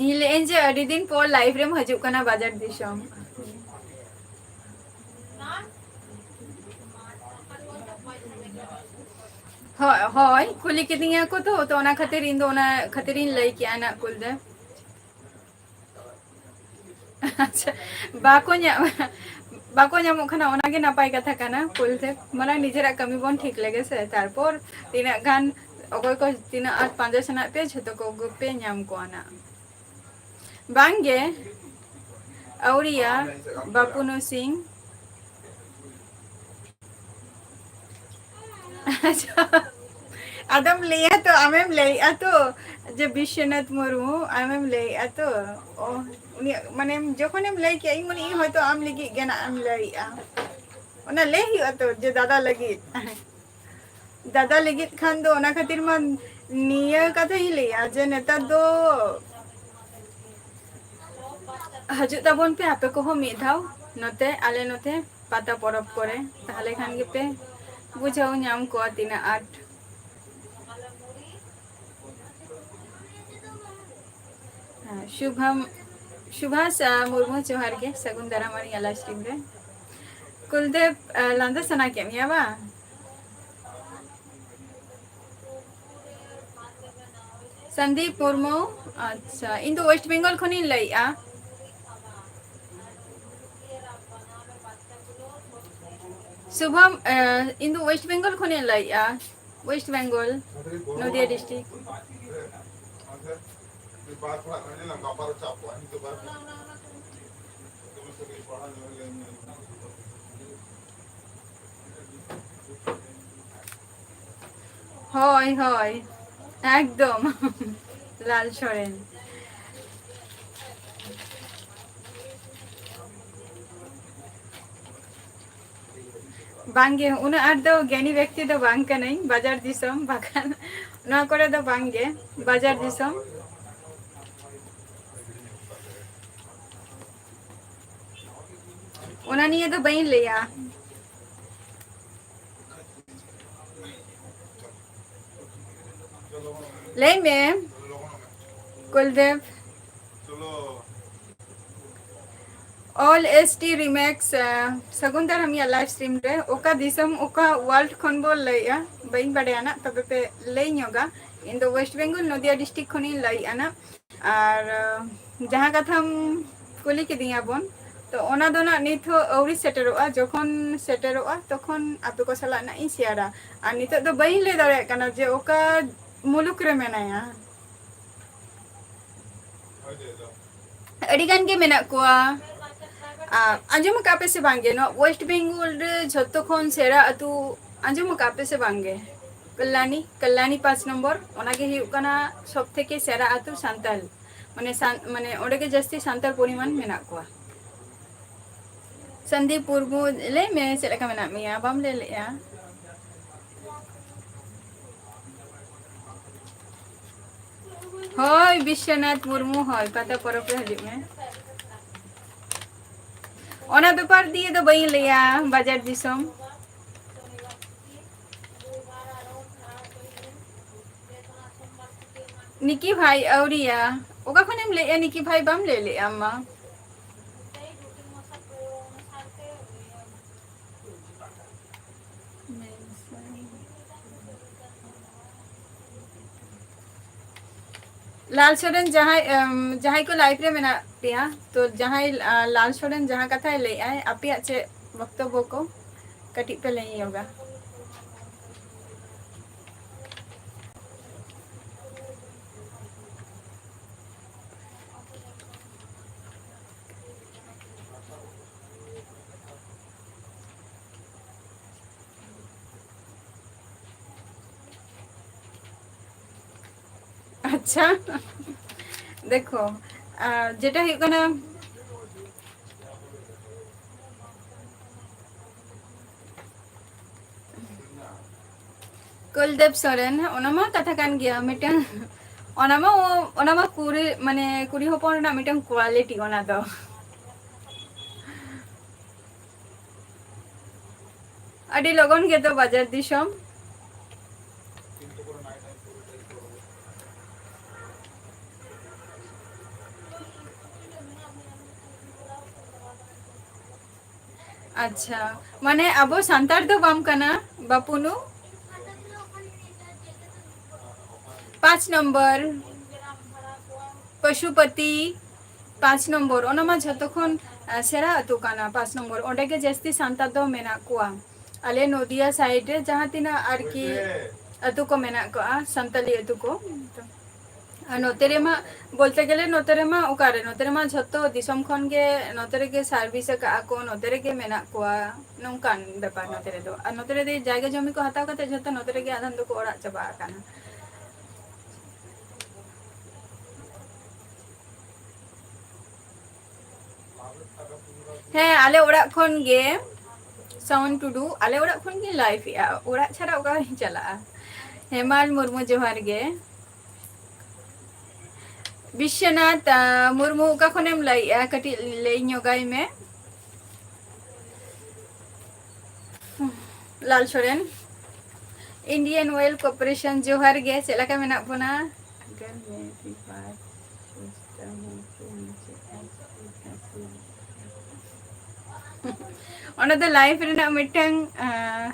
ᱤᱧ ᱞᱟᱹᱭᱮᱫ ᱟᱹᱧ ᱡᱮ ᱟᱹᱰᱤ ᱫᱤᱱ ᱯᱚᱨ ᱞᱟᱭᱤᱵᱷ ᱨᱮᱢ ᱦᱤᱡᱩᱜ ᱠᱟᱱᱟ ᱵᱟᱡᱟᱨ ᱫᱤᱥᱚᱢ᱾ ᱦᱳᱭ, ᱦᱳᱭ, ᱠᱩᱞᱤ ᱠᱤᱫᱤᱧᱟ ᱠᱚ ᱛᱚ, ᱛᱚ ᱚᱱᱟ ᱠᱷᱟᱹᱛᱤᱨ ᱤᱧ ᱫᱚ ᱚᱱᱟ ᱠᱷᱟᱹᱛᱤᱨ ᱤᱧ ᱞᱟᱹᱭ ᱠᱮᱜᱼᱟ ᱱᱟᱜ ᱠᱩᱞ ᱫᱚ᱾ ᱟᱪᱪᱷᱟ, ᱵᱟᱠᱚ ᱧᱟ-, ᱵᱟᱠᱚ ᱧᱟᱢᱚᱜ ᱠᱟᱱᱟ, ᱚᱱᱟᱜᱮ ᱱᱟᱯᱟᱭ ᱠᱟᱛᱷᱟ ᱠᱟᱱᱟ᱾ ᱯᱳᱭᱞᱳ ᱛᱮ ᱢᱟᱲᱟᱝ ᱱᱤᱡᱮᱨᱟᱜ ᱠᱟᱹᱢᱤ ᱵᱚᱱ ᱴᱷᱤᱠ ᱞᱮᱜᱮ ᱥᱮ, ᱛᱟᱨᱯᱚᱨ ᱛᱤᱱᱟᱹᱜ ᱜᱟᱱ ᱚᱠᱚᱭ ᱠᱚ ᱛᱤᱱᱟᱹᱜ ᱟᱸᱴ ᱯᱟᱸᱡᱟ ᱥᱟᱱᱟᱭᱮᱫ ᱯᱮᱭᱟ, ᱡᱷᱚᱛᱚ ᱠᱚᱜᱮ ᱯᱮ ᱧᱟᱢ ᱠᱚᱣᱟ ᱱᱟᱜ᱾ ᱵᱟᱝᱜᱮ, ᱟᱹᱣᱨᱤᱭᱟ, ᱵᱟᱹᱯᱩᱱᱩ ᱥᱤᱝ᱾ ᱟᱪᱪᱷᱟ, ᱟᱫᱚᱢ ᱞᱟᱹᱭᱟ ᱛᱚ, ᱟᱢᱮᱢ ᱞᱟᱹᱭᱮᱜᱼᱟ ᱛᱚ, ᱡᱮ ᱵᱤᱥᱥᱚᱱᱟᱛᱷ ᱢᱩᱨᱢᱩ, ᱟᱢᱮᱢ ᱞᱟᱹᱭᱮᱜᱼᱟ ᱛᱚ᱾ ᱚ, ᱩᱱᱤᱭᱟᱜ, ᱢᱟᱱᱮ, ᱡᱚᱠᱷᱚᱱᱮᱢ ᱞᱟᱹᱭ ᱠᱮᱜᱼᱟ, ᱤᱧ ᱢᱚᱱᱮ ᱤᱧ ᱦᱚᱭᱛᱚ ᱟᱢ ᱞᱟᱹᱜᱤᱫ ᱜᱮ ᱱᱟᱜ ᱮᱢ ᱞᱟᱹᱭᱮᱜᱼᱟ᱾ ᱚᱱᱟ ᱞᱟᱹᱭ ᱦᱩᱭᱩᱜᱼᱟ ᱛᱚ, ᱡᱮ ᱫᱟᱫᱟ ᱞᱟᱹᱜᱤᱫ᱾ ᱫᱟᱫᱟ ᱞᱟᱹᱜᱤᱫ ᱠᱷᱟᱱ ᱫᱚ ᱚᱱᱟ ᱠᱷᱟᱹᱛᱤᱨ ᱢᱟ ᱱᱤᱭᱟᱹ ᱠᱟᱛᱷᱟᱧ ᱞᱟᱹᱭᱟ ᱡᱮ ᱱᱮᱛᱟᱨ ᱫᱚ ᱦᱤᱡᱩᱜ ᱛᱟᱵᱚᱱ ᱯᱮ ᱟᱯᱮ ᱠᱚᱦᱚᱸ ᱢᱤᱫ ᱫᱷᱟᱣ ᱱᱚᱛᱮ, ᱟᱞᱮ ᱱᱚᱛᱮ ᱯᱟᱛᱟ ᱯᱚᱨᱚᱵᱽ ᱠᱚᱨᱮ, ᱛᱟᱦᱞᱮ ᱠᱷᱟᱱ ᱜᱮᱯᱮ ᱵᱩᱡᱷᱟᱹᱣ ᱧᱟᱢ ᱠᱚᱣᱟ ᱛᱤᱱᱟᱹᱜ ᱟᱸᱴ᱾ ᱦᱮᱸ, ᱥᱩᱵᱷᱟᱢ, ᱥᱩᱵᱷᱟᱥ, ᱟᱸ, ᱢᱩᱨᱢᱩ, ᱡᱚᱦᱟᱨ ᱜᱮ, ᱥᱟᱹᱜᱩᱱ ᱫᱟᱨᱟᱢ ᱟᱹᱞᱤᱧᱟᱜ live stream ᱨᱮ᱾ ᱠᱩᱞᱫᱮᱵ, ᱞᱟᱸᱫᱟ ᱥᱟᱱᱟ ᱠᱮᱫ ᱢᱮᱭᱟ ᱵᱟᱝ? ᱥᱚᱱᱫᱤᱯ ᱢᱩᱨᱢᱩ, ᱟᱪᱪᱷᱟ, ᱤᱧ ᱫᱚ ᱳᱭᱮᱥᱴ ᱵᱮᱝᱜᱚᱞ ᱠᱷᱚᱱᱤᱧ ᱞᱟᱹᱭᱮᱫᱼᱟ᱾ ᱥᱩᱵᱷᱚᱢ, ᱤᱧ ᱫᱚ ᱳᱭᱮᱥᱴ ᱵᱮᱝᱜᱚᱞ ᱠᱷᱚᱱᱤᱧ ᱞᱟᱹᱭᱮᱫᱼᱟ᱾ ᱳᱭᱮᱥᱴ ᱵᱮᱝᱜᱚᱞ, ᱱᱚᱫᱤᱭᱟ ᱰᱤᱥᱴᱨᱤᱠᱴ᱾ ᱦᱳᱭ, ᱦᱳᱭ, ᱮᱠᱫᱚᱢ᱾ ᱞᱟᱞ ᱥᱚᱨᱮᱱ᱾ ᱵᱟᱝᱜᱮ, ᱩᱱᱟᱹᱜ ᱟᱸᱴ ᱫᱚ ᱜᱮᱭᱟᱱᱤ ᱵᱮᱠᱛᱤ ᱫᱚ ᱵᱟᱝ ᱠᱟᱹᱱᱟᱹᱧ, ᱵᱟᱡᱟᱨ ᱫᱤᱥᱚᱢ ᱵᱟᱠᱷᱟᱱ ᱱᱚᱣᱟ ᱠᱚᱨᱮ ᱫᱚ ᱵᱟᱝᱜᱮ, ᱵᱟᱡᱟᱨ ᱫᱤᱥᱚᱢ᱾ ᱚᱱᱟ ᱱᱤᱭᱮ ᱫᱚ ᱵᱟᱹᱧ ᱞᱟᱹᱭᱟ᱾ ᱞᱟᱹᱭ ᱢᱮ, ᱠᱩᱞᱫᱮᱵ᱾ All S T remix, ᱥᱟᱹᱜᱩᱱ ᱫᱟᱨᱟᱢ ᱤᱧᱟᱹᱜ live stream ᱨᱮ᱾ ᱚᱠᱟ ᱫᱤᱥᱚᱢ, ᱚᱠᱟ world ᱠᱷᱚᱱ ᱵᱚ ᱞᱟᱹᱭᱮᱜᱼᱟ, ᱵᱟᱹᱧ ᱵᱟᱰᱟᱭᱟ ᱱᱟᱜ, ᱛᱚᱵᱮ ᱯᱮ ᱞᱟᱹᱭ ᱧᱚᱜᱟ᱾ ᱤᱧ ᱫᱚ West Bengal, ᱱᱚᱫᱤᱭᱟ district ᱠᱷᱚᱱᱤᱧ ᱞᱟᱹᱭᱮᱜᱼᱟ ᱱᱟᱜ᱾ ᱟᱨ, ᱟᱸ, ᱡᱟᱦᱟᱸ ᱠᱟᱛᱷᱟᱢ ᱠᱩᱞᱤ ᱠᱤᱫᱤᱧᱟ ᱵᱚᱱ, ᱛᱚ ᱚᱱᱟ ᱫᱚ ᱱᱟᱜ ᱱᱤᱛ ᱦᱚᱸ ᱟᱹᱣᱨᱤ ᱥᱮᱴᱮᱨᱚᱜᱼᱟ᱾ ᱡᱚᱠᱷᱚᱱ ᱥᱮᱴᱮᱨᱚᱜᱼᱟ, ᱛᱚᱠᱷᱚᱱ ᱟᱯᱮ ᱠᱚ ᱥᱟᱞᱟᱜ ᱱᱟᱜ ᱤᱧ ᱥᱮᱭᱟᱨᱟ᱾ ᱟᱨ ᱱᱤᱛᱚᱜ ᱫᱚ ᱵᱟᱹᱧ ᱞᱟᱹᱭ ᱫᱟᱲᱮᱭᱟᱜ ᱠᱟᱱᱟ ᱡᱮ ᱚᱠᱟ ᱢᱩᱞᱩᱠ ᱨᱮ ᱢᱮᱱᱟᱭᱟ᱾ ᱟᱹᱰᱤ ᱜᱟᱱ ᱜᱮ ᱢᱮᱱᱟᱜ ᱠᱚᱣᱟ᱾ ᱟᱨ ᱟᱸᱡᱚᱢ ᱟᱠᱟᱫ ᱯᱮ ᱥᱮ ᱵᱟᱝ ᱜᱮ, ᱱᱚᱣᱟ West Bengal ᱨᱮ ᱡᱷᱚᱛᱚ ᱠᱷᱚᱱ ᱥᱮᱨᱟ ᱟᱹᱛᱩ ᱟᱸᱡᱚᱢ ᱟᱠᱟᱫ ᱯᱮ ᱥᱮ ᱵᱟᱝ ᱜᱮ? ᱠᱟᱞᱞᱟᱱᱤ, ᱠᱟᱞᱞᱟᱱᱤ ᱯᱟᱸᱪ ᱱᱚᱢᱵᱚᱨ, ᱚᱱᱟ ᱜᱮ ᱦᱩᱭᱩᱜ ᱠᱟᱱᱟ ᱥᱚᱵ ᱛᱷᱮᱠᱮ ᱥᱮᱨᱟ ᱟᱹᱛᱩ ᱥᱟᱱᱛᱟᱞ, ᱢᱟᱱᱮ ᱥᱟᱱ-, ᱢᱟᱱᱮ ᱚᱸᱰᱮ ᱜᱮ ᱡᱟᱹᱥᱛᱤ ᱥᱟᱱᱛᱟᱲ ᱯᱚᱨᱤᱢᱟᱱ ᱢᱮᱱᱟᱜ ᱠᱚᱣᱟ᱾ ᱥᱚᱱᱫᱤᱯ ᱢᱩᱨᱢᱩ, ᱞᱟᱹᱭ ᱢᱮ, ᱪᱮᱫ ᱞᱮᱠᱟ ᱢᱮᱱᱟᱜ ᱢᱮᱭᱟ? ᱵᱟᱢ ᱞᱟᱹᱭ ᱞᱮᱜᱼᱟ᱾ ᱦᱳᱭ, ᱵᱤᱥᱥᱚᱱᱟᱛᱷ ᱢᱩᱨᱢᱩ, ᱦᱳᱭ, ᱯᱟᱛᱟ ᱯᱚᱨᱚᱵᱽ ᱨᱮ ᱦᱤᱡᱩᱜ ᱢᱮ᱾ ᱚᱱᱟ ᱵᱮᱯᱟᱨ ᱫᱤᱭᱮ ᱫᱚ ᱵᱟᱹᱧ ᱞᱟᱹᱭᱟ, ᱵᱟᱡᱟᱨ ᱫᱤᱥᱚᱢ᱾ ᱱᱤᱠᱤ ᱵᱷᱟᱭ, ᱟᱹᱣᱨᱤᱭᱟ᱾ ᱚᱠᱟ ᱠᱷᱚᱱᱮᱢ ᱞᱟᱹᱭᱮᱜᱼᱟ ᱱᱤᱠᱤ ᱵᱷᱟᱭ? ᱵᱟᱢ ᱞᱟᱹᱭ ᱞᱮᱜᱼᱟ ᱟᱢ ᱢᱟ᱾ ᱞᱟᱞ ᱥᱚᱨᱮᱱ ᱡᱟᱦᱟᱸᱭ, ᱮᱢ, ᱡᱟᱦᱟᱸᱭ ᱠᱚ live ᱨᱮ ᱢᱮᱱᱟᱜ ᱯᱮᱭᱟ, ᱛᱚ ᱡᱟᱦᱟᱸᱭ, ᱟ, ᱞᱟᱞ ᱥᱚᱨᱮᱱ ᱡᱟᱦᱟᱸ ᱠᱟᱛᱷᱟᱭ ᱞᱟᱹᱭᱮᱜᱼᱟᱭ, ᱟᱯᱮᱭᱟᱜ ᱪᱮᱫ ᱵᱚᱠᱛᱚᱵᱵᱚ ᱠᱚ ᱠᱟᱹᱴᱤᱡ ᱯᱮ ᱞᱟᱹᱭ ᱧᱚᱜᱟ? ᱟᱪᱪᱷᱟ, ᱫᱮᱠᱷᱚ, ᱟᱨ ᱡᱮᱴᱟ ᱦᱩᱭᱩᱜ ᱠᱟᱱᱟ, ᱠᱩᱞᱫᱮᱵ ᱥᱚᱨᱮᱱ, ᱚᱱᱟ ᱢᱟ ᱠᱟᱛᱷᱟ ᱠᱟᱱ ᱜᱮᱭᱟ, ᱢᱤᱫᱴᱟᱝ, ᱚᱱᱟ ᱢᱟ, ᱚᱱᱟ ᱢᱟ ᱠᱩᱲᱤ, ᱢᱟᱱᱮ, ᱠᱩᱲᱤ ᱦᱚᱯᱚᱱ ᱨᱮᱱᱟᱜ ᱢᱤᱫᱴᱟᱝ quality ᱚᱱᱟ ᱫᱚ᱾ ᱟᱹᱰᱤ ᱞᱚᱜᱚᱱ ᱜᱮᱛᱚ ᱵᱟᱡᱟᱨ ᱫᱤᱥᱚᱢ᱾ ᱟᱪᱪᱷᱟ, ᱢᱟᱱᱮ ᱟᱵᱚ ᱥᱟᱱᱛᱟᱲ ᱫᱚ ᱵᱟᱢ ᱠᱟᱱᱟ, ᱵᱟᱯᱩᱱᱩ? ᱯᱟᱸᱪ ᱱᱚᱢᱵᱚᱨ, ᱯᱚᱥᱩᱯᱚᱛᱤ, ᱯᱟᱸᱪ ᱱᱚᱢᱵᱚᱨ, ᱚᱱᱟ ᱢᱟ ᱡᱷᱚᱛᱚ ᱠᱷᱚᱱ, ᱟ, ᱥᱮᱬᱟ ᱟᱹᱛᱩ ᱠᱟᱱᱟ, ᱯᱟᱸᱪ ᱱᱚᱢᱵᱚᱨ᱾ ᱚᱸᱰᱮ ᱜᱮ ᱡᱟᱹᱥᱛᱤ ᱥᱟᱱᱛᱟᱲ ᱫᱚ ᱢᱮᱱᱟᱜ ᱠᱚᱣᱟ᱾ ᱟᱞᱮ ᱱᱚᱫᱤᱭᱟ side ᱨᱮ ᱡᱟᱦᱟᱸ ᱛᱤᱱᱟᱹᱜ ᱟᱨᱠᱤ ᱟᱹᱛᱩ ᱠᱚ ᱢᱮᱱᱟᱜ ᱠᱚᱣᱟ, ᱥᱟᱱᱛᱟᱞᱤ ᱟᱹᱛᱩ ᱠᱚ, ᱟᱨ ᱱᱚᱛᱮ ᱨᱮᱢᱟ, ᱵᱚᱞᱛᱮ ᱜᱮᱞᱮ ᱱᱚᱛᱮ ᱨᱮᱢᱟ ᱚᱠᱟᱨᱮ, ᱱᱚᱛᱮ ᱨᱮᱢᱟ ᱡᱷᱚᱛᱚ ᱫᱤᱥᱚᱢ ᱠᱷᱚᱱ ᱜᱮ ᱱᱚᱛᱮ ᱨᱮᱜᱮ service ᱟᱠᱟᱫᱼᱟ ᱠᱚ, ᱱᱚᱛᱮ ᱨᱮᱜᱮ ᱢᱮᱱᱟᱜ ᱠᱚᱣᱟ, ᱱᱚᱝᱠᱟᱱ ᱵᱮᱯᱟᱨ ᱱᱚᱛᱮ ᱨᱮᱫᱚ᱾ ᱟᱨ ᱱᱚᱛᱮ ᱨᱮᱫᱚ ᱡᱟᱭᱜᱟ ᱡᱚᱢᱤ ᱠᱚ ᱦᱟᱛᱟᱣ ᱠᱟᱛᱮ ᱡᱷᱚᱛᱚ ᱱᱚᱛᱮ ᱨᱮᱜᱮ ᱟᱫᱷᱟᱱ ᱫᱚᱠᱚ ᱚᱲᱟᱜ ᱪᱟᱵᱟ ᱟᱠᱟᱱᱟ᱾ ᱦᱮᱸ, ᱟᱞᱮ ᱚᱲᱟᱜ ᱠᱷᱚᱱ ᱜᱮ, ᱥᱟᱣᱚᱱ ᱴᱩᱰᱩ, ᱟᱞᱮ ᱚᱲᱟᱜ ᱠᱷᱚᱱ ᱜᱮ live ᱮᱜᱼᱟ, ᱚᱲᱟᱜ ᱪᱷᱟᱲᱟ ᱚᱠᱟ ᱨᱮᱧ ᱪᱟᱞᱟᱜᱼᱟ? ᱦᱮᱢᱟᱞ ᱢᱩᱨᱢᱩ, ᱡᱚᱦᱟᱨ ᱜᱮ᱾ ᱵᱤᱥᱥᱚᱱᱟᱛᱷ, ᱟᱸ, ᱢᱩᱨᱢᱩ, ᱚᱠᱟ ᱠᱷᱚᱱᱮᱢ ᱞᱟᱹᱭᱮᱜᱼᱟ? ᱠᱟᱹᱴᱤᱡ ᱞᱟᱹᱭ ᱧᱚᱜᱟᱭ ᱢᱮ᱾ ᱞᱟᱞ ᱥᱚᱨᱮᱱ, Indian Oil Corporation, ᱡᱚᱦᱟᱨ ᱜᱮ, ᱪᱮᱫ ᱞᱮᱠᱟ ᱢᱮᱱᱟᱜ ᱵᱚᱱᱟ? ᱟᱜᱟᱨ ᱢᱮ ᱵᱤᱵᱟᱫ ᱥᱳᱪᱛᱟ ᱦᱩᱸ ᱛᱚ ᱢᱩᱡᱷᱮ ᱟᱯᱠᱤ ᱦᱟᱸᱥᱤ ᱚᱱᱟ ᱫᱚ live ᱨᱮᱱᱟᱜ ᱢᱤᱫᱴᱟᱝ, ᱟᱸ,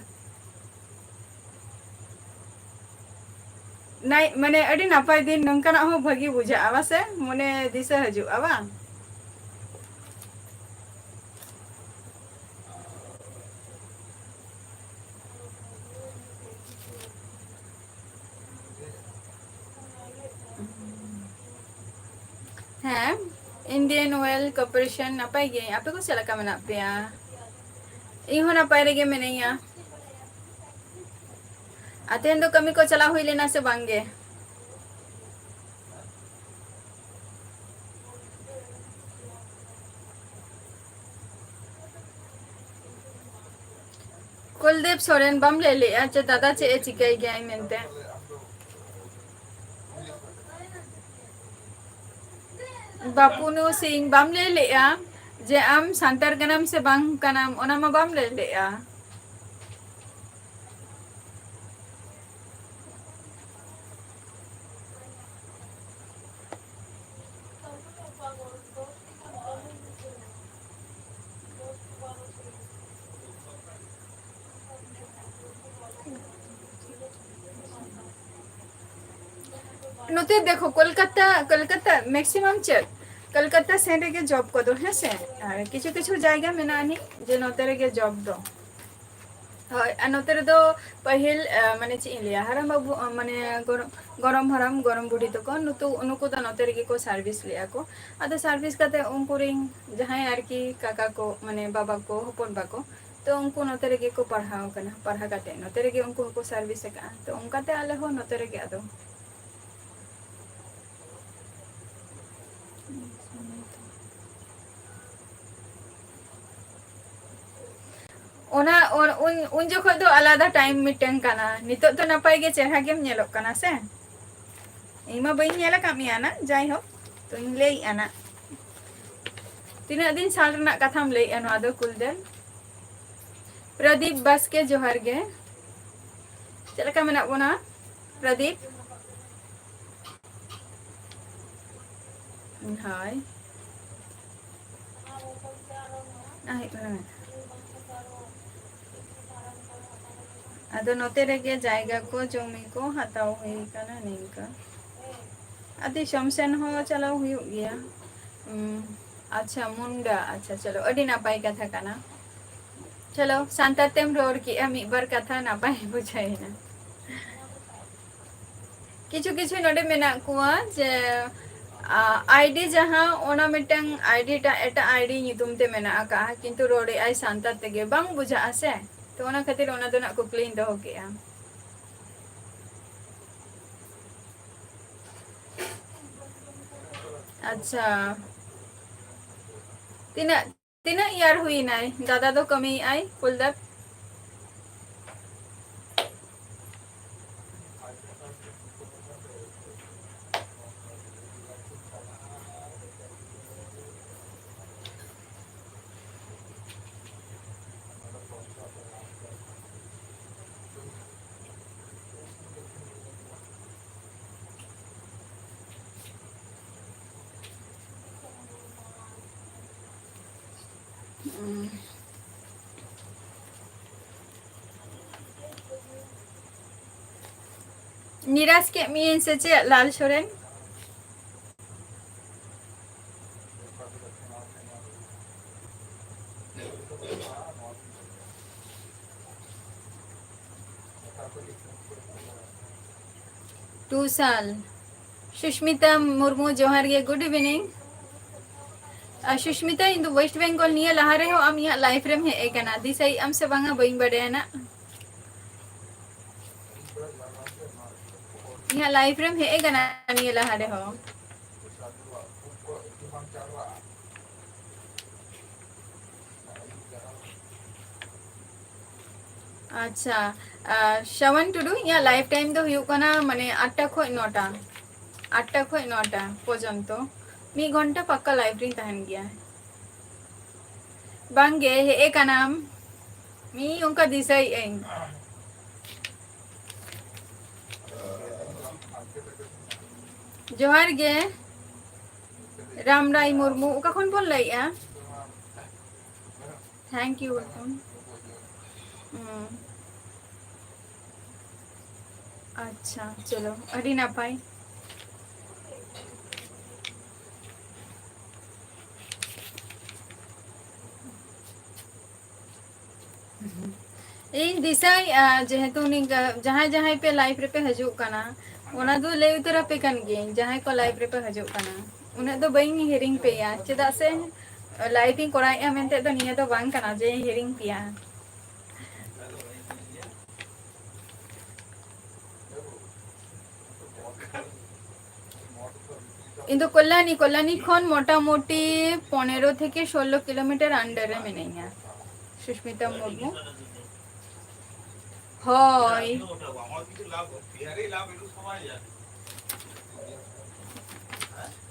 ᱱᱟᱭ-, ᱢᱟᱱᱮ ᱟᱹᱰᱤ ᱱᱟᱯᱟᱭ ᱫᱤᱱ, ᱱᱚᱝᱠᱟᱱᱟᱜ ᱦᱚᱸ ᱵᱷᱟᱹᱜᱤ ᱵᱩᱡᱷᱟᱹᱜᱼᱟ, ᱵᱟᱥᱮ? ᱢᱚᱱᱮ ᱫᱤᱥᱟᱹ ᱦᱤᱡᱩᱜᱼᱟ, ᱵᱟᱝ? ᱦᱮᱸ, Indian Oil Corporation, ᱱᱟᱯᱟᱭ ᱜᱤᱭᱟᱹᱧ᱾ ᱟᱯᱮ ᱠᱚ ᱪᱮᱫ ᱞᱮᱠᱟ ᱢᱮᱱᱟᱜ ᱯᱮᱭᱟ? ᱤᱧ ᱦᱚᱸ ᱱᱟᱯᱟᱭ ᱨᱮᱜᱮ ᱢᱤᱱᱟᱹᱧᱟ᱾ ᱟᱨ ᱛᱮᱦᱮᱧ ᱫᱚ ᱠᱟᱹᱢᱤ ᱠᱚ ᱪᱟᱞᱟᱣ ᱦᱩᱭ ᱞᱮᱱᱟ ᱥᱮ ᱵᱟᱝ ᱜᱮ? ᱠᱩᱞᱫᱤᱯ ᱥᱚᱨᱮᱱ, ᱵᱟᱢ ᱞᱟᱹᱭ ᱞᱮᱜᱼᱟ ᱡᱮ ᱫᱟᱫᱟ ᱪᱮᱫ ᱮ ᱪᱤᱠᱟᱹᱭ ᱜᱮᱭᱟᱭ ᱢᱮᱱᱛᱮ? ᱵᱟᱯᱩᱱᱩ ᱥᱤᱝ, ᱵᱟᱢ ᱞᱟᱹᱭ ᱞᱮᱜᱼᱟ ᱡᱮ ᱟᱢ ᱥᱟᱱᱛᱟᱲ ᱠᱟᱱᱟᱢ ᱥᱮ ᱵᱟᱝ ᱠᱟᱱᱟᱢ, ᱚᱱᱟ ᱢᱟ ᱵᱟᱢ ᱞᱟᱹᱭ ᱞᱮᱜᱼᱟ᱾ ᱱᱚᱛᱮ ᱫᱮᱠᱷᱚ, ᱠᱳᱞᱠᱟᱛᱟ, ᱠᱳᱞᱠᱟᱛᱟ maximum ᱪᱮᱫ ᱠᱳᱞᱠᱟᱛᱟ ᱥᱮᱱ ᱨᱮᱜᱮ ᱡᱚᱵ ᱠᱚᱫᱚ, ᱦᱮᱸ ᱥᱮ? ᱟᱨ ᱠᱤᱪᱷᱩ ᱠᱤᱪᱷᱩ ᱡᱟᱭᱜᱟ ᱢᱮᱱᱟᱜ ᱟᱹᱱᱤᱡ ᱡᱮ ᱱᱚᱛᱮ ᱨᱮᱜᱮ ᱡᱚᱵ ᱫᱚ᱾ ᱦᱳᱭ, ᱟᱨ ᱱᱚᱛᱮ ᱨᱮᱫᱚ ᱯᱟᱹᱦᱤᱞ, ᱟ, ᱢᱟᱱᱮ ᱪᱮᱫ ᱤᱧ ᱞᱟᱹᱭᱟ, ᱦᱟᱲᱟᱢ ᱵᱟᱹᱵᱩ, ᱟ, ᱢᱟᱱᱮ ᱜᱚᱲᱚ-, ᱜᱚᱲᱚᱢ ᱦᱟᱲᱟᱢ, ᱜᱚᱲᱚᱢ ᱵᱩᱰᱷᱤ ᱛᱟᱠᱚ, ᱱᱩᱛᱩ-, ᱱᱩᱠᱩ ᱫᱚ ᱱᱚᱛᱮ ᱨᱮᱜᱮ ᱠᱚ ᱥᱟᱨᱵᱷᱤᱥ ᱞᱮᱜᱼᱟ ᱠᱚ᱾ ᱟᱫᱚ ᱥᱟᱨᱵᱷᱤᱥ ᱠᱟᱛᱮ ᱩᱱᱠᱩ ᱨᱮᱱ ᱡᱟᱦᱟᱸᱭ ᱟᱨᱠᱤ ᱠᱟᱠᱟ ᱠᱚ, ᱢᱟᱱᱮ ᱵᱟᱵᱟ ᱠᱚ, ᱦᱚᱯᱚᱱ ᱵᱟ ᱠᱚ, ᱛᱚ ᱩᱱᱠᱩ ᱱᱚᱛᱮ ᱨᱮᱜᱮ ᱠᱚ ᱯᱟᱲᱦᱟᱣ ᱟᱠᱟᱱᱟ, ᱯᱟᱲᱦᱟᱣ ᱠᱟᱛᱮ ᱱᱚᱛᱮ ᱨᱮᱜᱮ ᱩᱱᱠᱩ ᱦᱚᱸᱠᱚ ᱥᱟᱨᱵᱷᱤᱥ ᱟᱠᱟᱫᱼᱟ᱾ ᱛᱚ ᱚᱱᱠᱟᱛᱮ ᱟᱞᱮ ᱦᱚᱸ ᱱᱚᱛᱮ ᱨᱮᱜᱮ ᱟᱫᱚ᱾ ᱚᱱᱟ, ᱩᱱ, ᱩᱱ, ᱩᱱ ᱡᱚᱠᱷᱚᱡ ᱫᱚ ᱟᱞᱟᱫᱟ ᱴᱟᱭᱤᱢ ᱢᱤᱫᱴᱟᱝ ᱠᱟᱱᱟ᱾ ᱱᱤᱛᱚᱜ ᱫᱚ ᱱᱟᱯᱟᱭ ᱜᱮ ᱪᱮᱦᱨᱟ ᱜᱮᱢ ᱧᱮᱞᱚᱜ ᱠᱟᱱᱟ ᱥᱮ? ᱤᱧ ᱢᱟ ᱵᱟᱹᱧ ᱧᱮᱞ ᱟᱠᱟᱫ ᱢᱮᱭᱟ ᱱᱟ, ᱡᱟᱭᱦᱳᱠ, ᱛᱚᱧ ᱞᱟᱹᱭᱮᱜᱼᱟ ᱱᱟ᱾ ᱛᱤᱱᱟᱹᱜ ᱫᱤᱱ ᱥᱟᱞ ᱨᱮᱱᱟᱜ ᱠᱟᱛᱷᱟᱢ ᱞᱟᱹᱭᱮᱜᱼᱟ ᱱᱚᱣᱟ ᱫᱚ, ᱠᱩᱞᱫᱮᱱ? ᱯᱨᱚᱫᱤᱯ ᱵᱟᱥᱠᱮ, ᱡᱚᱦᱟᱨ ᱜᱮ᱾ ᱪᱮᱫ ᱞᱮᱠᱟ ᱢᱮᱱᱟᱜ ᱵᱚᱱᱟ, ᱯᱨᱚᱫᱤᱯ? ᱦᱳᱭ᱾ ᱟᱭ, ᱦᱮᱸ᱾ ᱟᱫᱚ ᱱᱚᱛᱮ ᱨᱮᱜᱮ ᱡᱟᱭᱜᱟ ᱠᱚ, ᱡᱚᱢᱤ ᱠᱚ ᱦᱟᱛᱟᱣ ᱦᱩᱭ ᱠᱟᱱᱟ ᱱᱤᱝᱠᱟᱹ᱾ ᱟᱨ ᱫᱤᱥᱚᱢ ᱥᱮᱱ ᱦᱚᱸ ᱪᱟᱞᱟᱣ ᱦᱩᱭᱩᱜ ᱜᱮᱭᱟ᱾ ᱩᱸ, ᱟᱪᱪᱷᱟ, ᱢᱩᱱᱰᱟ᱾ ᱟᱪᱪᱷᱟ, ᱪᱚᱞᱚ, ᱟᱹᱰᱤ ᱱᱟᱯᱟᱭ ᱠᱟᱛᱷᱟ ᱠᱟᱱᱟ᱾ ᱪᱚᱞᱚ, ᱥᱟᱱᱛᱟᱲ ᱛᱮᱢ ᱨᱚᱲ ᱠᱮᱜᱼᱟ, ᱢᱤᱫ ᱵᱟᱨ ᱠᱟᱛᱷᱟ ᱱᱟᱯᱟᱭ ᱵᱩᱡᱷᱟᱹᱣᱮᱱᱟ᱾ ᱠᱤᱪᱷᱩ ᱠᱤᱪᱷᱩ ᱱᱚᱰᱮ ᱢᱮᱱᱟᱜ ᱠᱚᱣᱟ ᱡᱮ, ᱟ, ᱟᱭᱰᱤ ᱡᱟᱦᱟᱸ, ᱚᱱᱟ ᱢᱤᱫᱴᱟᱝ ᱟᱭᱰᱤ ᱴᱟᱜ ᱮᱴᱟᱜ ᱟᱭᱰᱤ ᱧᱩᱛᱩᱢ ᱛᱮ ᱢᱮᱱᱟᱜ ᱟᱠᱟᱜᱼᱟ, ᱠᱤᱱᱛᱩ ᱨᱚᱲᱮᱜᱼᱟᱭ ᱥᱟᱱᱛᱟᱲ ᱛᱮᱜᱮ, ᱵᱟᱝ ᱵᱩᱡᱷᱟᱹᱜᱼᱟ ᱥᱮ? ᱛᱚ ᱚᱱᱟ ᱠᱷᱟᱹᱛᱤᱨ ᱚᱱᱟ ᱫᱚ ᱱᱟᱜ ᱠᱩᱠᱞᱤᱧ ᱫᱚᱦᱚ ᱠᱮᱜᱼᱟ᱾ ᱟᱪᱪᱷᱟ, ᱛᱤᱱᱟᱹᱜ, ᱛᱤᱱᱟᱹᱜ ᱤᱭᱟᱨ ᱦᱩᱭᱱᱟᱭ ᱫᱟᱫᱟ ᱫᱚ ᱠᱟᱹᱢᱤᱭᱮᱜᱼᱟᱭ ᱠᱩᱞᱫᱮᱵ? ᱱᱤᱨᱟᱥ ᱠᱮᱫ ᱢᱮᱭᱟᱹᱧ ᱥᱮ ᱪᱮᱫ, ᱞᱟᱞ ᱥᱚᱨᱮᱱ? ᱴᱩ ᱥᱟᱞ᱾ ᱥᱩᱥᱢᱤᱛᱟ ᱢᱩᱨᱢᱩ, ᱡᱚᱦᱟᱨ ᱜᱮ, good evening᱾ ᱟᱨ ᱥᱩᱥᱢᱤᱛᱟ, ᱤᱧ ᱫᱚ ᱣᱮᱥᱴ ᱵᱮᱝᱜᱚᱞ, ᱱᱤᱭᱟᱹ ᱞᱟᱦᱟ ᱨᱮᱦᱚᱸ ᱟᱢ ᱤᱧᱟᱹᱜ ᱞᱟᱭᱤᱯᱷ ᱨᱮᱢ ᱦᱮᱡ ᱟᱠᱟᱱᱟ, ᱫᱤᱥᱟᱹᱭᱮᱫ ᱟᱢ ᱥᱮ ᱵᱟᱝᱟ, ᱵᱟᱹᱧ ᱵᱟᱰᱟᱭᱟ ᱱᱟᱜ᱾ ᱤᱧᱟᱹᱜ ᱞᱟᱭᱤᱯᱷ ᱨᱮᱢ ᱦᱮᱡ ᱟᱠᱟᱱᱟ ᱱᱤᱭᱟᱹ ᱞᱟᱦᱟ ᱨᱮᱦᱚᱸ᱾ ᱟᱪᱪᱷᱟ, ᱟᱨ ᱥᱟᱣᱟᱱ ᱴᱩᱰᱩ, ᱤᱧᱟᱹᱜ ᱞᱟᱭᱤᱯᱷ ᱴᱟᱭᱤᱢ ᱫᱚ ᱦᱩᱭᱩᱜ ᱠᱟᱱᱟ, ᱢᱟᱱᱮ, ᱟᱴᱴᱟ ᱠᱷᱚᱡ ᱱᱚᱴᱟ, ᱟᱴᱴᱟ ᱠᱷᱚᱡ ᱱᱚᱴᱟ ᱯᱚᱨᱡᱚᱱᱛᱚ, ᱢᱤᱫ ᱜᱷᱚᱱᱴᱟ ᱯᱟᱠᱠᱟ ᱞᱟᱭᱤᱯᱷ ᱨᱤᱧ ᱛᱟᱦᱮᱱ ᱜᱮᱭᱟ᱾ ᱵᱟᱝᱜᱮ, ᱦᱮᱡ ᱟᱠᱟᱱᱟᱢ, ᱢᱤᱫ ᱚᱱᱠᱟ ᱫᱤᱥᱟᱹᱭᱮᱫ ᱟᱹᱧ᱾ ᱡᱚᱦᱟᱨ ᱜᱮ, ᱨᱟᱢᱨᱟᱭ ᱢᱩᱨᱢᱩ, ᱚᱠᱟ ᱠᱷᱚᱱ ᱵᱚᱱ ᱞᱟᱹᱭᱮᱜᱼᱟ? Thank you, welcome. ᱦᱩᱸ᱾ ᱟᱪᱪᱷᱟ, ᱪᱚᱞᱚ, ᱟᱹᱰᱤ ᱱᱟᱯᱟᱭ᱾ ᱤᱧ ᱫᱤᱥᱟᱹᱭᱮᱫᱼᱟ, ᱡᱮᱦᱮᱛᱩ ᱩᱱᱤ ᱜᱟ-, ᱡᱟᱦᱟᱸᱭ ᱡᱟᱦᱟᱸᱭ ᱯᱮ live ᱨᱮᱯᱮ ᱦᱤᱡᱩᱜ ᱠᱟᱱᱟ, ᱚᱱᱟ ᱫᱚ ᱞᱟᱹᱭ ᱩᱛᱟᱹᱨ ᱟᱯᱮ ᱠᱟᱱ ᱜᱤᱭᱟᱹᱧ, ᱡᱟᱦᱟᱸᱭ ᱠᱚ live ᱨᱮᱯᱮ ᱦᱤᱡᱩᱜ ᱠᱟᱱᱟ᱾ ᱩᱱᱟᱹᱜ ᱫᱚ ᱵᱟᱹᱧ ᱦᱤᱲᱤᱧ ᱯᱮᱭᱟ, ᱪᱮᱫᱟᱜ ᱥᱮ live ᱤᱧ ᱠᱚᱨᱟᱣᱮᱫᱼᱟ ᱢᱮᱱᱛᱮ ᱫᱚ ᱱᱤᱭᱟᱹ ᱫᱚ ᱵᱟᱝ ᱠᱟᱱᱟ ᱡᱮ ᱤᱧ ᱦᱤᱲᱤᱧ ᱯᱮᱭᱟ᱾ ᱤᱧ ᱫᱚ ᱠᱚᱞᱞᱟᱱᱤ, ᱠᱚᱞᱞᱟᱱᱤ ᱠᱷᱚᱱ ᱢᱚᱴᱟᱢᱩᱴᱤ ᱯᱚᱱᱮᱨᱚ ᱛᱷᱮᱠᱮ ᱥᱳᱞᱞᱳ ᱠᱤᱞᱳᱢᱤᱴᱟᱨ under ᱨᱮ ᱢᱤᱱᱟᱹᱧᱟ᱾ ᱥᱩᱥᱢᱤᱛᱟ ᱢᱩᱨᱢᱩ᱾ ᱦᱳᱭ᱾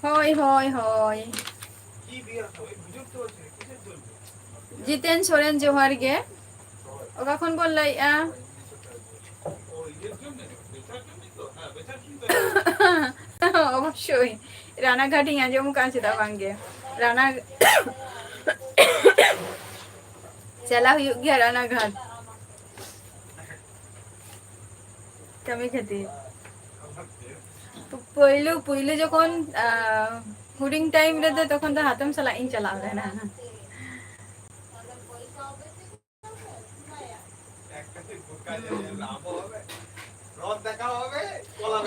ᱦᱳᱭ, ᱦᱳᱭ, ᱦᱳᱭ᱾ ᱡᱤᱛᱮᱱ ᱥᱚᱨᱮᱱ, ᱡᱚᱦᱟᱨ ᱜᱮ᱾ ᱚᱠᱟ ᱠᱷᱚᱱ ᱵᱚᱱ ᱞᱟᱹᱭᱮᱜᱼᱟ? ᱚᱵᱚᱥᱥᱳᱭ, ᱨᱟᱱᱟᱜᱷᱟᱴ ᱤᱧ ᱟᱸᱡᱚᱢ ᱟᱠᱟᱫᱼᱟ, ᱪᱮᱫᱟᱜ ᱵᱟᱝ ᱜᱮ᱾ ᱨᱟᱱᱟ-, ᱪᱟᱞᱟᱣ ᱦᱩᱭᱩᱜ ᱜᱮᱭᱟ ᱨᱟᱱᱟᱜᱷᱟᱴ᱾ ᱠᱟᱹᱢᱤ ᱠᱷᱟᱹᱛᱤᱨ᱾ ᱯᱩᱭᱞᱩ, ᱯᱩᱭᱞᱩ ᱡᱚᱠᱷᱚᱱ, ᱟ, ᱦᱩᱰᱤᱧ time ᱨᱮᱫᱚ ᱛᱚᱠᱷᱚᱱ ᱫᱚ ᱦᱟᱛᱚᱢ ᱥᱟᱞᱟᱜ ᱤᱧ ᱪᱟᱞᱟᱣ ᱞᱮᱱᱟ᱾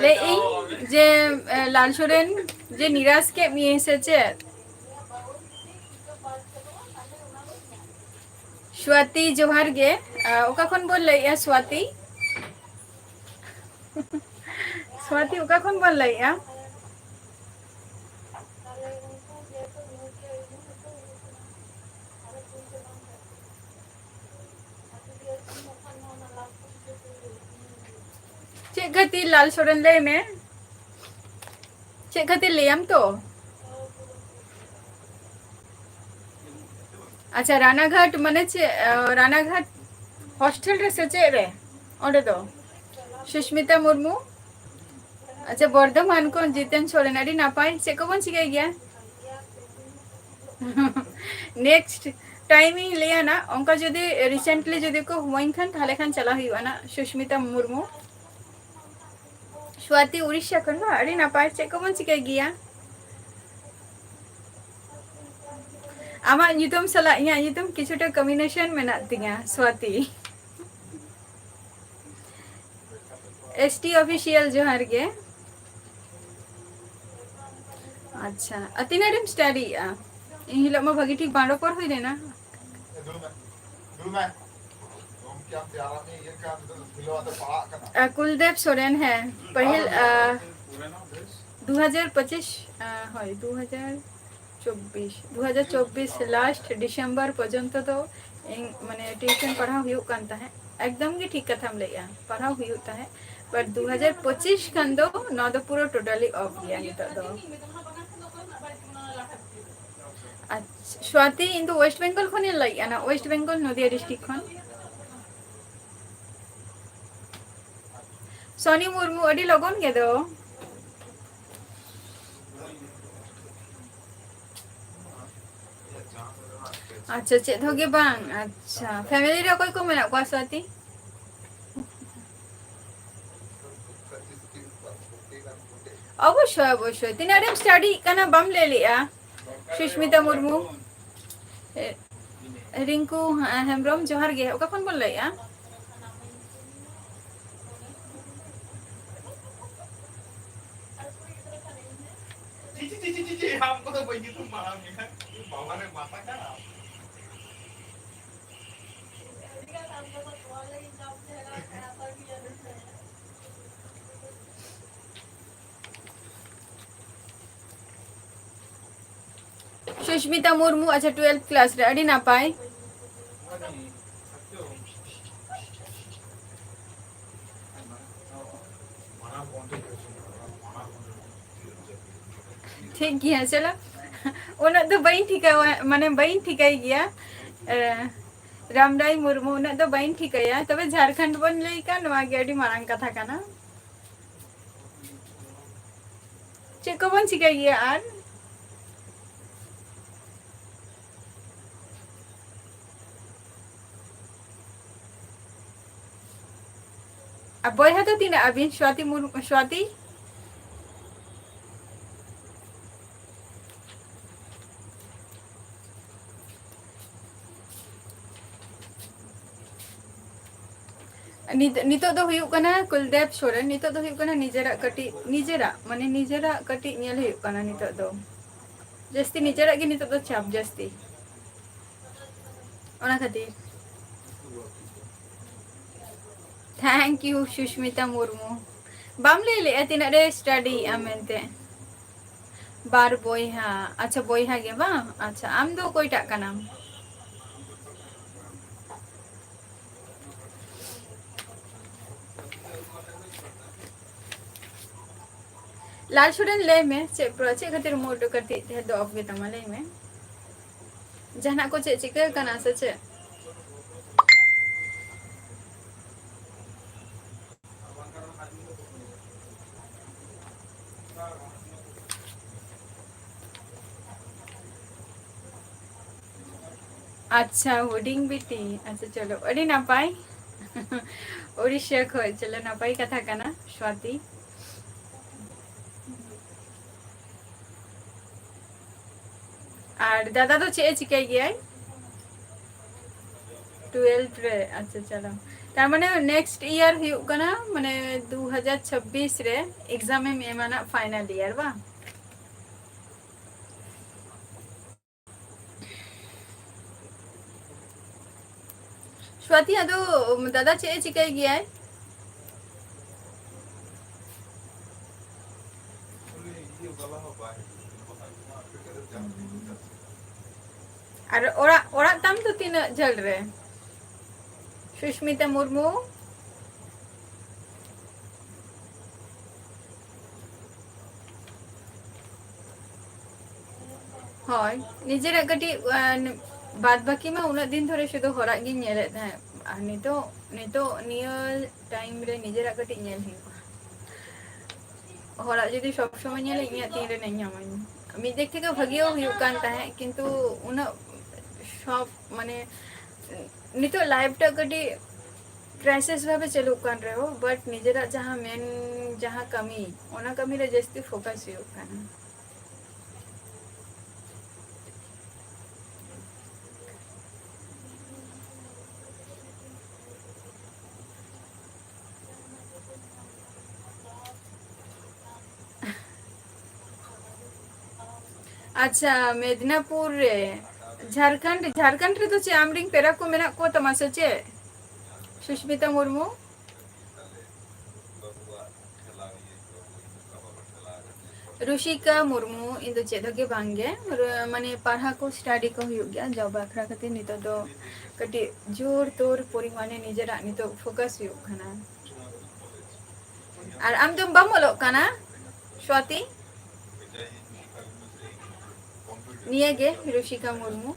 ᱞᱟᱹᱭᱮᱫ ᱟᱹᱧ ᱡᱮ, ᱮ, ᱞᱟᱞ ᱥᱚᱨᱮᱱ ᱡᱮ ᱱᱤᱨᱟᱥ ᱠᱮᱫ ᱢᱮᱭᱟᱭ ᱥᱮ ᱪᱮᱫ? ᱥᱣᱟᱛᱤ, ᱡᱚᱦᱟᱨ ᱜᱮ᱾ ᱟ, ᱚᱠᱟ ᱠᱷᱚᱱ ᱵᱚᱱ ᱞᱟᱹᱭᱮᱜᱼᱟ, ᱥᱣᱟᱛᱤ? ᱥᱣᱟᱛᱤ, ᱚᱠᱟ ᱠᱷᱚᱱ ᱵᱚᱱ ᱞᱟᱹᱭᱮᱜᱼᱟ? ᱪᱮᱫ ᱠᱷᱟᱹᱛᱤᱨ ᱞᱟᱞ ᱥᱚᱨᱮᱱ, ᱞᱟᱹᱭ ᱢᱮ? ᱪᱮᱫ ᱠᱷᱟᱹᱛᱤᱨ ᱞᱟᱹᱭᱟᱢ ᱛᱚ? ᱟᱪᱪᱷᱟ, ᱨᱟᱱᱟᱜᱷᱟᱴ ᱢᱟᱱᱮ ᱪᱮᱫ? ᱟ, ᱨᱟᱱᱟᱜᱷᱟᱴ hostel ᱨᱮ ᱥᱮ ᱪᱮᱫ ᱨᱮ? ᱚᱸᱰᱮ ᱫᱚ ᱥᱩᱥᱢᱤᱛᱟ ᱢᱩᱨᱢᱩ᱾ ᱟᱪᱪᱷᱟ, ᱵᱚᱨᱫᱷᱚᱢᱟᱱ ᱠᱷᱚᱱ ᱡᱤᱛᱮᱱ ᱥᱚᱨᱮᱱ, ᱟᱹᱰᱤ ᱱᱟᱯᱟᱭ᱾ ᱪᱮᱫ ᱠᱚᱵᱚᱱ ᱪᱤᱠᱟᱹᱭ ᱜᱮᱭᱟ? Next time ᱤᱧ ᱞᱟᱹᱭᱟ ᱱᱟ, ᱚᱱᱠᱟ ᱡᱩᱫᱤ recently ᱡᱩᱫᱤ ᱠᱚ ᱦᱚᱦᱚᱧ ᱠᱷᱟᱱ, ᱛᱟᱦᱞᱮ ᱠᱷᱟᱱ ᱪᱟᱞᱟᱣ ᱦᱩᱭᱩᱜᱼᱟ ᱱᱟ, ᱥᱩᱥᱢᱤᱛᱟ ᱢᱩᱨᱢᱩ᱾ ᱥᱣᱟᱛᱤ ᱩᱲᱤᱥᱥᱟ ᱠᱷᱚᱱ ᱵᱟ? ᱟᱹᱰᱤ ᱱᱟᱯᱟᱭ᱾ ᱪᱮᱫ ᱠᱚᱵᱚᱱ ᱪᱤᱠᱟᱹᱭ ᱜᱮᱭᱟ? ᱟᱢᱟᱜ ᱧᱩᱛᱩᱢ ᱥᱟᱞᱟᱜ ᱤᱧᱟᱹᱜ ᱧᱩᱛᱩᱢ ᱠᱤᱪᱷᱩᱴᱟ combination ᱢᱮᱱᱟᱜ ᱛᱤᱧᱟᱹ, ᱥᱣᱟᱛᱤ᱾ S T Official, ᱡᱚᱦᱟᱨ ᱜᱮ᱾ ᱟᱪᱪᱷᱟ, ᱟᱨ ᱛᱤᱱᱟᱹᱜ ᱨᱮᱢ studyᱭᱮᱜᱼᱟ? ᱤᱱ ᱦᱤᱞᱳᱜ ᱢᱟ ᱵᱷᱟᱹᱜᱤ ᱴᱷᱤᱠ ᱵᱟᱝ ᱨᱚᱯᱚᱲ ᱦᱩᱭ ᱞᱮᱱᱟ᱾ ᱟᱨ ᱠᱩᱞᱫᱮᱵ ᱥᱚᱨᱮᱱ, ᱦᱮᱸ, ᱯᱟᱹᱦᱤᱞ, ᱟ, ᱫᱩ ᱦᱟᱡᱟᱨ ᱯᱚᱸᱪᱤᱥ, ᱟ, ᱦᱳᱭ, ᱫᱩ ᱦᱟᱡᱟᱨ ᱪᱚᱵᱵᱤᱥ, ᱫᱩ ᱦᱟᱡᱟᱨ ᱪᱚᱵᱵᱤᱥ last December ᱯᱚᱨᱡᱚᱱᱛᱚ ᱫᱚ ᱤᱧ, ᱢᱟᱱᱮ, tuition ᱯᱟᱲᱦᱟᱣ ᱦᱩᱭᱩᱜ ᱠᱟᱱ ᱛᱟᱦᱮᱸᱫ᱾ ᱮᱠᱫᱚᱢ ᱜᱮ ᱴᱷᱤᱠ ᱠᱟᱛᱷᱟᱢ ᱞᱟᱹᱭᱮᱜᱼᱟ, ᱯᱟᱲᱦᱟᱣ ᱦᱩᱭᱩᱜ ᱛᱟᱦᱮᱸᱫ, but ᱫᱩ ᱦᱟᱡᱟᱨ ᱯᱚᱸᱪᱤᱥ ᱠᱷᱟᱱ ᱫᱚ ᱱᱚᱣᱟ ᱫᱚ ᱯᱩᱨᱟᱹ totally off ᱜᱮᱭᱟ ᱱᱤᱛᱚᱜ ᱫᱚ᱾ ᱟᱪᱪᱷᱟ, ᱥᱣᱟᱛᱤ, ᱤᱧ ᱫᱚ West Bengal ᱠᱷᱚᱱᱤᱧ ᱞᱟᱹᱭᱮᱜᱼᱟ, ᱱᱟ, West Bengal, ᱱᱚᱫᱤᱭᱟ district ᱠᱷᱚᱱ᱾ ᱥᱚᱱᱤ ᱢᱩᱨᱢᱩ, ᱟᱹᱰᱤ ᱞᱚᱜᱚᱱ ᱜᱮ ᱫᱚ᱾ ᱟᱪᱪᱷᱟ, ᱪᱮᱫ ᱦᱚᱸ ᱜᱮ ᱵᱟᱝ᱾ ᱟᱪᱪᱷᱟ, family ᱨᱮ ᱚᱠᱚᱭ ᱠᱚ ᱢᱮᱱᱟᱜ ᱠᱚᱣᱟ, ᱥᱣᱟᱛᱤ? ᱚᱵᱚᱥᱥᱳᱭ, ᱚᱵᱚᱥᱥᱳᱭ᱾ ᱛᱤᱱᱟᱹᱜ ᱨᱮᱢ studyᱭᱮᱫ ᱠᱟᱱᱟ, ᱵᱟᱢ ᱞᱟᱹᱭ ᱞᱮᱜᱼᱟ? ᱥᱩᱥᱢᱤᱛᱟ ᱢᱩᱨᱢᱩ, ᱮ, ᱨᱤᱝᱠᱩ ᱦᱮᱢᱵᱨᱚᱢ, ᱡᱚᱦᱟᱨ ᱜᱮ᱾ ᱚᱠᱟ ᱠᱷᱚᱱ ᱵᱚᱱ ᱞᱟᱹᱭᱮᱜᱼᱟ? ᱪᱤ, ᱪᱤ, ᱪᱤ, ᱪᱤ, ᱪᱤ, ᱟᱢ ᱠᱚᱫᱚ ᱵᱟᱹᱧ ᱧᱩᱛᱩᱢ ᱢᱟᱲᱟᱝ ᱢᱮᱭᱟ᱾ ᱵᱟᱵᱟ ᱨᱮ ᱢᱟᱛᱟ ᱠᱟᱱᱟ᱾ ᱥᱩᱥᱢᱤᱛᱟ ᱢᱩᱨᱢᱩ, ᱟᱪᱪᱷᱟ, twelfth class ᱨᱮ, ᱟᱹᱰᱤ ᱱᱟᱯᱟᱭ᱾ ᱴᱷᱤᱠ ᱜᱮᱭᱟ, ᱪᱚᱞᱚ᱾ ᱩᱱᱟᱹᱜ ᱫᱚ ᱵᱟᱹᱧ ᱴᱷᱤᱠᱟᱹᱣᱟ, ᱢᱟᱱᱮ, ᱵᱟᱹᱧ ᱴᱷᱤᱠᱟᱹᱭ ᱜᱮᱭᱟ᱾ ᱮ, ᱨᱟᱢᱨᱟᱭ ᱢᱩᱨᱢᱩ, ᱩᱱᱟᱹᱜ ᱫᱚ ᱵᱟᱹᱧ ᱴᱷᱤᱠᱟᱹᱭᱟ, ᱛᱚᱵᱮ ᱡᱷᱟᱲᱠᱷᱚᱸᱰ ᱵᱚᱱ ᱞᱟᱹᱭ ᱠᱷᱟᱱ ᱱᱚᱣᱟ ᱜᱮ ᱟᱹᱰᱤ ᱢᱟᱨᱟᱝ ᱠᱟᱛᱷᱟ ᱠᱟᱱᱟ᱾ ᱪᱮᱫ ᱠᱚᱵᱚᱱ ᱪᱤᱠᱟᱹᱭ ᱜᱮᱭᱟ ᱟᱨ? ᱟᱨ ᱵᱚᱭᱦᱟ ᱫᱚ ᱛᱤᱱᱟᱹᱜ ᱟᱹᱵᱤᱱ, ᱥᱣᱟᱛᱤ ᱢᱩᱨᱢᱩ, ᱥᱣᱟᱛᱤ? ᱱᱤᱛ-, ᱱᱤᱛᱚᱜ ᱫᱚ ᱦᱩᱭᱩᱜ ᱠᱟᱱᱟ ᱠᱩᱞᱫᱮᱵ ᱥᱚᱨᱮᱱ, ᱱᱤᱛᱚᱜ ᱫᱚ ᱦᱩᱭᱩᱜ ᱠᱟᱱᱟ ᱱᱤᱡᱮᱨᱟᱜ ᱠᱟᱹᱴᱤᱡ, ᱱᱤᱡᱮᱨᱟᱜ, ᱢᱟᱱᱮ ᱱᱤᱡᱮᱨᱟᱜ ᱠᱟᱹᱴᱤᱡ ᱧᱮᱞ ᱦᱩᱭᱩᱜ ᱠᱟᱱᱟ ᱱᱤᱛᱚᱜ ᱫᱚ᱾ ᱡᱟᱹᱥᱛᱤ ᱱᱤᱡᱮᱨᱟᱜ ᱜᱮ ᱱᱤᱛᱚᱜ ᱫᱚ ᱪᱟᱯ ᱡᱟᱹᱥᱛᱤ᱾ ᱚᱱᱟ ᱠᱷᱟᱹᱛᱤᱨ᱾ Thank you, Susmita Murmu. ᱵᱟᱢ ᱞᱟᱹᱭ ᱞᱮᱜᱼᱟ ᱛᱤᱱᱟᱹᱜ ᱨᱮ study ᱮᱜᱼᱟ ᱢᱮᱱᱛᱮ? ᱵᱟᱨ ᱵᱚᱭᱦᱟ᱾ ᱟᱪᱪᱷᱟ, ᱵᱚᱭᱦᱟ ᱜᱮ ᱵᱟᱝ? ᱟᱪᱪᱷᱟ, ᱟᱢ ᱫᱚ ᱚᱠᱚᱭᱴᱟᱜ ᱠᱟᱱᱟᱢ? ᱞᱟᱞ ᱥᱚᱨᱮᱱ, ᱞᱟᱹᱭ ᱢᱮ, ᱪᱮᱫ ᱯᱨᱚ-, ᱪᱮᱫ ᱠᱷᱟᱹᱛᱤᱨ mood ᱠᱟᱹᱴᱤᱡ ᱛᱮᱦᱮᱧ ᱫᱚ off ᱜᱮᱛᱟᱢᱟ? ᱞᱟᱹᱭ ᱢᱮ, ᱡᱟᱦᱟᱱᱟᱜ ᱠᱚ ᱪᱮᱫ ᱪᱤᱠᱟᱹ ᱠᱟᱱᱟ ᱥᱮ ᱪᱮᱫ? ᱟᱪᱪᱷᱟ, ᱦᱩᱰᱤᱧ ᱵᱤᱴᱤ᱾ ᱟᱪᱪᱷᱟ, ᱪᱚᱞᱚ, ᱟᱹᱰᱤ ᱱᱟᱯᱟᱭ᱾ ᱳᱰᱤᱥᱟ ᱠᱷᱚᱡ, ᱪᱚᱞᱚ, ᱱᱟᱯᱟᱭ ᱠᱟᱛᱷᱟ ᱠᱟᱱᱟ, ᱥᱣᱟᱛᱤ᱾ ᱟᱨ ᱫᱟᱫᱟ ᱫᱚ ᱪᱮᱫ ᱮ ᱪᱤᱠᱟᱹᱭ ᱜᱮᱭᱟᱭ? Twelfth ᱨᱮ᱾ ᱟᱪᱪᱷᱟ, ᱪᱚᱞᱚ, ᱛᱟᱨ ᱢᱟᱱᱮ next year ᱦᱩᱭᱩᱜ ᱠᱟᱱᱟ, ᱢᱟᱱᱮ ᱫᱩ ᱦᱟᱡᱟᱨ ᱪᱷᱟᱵᱵᱤᱥ ᱨᱮ exam ᱮᱢ ᱮᱢᱟ ᱱᱟᱜ, final year ᱵᱟᱝ? ᱥᱣᱟᱛᱤ, ᱟᱫᱚ ᱫᱟᱫᱟ ᱪᱮᱫ ᱮ ᱪᱤᱠᱟᱹᱭ ᱜᱮᱭᱟᱭ? ᱟᱨ ᱚᱲᱟᱜ, ᱚᱲᱟᱜ ᱛᱟᱢ ᱫᱚ ᱛᱤᱱᱟᱹᱜ ᱡᱷᱟᱹᱞ ᱨᱮ? ᱥᱩᱥᱢᱤᱛᱟ ᱢᱩᱨᱢᱩ᱾ ᱦᱳᱭ, ᱱᱤᱡᱮᱨᱟᱜ ᱠᱟᱹᱴᱤᱡ, ᱟᱸ, ᱵᱟᱫ ᱵᱟᱹᱠᱤ ᱢᱟ ᱩᱱᱟᱹᱜ ᱫᱤᱱ ᱫᱷᱚᱨᱮ ᱥᱩᱫᱷᱩ ᱦᱚᱲᱟᱜ ᱜᱤᱧ ᱧᱮᱞᱮᱫ ᱛᱟᱦᱮᱸᱫ, ᱟᱨ ᱱᱤᱛᱚᱜ, ᱱᱤᱛᱚᱜ ᱱᱤᱭᱟᱹ time ᱨᱮ ᱱᱤᱡᱮᱨᱟᱜ ᱠᱟᱹᱴᱤᱡ ᱧᱮᱞ ᱦᱩᱭᱩᱜᱼᱟ᱾ ᱦᱚᱲᱟᱜ ᱡᱩᱫᱤ ᱥᱚᱵ ᱥᱚᱢᱚᱭ ᱧᱮᱞᱟᱹᱧ, ᱤᱧᱟᱹᱜ ᱛᱤᱱ ᱨᱮ ᱧᱟᱢᱟᱹᱧ? ᱢᱤᱫ ᱫᱤᱠ ᱛᱷᱮᱠᱮ ᱵᱷᱟᱜᱮᱣ ᱦᱩᱭᱩᱜ ᱠᱟᱱ ᱛᱟᱦᱮᱸᱫ, ᱠᱤᱱᱛᱩ ᱩᱱᱟᱹᱜ ᱥᱚᱵ, ᱢᱟᱱᱮ, ᱱᱤᱛᱚᱜ life ᱴᱟᱜ ᱠᱟᱹᱴᱤᱡ ᱠᱨᱟᱭᱥᱤᱥ ᱵᱷᱟᱵᱮ ᱪᱟᱹᱞᱩᱜ ᱠᱟᱱ ᱨᱮᱦᱚᱸ, but ᱱᱤᱡᱮᱨᱟᱜ ᱡᱟᱦᱟᱸ ᱢᱮᱱ, ᱡᱟᱦᱟᱸ ᱠᱟᱹᱢᱤ, ᱚᱱᱟ ᱠᱟᱹᱢᱤ ᱨᱮ ᱡᱟᱹᱥᱛᱤ ᱯᱷᱳᱠᱟᱥ ᱦᱩᱭᱩᱜ ᱠᱟᱱᱟ᱾ ᱟᱪᱪᱷᱟ, ᱢᱮᱫᱽᱱᱟᱯᱩᱨ ᱨᱮ, ᱡᱷᱟᱲᱠᱷᱚᱸᱰ, ᱡᱷᱟᱲᱠᱷᱚᱸᱰ ᱨᱮᱫᱚ ᱪᱮᱫ ᱟᱢᱨᱮᱱ ᱯᱮᱲᱟ ᱠᱚ ᱢᱮᱱᱟᱜ ᱠᱚ ᱛᱟᱢᱟ ᱥᱮ ᱪᱮᱫ, ᱥᱩᱥᱢᱤᱛᱟ ᱢᱩᱨᱢᱩ? ᱨᱩᱥᱤᱠᱟ ᱢᱩᱨᱢᱩ, ᱤᱧ ᱫᱚ ᱪᱮᱫ ᱦᱚᱸ ᱜᱮ ᱵᱟᱝ ᱜᱮ, ᱨ-, ᱢᱟᱱᱮ ᱯᱟᱲᱦᱟᱣ ᱠᱚ, ᱥᱴᱟᱰᱤ ᱠᱚ ᱦᱩᱭᱩᱜ ᱜᱮᱭᱟ, ᱡᱚᱵ ᱵᱟᱠᱷᱨᱟ ᱠᱷᱟᱹᱛᱤᱨ ᱱᱤᱛᱚᱜ ᱫᱚ ᱠᱟᱹᱴᱤᱡ ᱡᱳᱨ ᱛᱳᱨ ᱯᱚᱨᱤᱢᱟᱱᱮ ᱱᱤᱡᱮᱨᱟᱜ ᱱᱤᱛᱚᱜ ᱯᱷᱳᱠᱟᱥ ᱦᱩᱭᱩᱜ ᱠᱟᱱᱟ᱾ ᱟᱨ ᱟᱢ ᱫᱚᱢ ᱵᱟᱢ ᱚᱞᱚᱜ ᱠᱟᱱᱟ, ᱥᱣᱟᱛᱤ? ᱱᱤᱭᱟᱹ ᱜᱮ ᱨᱩᱥᱤᱠᱟ ᱢᱩᱨᱢᱩ᱾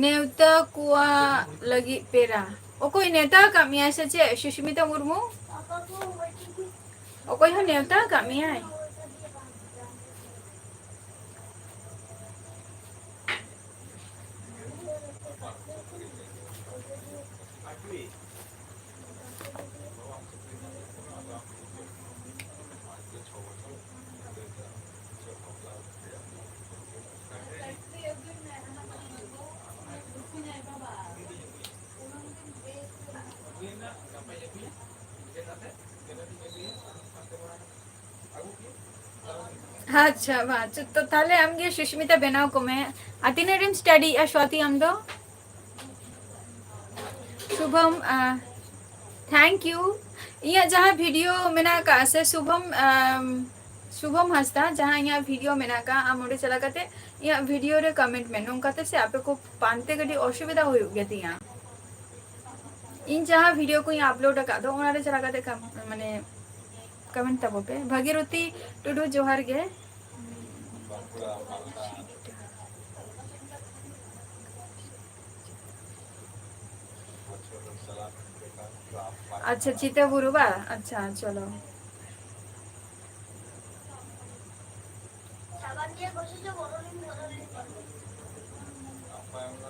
ᱱᱮᱣᱛᱟ ᱠᱚᱣᱟᱜ ᱞᱟᱹᱜᱤᱫ ᱯᱮᱲᱟ᱾ ᱚᱠᱚᱭ ᱱᱮᱣᱛᱟ ᱟᱠᱟᱫ ᱢᱮᱭᱟᱭ ᱥᱮ ᱪᱮᱫ, ᱥᱩᱥᱢᱤᱛᱟ ᱢᱩᱨᱢᱩ? ᱚᱠᱚᱭ ᱦᱚᱸ ᱱᱮᱣᱛᱟ ᱟᱠᱟᱫ ᱢᱮᱭᱟᱭ? ᱟᱪᱪᱷᱟ, ᱢᱟ, ᱪᱚ, ᱛᱚ ᱛᱟᱦᱞᱮ ᱟᱢᱜᱮ ᱥᱩᱥᱢᱤᱛᱟ ᱵᱮᱱᱟᱣ ᱠᱚᱢᱮ᱾ ᱟᱨ ᱛᱤᱱᱟᱹᱜ ᱨᱮᱢ ᱥᱴᱟᱰᱤᱭᱮᱜᱼᱟ, ᱥᱣᱟᱛᱤ, ᱟᱢ ᱫᱚ? ᱥᱩᱵᱷᱚᱢ, ᱟ, thank you᱾ ᱤᱧᱟᱹᱜ ᱡᱟᱦᱟᱸ ᱵᱷᱤᱰᱤᱭᱳ ᱢᱮᱱᱟᱜ ᱟᱠᱟᱫᱼᱟ ᱥᱮ, ᱥᱩᱵᱷᱚᱢ, ᱟᱢ, ᱥᱩᱵᱷᱚᱢ ᱦᱟᱸᱥᱫᱟ, ᱡᱟᱦᱟᱸ ᱤᱧᱟᱹᱜ ᱵᱷᱤᱰᱤᱭᱳ ᱢᱮᱱᱟᱜ ᱟᱠᱟᱫᱼᱟ, ᱟᱢ ᱚᱸᱰᱮ ᱪᱟᱞᱟᱣ ᱠᱟᱛᱮ ᱤᱧᱟᱹᱜ ᱵᱷᱤᱰᱤᱭᱳ ᱨᱮ ᱠᱚᱢᱮᱱᱴ ᱢᱮ᱾ ᱱᱚᱝᱠᱟ ᱛᱮ ᱥᱮ ᱟᱯᱮ ᱠᱚ ᱯᱟᱱᱛᱮ ᱠᱟᱹᱴᱤᱡ ᱚᱥᱩᱵᱤᱫᱷᱟ ᱦᱩᱭᱩᱜ ᱜᱮᱛᱤᱧᱟ᱾ ᱤᱧ ᱡᱟᱦᱟᱸ ᱵᱷᱤᱰᱤᱭᱳ ᱠᱚᱧ ᱟᱯᱞᱳᱰ ᱟᱠᱟᱫ ᱫᱚ, ᱚᱱᱟ ᱨᱮ ᱪᱟᱞᱟᱣ ᱠᱟᱛᱮ ᱠᱟᱢ-, ᱢᱟᱱᱮ, ᱠᱚᱢᱮᱱᱴ ᱛᱟᱵᱚ ᱯᱮ᱾ ᱵᱷᱟᱜᱤᱨᱚᱛᱤ ᱴᱩᱰᱩ, ᱡᱚᱦᱟᱨ ᱜᱮ᱾ ᱟᱪᱪᱷᱟ, ᱪᱤᱛᱟᱹ ᱵᱩᱨᱩ ᱵᱟ? ᱟᱪᱪᱷᱟ, ᱪᱚᱞᱚ᱾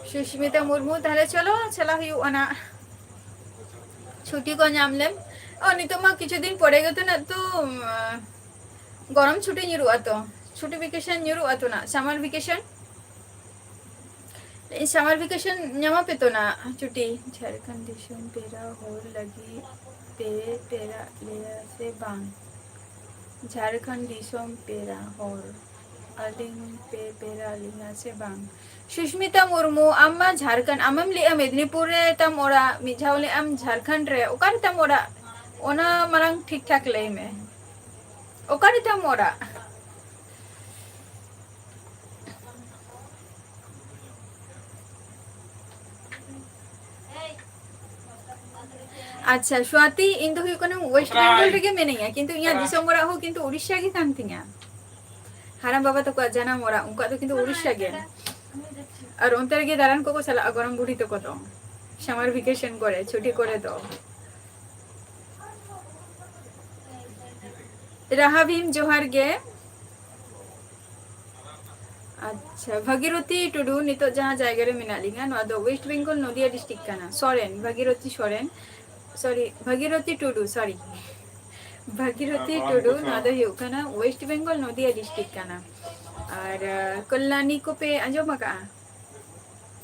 ᱥᱩᱥᱢᱤᱛᱟ ᱢᱩᱨᱢᱩ, ᱛᱟᱦᱞᱮ ᱪᱚᱞᱚ, ᱪᱟᱞᱟᱣ ᱦᱩᱭᱩᱜᱼᱟ ᱱᱟᱜ᱾ ᱪᱷᱩᱴᱤ ᱠᱚ ᱧᱟᱢ ᱞᱮᱢ᱾ ᱚ, ᱱᱤᱛᱚᱜ ᱢᱟ ᱠᱤᱪᱷᱩ ᱫᱤᱱ ᱯᱚᱨᱮ ᱜᱮᱛᱚ ᱱᱟᱜ ᱛᱚ, ᱩᱢ, ᱜᱚᱨᱚᱢ ᱪᱷᱩᱴᱤ ᱧᱩᱨᱩᱜᱼᱟ ᱛᱚ᱾ ᱪᱷᱩᱴᱤ vacation ᱧᱩᱨᱩᱜᱼᱟ ᱛᱚ ᱱᱟᱜ, summer vacation᱾ ᱤᱧ summer vacation ᱧᱟᱢᱟᱯᱮ ᱛᱚ ᱱᱟᱜ ᱪᱷᱩᱴᱤ? ᱡᱷᱟᱲᱠᱷᱚᱸᱰ ᱫᱤᱥᱚᱢ ᱯᱮᱲᱟ ᱦᱚᱲ ᱞᱟᱹᱜᱤᱫ ᱯᱮ ᱯᱮᱲᱟ ᱞᱮᱭᱟ ᱥᱮ ᱵᱟᱝ? ᱡᱷᱟᱲᱠᱷᱚᱸᱰ ᱫᱤᱥᱚᱢ ᱯᱮᱲᱟ ᱦᱚᱲ ᱟᱹᱞᱤᱧ ᱯᱮ ᱯᱮᱲᱟ ᱞᱤᱧᱟ ᱥᱮ ᱵᱟᱝ? ᱥᱩᱥᱢᱤᱛᱟ ᱢᱩᱨᱢᱩ, ᱟᱢ ᱢᱟ ᱡᱷᱟᱲᱠᱷᱚᱸᱰ, ᱟᱢᱮᱢ ᱞᱟᱹᱭᱮᱜᱼᱟ ᱢᱮᱫᱽᱱᱤᱯᱩᱨ ᱨᱮ ᱛᱟᱢ ᱚᱲᱟᱜ, ᱢᱤᱫ ᱫᱷᱟᱣ ᱞᱟᱹᱭᱮᱜᱼᱟᱢ ᱡᱷᱟᱲᱠᱷᱚᱸᱰ ᱨᱮ, ᱚᱠᱟᱨᱮ ᱛᱟᱢ ᱚᱲᱟᱜ? ᱚᱱᱟ ᱢᱟᱲᱟᱝ ᱴᱷᱤᱠ ᱴᱷᱟᱠ ᱞᱟᱹᱭ ᱢᱮ, ᱚᱠᱟᱨᱮ ᱛᱟᱢ ᱚᱲᱟᱜ? ᱟᱪᱪᱷᱟ ᱥᱣᱟᱛᱤ, ᱤᱧ ᱫᱚ ᱦᱩᱭᱩᱜ ᱠᱟᱱᱟ West Bengal ᱨᱮᱜᱮ ᱢᱮᱱᱟᱹᱧᱟ, ᱠᱤᱱᱛᱩ ᱤᱧᱟᱹᱜ ᱫᱤᱥᱚᱢ ᱚᱲᱟᱜ ᱦᱚᱸ ᱠᱤᱱᱛᱩ ᱩᱲᱤᱥᱥᱟ ᱜᱮ ᱠᱟᱱ ᱛᱤᱧᱟ᱾ ᱦᱟᱲᱟᱢ ᱵᱟᱵᱟ ᱛᱟᱠᱚᱣᱟᱜ ᱡᱟᱱᱟᱢ ᱚᱲᱟᱜ, ᱩᱱᱠᱩᱣᱟᱜ ᱫᱚ ᱠᱤᱱᱛᱩ ᱩᱲᱤᱥᱥᱟ ᱜᱮ᱾ ᱟᱨ ᱚᱱᱛᱮ ᱨᱮᱜᱮ ᱫᱟᱬᱟᱱ ᱠᱚᱠᱚ ᱪᱟᱞᱟᱜᱼᱟ ᱜᱚᱲᱚᱢ ᱵᱩᱰᱷᱤ ᱛᱟᱠᱚ ᱫᱚ, summer vacation ᱠᱚᱨᱮ, ᱪᱷᱩᱴᱤ ᱠᱚᱨᱮ ᱫᱚ᱾ ᱨᱟᱦᱟ ᱵᱷᱤᱢ, ᱡᱚᱦᱟᱨ ᱜᱮ᱾ ᱟᱪᱪᱷᱟ, ᱵᱷᱟᱜᱤᱨᱚᱛᱤ ᱴᱩᱰᱩ, ᱱᱤᱛᱚᱜ ᱡᱟᱦᱟᱸ ᱡᱟᱭᱜᱟ ᱨᱮ ᱢᱮᱱᱟᱜ ᱞᱤᱧᱟ, ᱱᱚᱣᱟ ᱫᱚ West Bengal, ᱱᱚᱫᱤᱭᱟ district ᱠᱟᱱᱟ᱾ ᱥᱚᱨᱮᱱ, ᱵᱷᱟᱜᱤᱨᱚᱛᱤ ᱥᱚᱨᱮᱱ, sorry, ᱵᱷᱟᱜᱤᱨᱚᱛᱤ ᱴᱩᱰᱩ, sorry᱾ ᱵᱷᱟᱜᱤᱨᱚᱛᱤ ᱴᱩᱰᱩ, ᱱᱚᱣᱟ ᱫᱚ ᱦᱩᱭᱩᱜ ᱠᱟᱱᱟ West Bengal, ᱱᱚᱫᱤᱭᱟ district ᱠᱟᱱᱟ᱾ ᱟᱨ, ᱟᱸ, ᱠᱚᱞᱞᱟᱱᱤ ᱠᱚᱯᱮ ᱟᱸᱡᱚᱢ ᱟᱠᱟᱫᱼᱟ?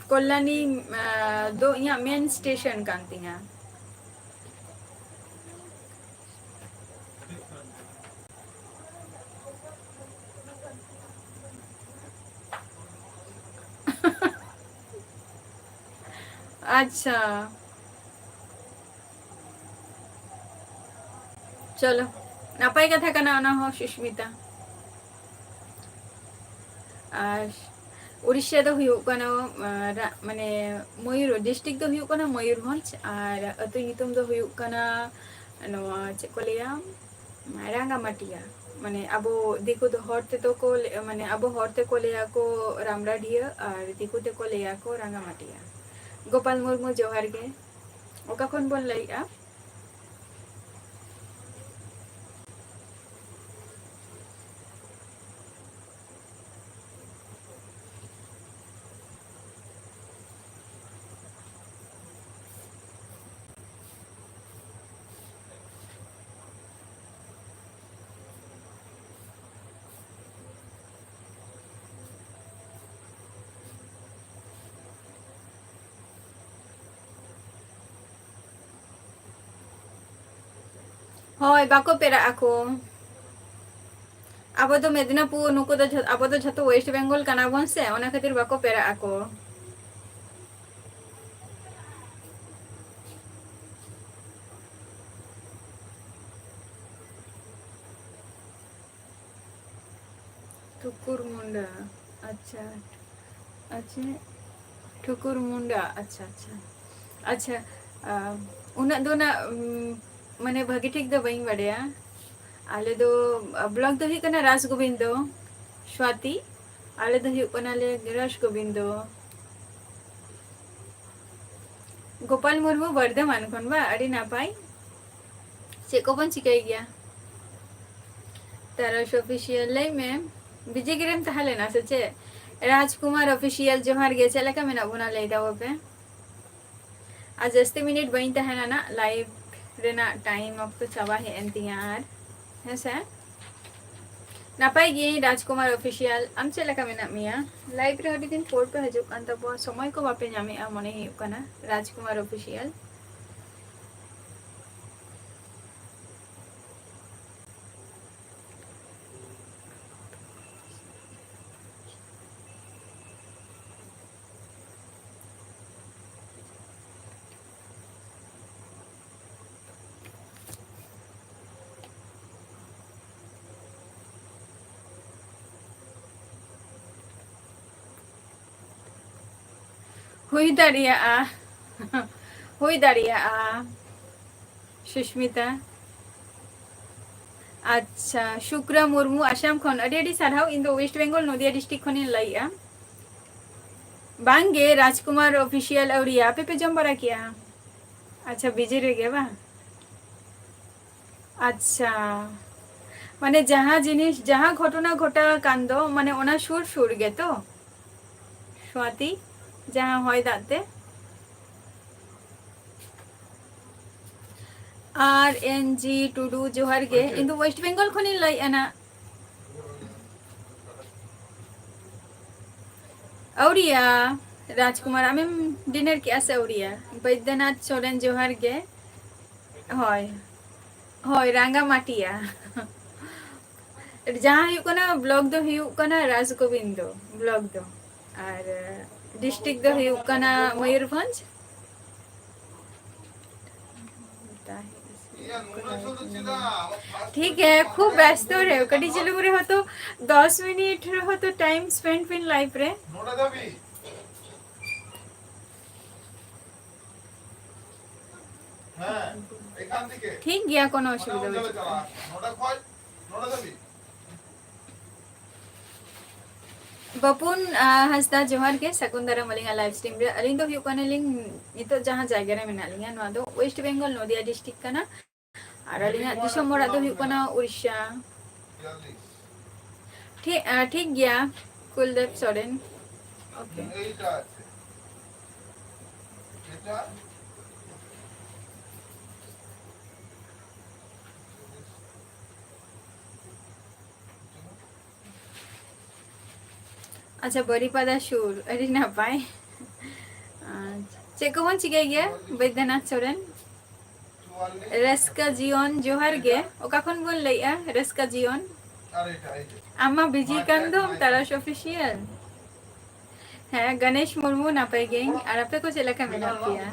ᱠᱚᱞᱞᱟᱱᱤ, ᱟᱸ, ᱫᱚ ᱤᱧᱟᱹᱜ main station ᱠᱟᱱ ᱛᱤᱧᱟ᱾ ᱟᱪᱪᱷᱟ, ᱪᱚᱞᱚ, ᱱᱟᱯᱟᱭ ᱠᱟᱛᱷᱟ ᱠᱟᱱᱟ ᱚᱱᱟ ᱦᱚᱸ, ᱥᱩᱥᱢᱤᱛᱟ᱾ ᱟᱨ ᱩᱲᱤᱥᱥᱟ ᱫᱚ ᱦᱩᱭᱩᱜ ᱠᱟᱱᱟ, ᱟᱸ, ᱨᱟ-, ᱢᱟᱱᱮ, ᱢᱚᱭᱩᱨ, district ᱫᱚ ᱦᱩᱭᱩᱜ ᱠᱟᱱᱟ ᱢᱚᱭᱩᱨᱵᱷᱚᱸᱡᱽ, ᱟᱨ ᱟᱹᱛᱩ ᱧᱩᱛᱩᱢ ᱫᱚ ᱦᱩᱭᱩᱜ ᱠᱟᱱᱟ, ᱱᱚᱣᱟ ᱪᱮᱫ ᱠᱚ ᱞᱟᱹᱭᱟ, ᱨᱟᱸᱜᱟᱢᱟᱴᱤᱭᱟ᱾ ᱢᱟᱱᱮ, ᱟᱵᱚ ᱫᱤᱠᱩ ᱫᱚ ᱦᱚᱲ ᱛᱮᱫᱚ ᱠᱚ ᱞᱟᱹᱭ-, ᱢᱟᱱᱮ, ᱟᱵᱚ ᱦᱚᱲ ᱛᱮᱠᱚ ᱞᱟᱹᱭᱟ ᱠᱚ ᱨᱟᱢᱰᱟᱰᱤᱭᱟᱹ, ᱟᱨ ᱫᱤᱠᱩ ᱛᱮᱠᱚ ᱞᱟᱹᱭᱟ ᱠᱚ ᱨᱟᱸᱜᱟᱢᱟᱴᱤᱭᱟ᱾ ᱜᱳᱯᱟᱞ ᱢᱩᱨᱢᱩ, ᱡᱚᱦᱟᱨ ᱜᱮ᱾ ᱚᱠᱟ ᱠᱷᱚᱱ ᱵᱚᱱ ᱞᱟᱹᱭᱮᱜᱼᱟ? ᱦᱳᱭ, ᱵᱟᱠᱚ ᱯᱮᱲᱟᱜ ᱟᱠᱚ᱾ ᱟᱵᱚ ᱫᱚ ᱢᱮᱫᱽᱱᱟᱯᱩᱨ, ᱱᱩᱠᱩ ᱫᱚ ᱡᱷᱚ-, ᱟᱵᱚ ᱫᱚ ᱡᱷᱚᱛᱚ West Bengal ᱠᱟᱱᱟ ᱵᱚᱱ ᱥᱮ, ᱚᱱᱟ ᱠᱷᱟᱹᱛᱤᱨ ᱵᱟᱠᱚ ᱯᱮᱲᱟᱜ ᱟᱠᱚ᱾ ᱴᱷᱩᱠᱩᱨ ᱢᱩᱱᱰᱟ, ᱟᱪᱪᱷᱟ, ᱟᱪᱪᱷᱟ, ᱴᱷᱩᱠᱩᱨ ᱢᱩᱱᱰᱟ, ᱟᱪᱪᱷᱟ, ᱟᱪᱪᱷᱟ, ᱟᱪᱪᱷᱟ᱾ ᱟ, ᱩᱱᱟᱹᱜ ᱫᱚ ᱱᱟᱜ, ᱩᱢ, ᱢᱟᱱᱮ, ᱵᱷᱟᱹᱜᱤ ᱴᱷᱤᱠ ᱫᱚ ᱵᱟᱹᱧ ᱵᱟᱰᱟᱭᱟ᱾ ᱟᱞᱮ ᱫᱚ, ᱟ, block ᱫᱚ ᱦᱩᱭᱩᱜ ᱠᱟᱱᱟ ᱨᱟᱡᱽᱜᱳᱵᱤᱱᱫᱚ, ᱥᱣᱟᱛᱤ᱾ ᱟᱞᱮ ᱫᱚ ᱦᱩᱭᱩᱜ ᱠᱟᱱᱟᱞᱮ ᱨᱟᱡᱽᱜᱳᱵᱤᱱᱫᱚ᱾ ᱜᱳᱯᱟᱞ ᱢᱩᱨᱢᱩ ᱵᱚᱨᱫᱷᱚᱢᱟᱱ ᱠᱷᱚᱱ ᱵᱟ, ᱟᱹᱰᱤ ᱱᱟᱯᱟᱭ᱾ ᱪᱮᱫ ᱠᱚᱵᱚᱱ ᱪᱤᱠᱟᱹᱭ ᱜᱮᱭᱟ? ᱛᱟᱨᱟᱥ Official ᱞᱟᱹᱭ ᱢᱮ, busy ᱜᱮᱨᱮᱢ ᱛᱟᱦᱮᱸ ᱞᱮᱱᱟ ᱥᱮ ᱪᱮᱫ? ᱨᱟᱡᱽᱠᱩᱢᱟᱨ Official ᱡᱚᱦᱟᱨ ᱜᱮ, ᱪᱮᱫ ᱞᱮᱠᱟ ᱢᱮᱱᱟᱜ ᱵᱚᱱᱟ ᱞᱟᱹᱭ ᱛᱟᱵᱚ ᱯᱮ? ᱟᱨ ᱡᱟᱹᱥᱛᱤ ᱢᱤᱱᱤᱴ ᱵᱟᱹᱧ ᱛᱟᱦᱮᱱᱟ ᱱᱟᱜ, live ᱨᱮᱱᱟᱜ time ᱚᱠᱛᱚ ᱪᱟᱵᱟ ᱦᱮᱡ ᱮᱱ ᱛᱤᱧᱟ᱾ ᱟᱨ ᱦᱮᱸ ᱥᱮ, ᱱᱟᱯᱟᱭ ᱜᱤᱭᱟᱹᱧ ᱨᱟᱡᱽᱠᱩᱢᱟᱨ Official, ᱟᱢ ᱪᱮᱫ ᱞᱮᱠᱟ ᱢᱮᱱᱟᱜ ᱢᱮᱭᱟ? Live ᱨᱮ ᱟᱹᱰᱤ ᱫᱤᱱ ᱯᱚᱨ ᱯᱮ ᱦᱤᱡᱩᱜ ᱠᱟᱱ ᱛᱟᱵᱚᱣᱟ, ᱥᱚᱢᱚᱭ ᱠᱚ ᱵᱟᱯᱮ ᱧᱟᱢᱮᱜᱼᱟ ᱢᱚᱱᱮ ᱦᱩᱭᱩᱜ ᱠᱟᱱᱟ᱾ ᱨᱟᱡᱽᱠᱩᱢᱟᱨ Official᱾ ᱦᱩᱭ ᱫᱟᱲᱮᱭᱟᱜᱼᱟ, ᱦᱩᱭ ᱫᱟᱲᱮᱭᱟᱜᱼᱟ᱾ ᱥᱩᱥᱢᱤᱛᱟ᱾ ᱟᱪᱪᱷᱟ, ᱥᱩᱠᱨᱟ ᱢᱩᱨᱢᱩ, ᱟᱥᱟᱢ ᱠᱷᱚᱱ, ᱟᱹᱰᱤ ᱟᱹᱰᱤ ᱥᱟᱨᱦᱟᱣ᱾ ᱤᱧ ᱫᱚ West Bengal, ᱱᱚᱫᱤᱭᱟ district ᱠᱷᱚᱱᱤᱧ ᱞᱟᱹᱭᱮᱜᱼᱟ᱾ ᱵᱟᱝᱜᱮ, ᱨᱟᱡᱽᱠᱩᱢᱟᱨ Official ᱟᱹᱣᱨᱤᱭᱟ, ᱟᱯᱮ ᱯᱮ ᱡᱚᱢ ᱵᱟᱲᱟ ᱠᱮᱜᱼᱟ? ᱟᱪᱪᱷᱟ, ᱵᱤᱡᱤ ᱨᱮᱜᱮ ᱵᱟᱝ? ᱟᱪᱪᱷᱟ, ᱢᱟᱱᱮ ᱡᱟᱦᱟᱸ ᱡᱤᱱᱤᱥ, ᱡᱟᱦᱟᱸ ᱜᱷᱚᱴᱚᱱᱟ ᱜᱷᱚᱴᱟᱣ ᱟᱠᱟᱱ ᱫᱚ, ᱢᱟᱱᱮ ᱚᱱᱟ ᱥᱩᱨ ᱥᱩᱨ ᱜᱮᱛᱚ ᱥᱣᱟᱛᱤ, ᱡᱟᱦᱟᱸ ᱦᱚᱭ ᱫᱟᱜ ᱛᱮ? ᱟᱨ ᱮᱱ ᱡᱤ ᱴᱩᱰᱩ, ᱡᱚᱦᱟᱨ ᱜᱮ᱾ ᱤᱧ ᱫᱚ ᱳᱭᱮᱥᱴ ᱵᱮᱝᱜᱚᱞ ᱠᱷᱚᱱᱤᱧ ᱞᱟᱹᱭᱮᱫᱼᱟ ᱱᱟᱜ᱾ ᱟᱹᱣᱨᱤᱭᱟ᱾ ᱨᱟᱡᱽᱠᱩᱢᱟᱨ, ᱟᱢᱮᱢ ᱰᱤᱱᱟᱨ ᱠᱮᱜᱼᱟ ᱥᱮ ᱟᱹᱣᱨᱤᱭᱟ? ᱵᱳᱭᱫᱚᱱᱟᱛᱷ ᱥᱚᱨᱮᱱ, ᱡᱚᱦᱟᱨ ᱜᱮ᱾ ᱦᱳᱭ, ᱦᱳᱭ, ᱨᱟᱸᱜᱟ ᱢᱟᱴᱤᱭᱟ᱾ ᱡᱟᱦᱟᱸ ᱦᱩᱭᱩᱜ ᱠᱟᱱᱟ, ᱵᱞᱚᱠ ᱫᱚ ᱦᱩᱭᱩᱜ ᱠᱟᱱᱟ ᱨᱟᱡᱽᱜᱳᱵᱤᱱᱫᱚ ᱵᱞᱚᱠ ᱫᱚ, ᱟᱨ ᱰᱤᱥᱴᱨᱤᱠᱴ ᱫᱚ ᱦᱩᱭᱩᱜ ᱠᱟᱱᱟ ᱢᱚᱭᱩᱨᱵᱷᱚᱸᱡᱽ᱾ ᱴᱷᱤᱠ ᱦᱮ, ᱠᱷᱩᱵ ᱵᱮᱥᱛᱚ ᱨᱮ, ᱠᱟᱹᱴᱤᱡ ᱪᱩᱞᱩᱝ ᱨᱮᱦᱚᱸ ᱛᱚ ᱫᱚᱥ ᱢᱤᱱᱤᱴ ᱨᱮᱦᱚᱸ ᱛᱚ ᱴᱟᱭᱤᱢ ᱥᱯᱮᱱᱰ ᱵᱤᱱ ᱞᱟᱭᱤᱯ ᱨᱮ᱾ ᱦᱮᱸ, ᱮᱠᱟᱱ ᱫᱤᱠᱮ᱾ ᱴᱷᱤᱠ ᱜᱮᱭᱟ, ᱠᱳᱱᱳ ᱚᱥᱩᱵᱤᱫᱷᱟ ᱵᱟᱹᱪᱩᱜ᱾ ᱱᱚᱰᱮ ᱠᱷᱚᱡ ᱱᱚᱰᱮ ᱫᱷᱟᱹᱵᱤᱡ᱾ ᱵᱟᱯᱩᱱ, ᱟᱸ, ᱦᱟᱸᱥᱫᱟ, ᱡᱚᱦᱟᱨ ᱜᱮ, ᱥᱟᱹᱜᱩᱱ ᱫᱟᱨᱟᱢ ᱟᱹᱞᱤᱧᱟᱜ ᱞᱟᱭᱤᱵᱷ ᱥᱴᱨᱤᱢ ᱨᱮ᱾ ᱟᱹᱞᱤᱧ ᱫᱚ ᱦᱩᱭᱩᱜ ᱠᱟᱱᱟᱞᱤᱧ, ᱱᱤᱛᱚᱜ ᱡᱟᱦᱟᱸ ᱡᱟᱭᱜᱟ ᱨᱮ ᱢᱮᱱᱟᱜ ᱞᱤᱧᱟ, ᱱᱚᱣᱟ ᱫᱚ ᱳᱭᱮᱥᱴ ᱵᱮᱝᱜᱚᱞ, ᱱᱚᱫᱤᱭᱟ ᱰᱤᱥᱴᱨᱤᱠᱴ ᱠᱟᱱᱟ᱾ ᱟᱨ ᱟᱹᱞᱤᱧᱟᱜ ᱫᱤᱥᱚᱢ ᱚᱲᱟᱜ ᱫᱚ ᱦᱩᱭᱩᱜ ᱠᱟᱱᱟ ᱩᱲᱤᱥᱥᱟ᱾ ᱴᱷᱤᱠ, ᱟᱸ, ᱴᱷᱤᱠ ᱜᱮᱭᱟ, ᱠᱩᱞᱫᱮᱵ ᱥᱚᱨᱮᱱ᱾ ᱳᱠᱮ᱾ ᱟᱪᱪᱷᱟ, ᱵᱟᱹᱨᱤᱯᱟᱫᱟ ᱥᱩᱨ, ᱟᱹᱰᱤ ᱱᱟᱯᱟᱭ᱾ ᱟᱪᱪᱷᱟ, ᱪᱮᱫ ᱠᱚᱵᱚᱱ ᱪᱤᱠᱟᱹᱭ ᱜᱮᱭᱟ, ᱵᱳᱭᱫᱚᱱᱟᱛᱷ ᱥᱚᱨᱮᱱ? ᱨᱟᱹᱥᱠᱟᱹ ᱡᱤᱭᱚᱱ, ᱡᱚᱦᱟᱨ ᱜᱮ᱾ ᱚᱠᱟ ᱠᱷᱚᱱ ᱵᱚᱱ ᱞᱟᱹᱭᱮᱜᱼᱟ? ᱨᱟᱹᱥᱠᱟᱹ ᱡᱤᱭᱚᱱ᱾ ᱟᱢ ᱢᱟ ᱵᱤᱡᱤ ᱠᱟᱱ ᱫᱚᱢ, ᱛᱟᱨᱟᱥ ᱚᱯᱷᱤᱥᱤᱭᱟᱞ᱾ ᱦᱮᱸ, ᱜᱚᱱᱮᱥ ᱢᱩᱨᱢᱩ, ᱱᱟᱯᱟᱭ ᱜᱮᱭᱟᱹᱧ᱾ ᱟᱨ ᱟᱯᱮ ᱠᱚ ᱪᱮᱫ ᱞᱮᱠᱟ ᱢᱮᱱᱟᱜ ᱯᱮᱭᱟ?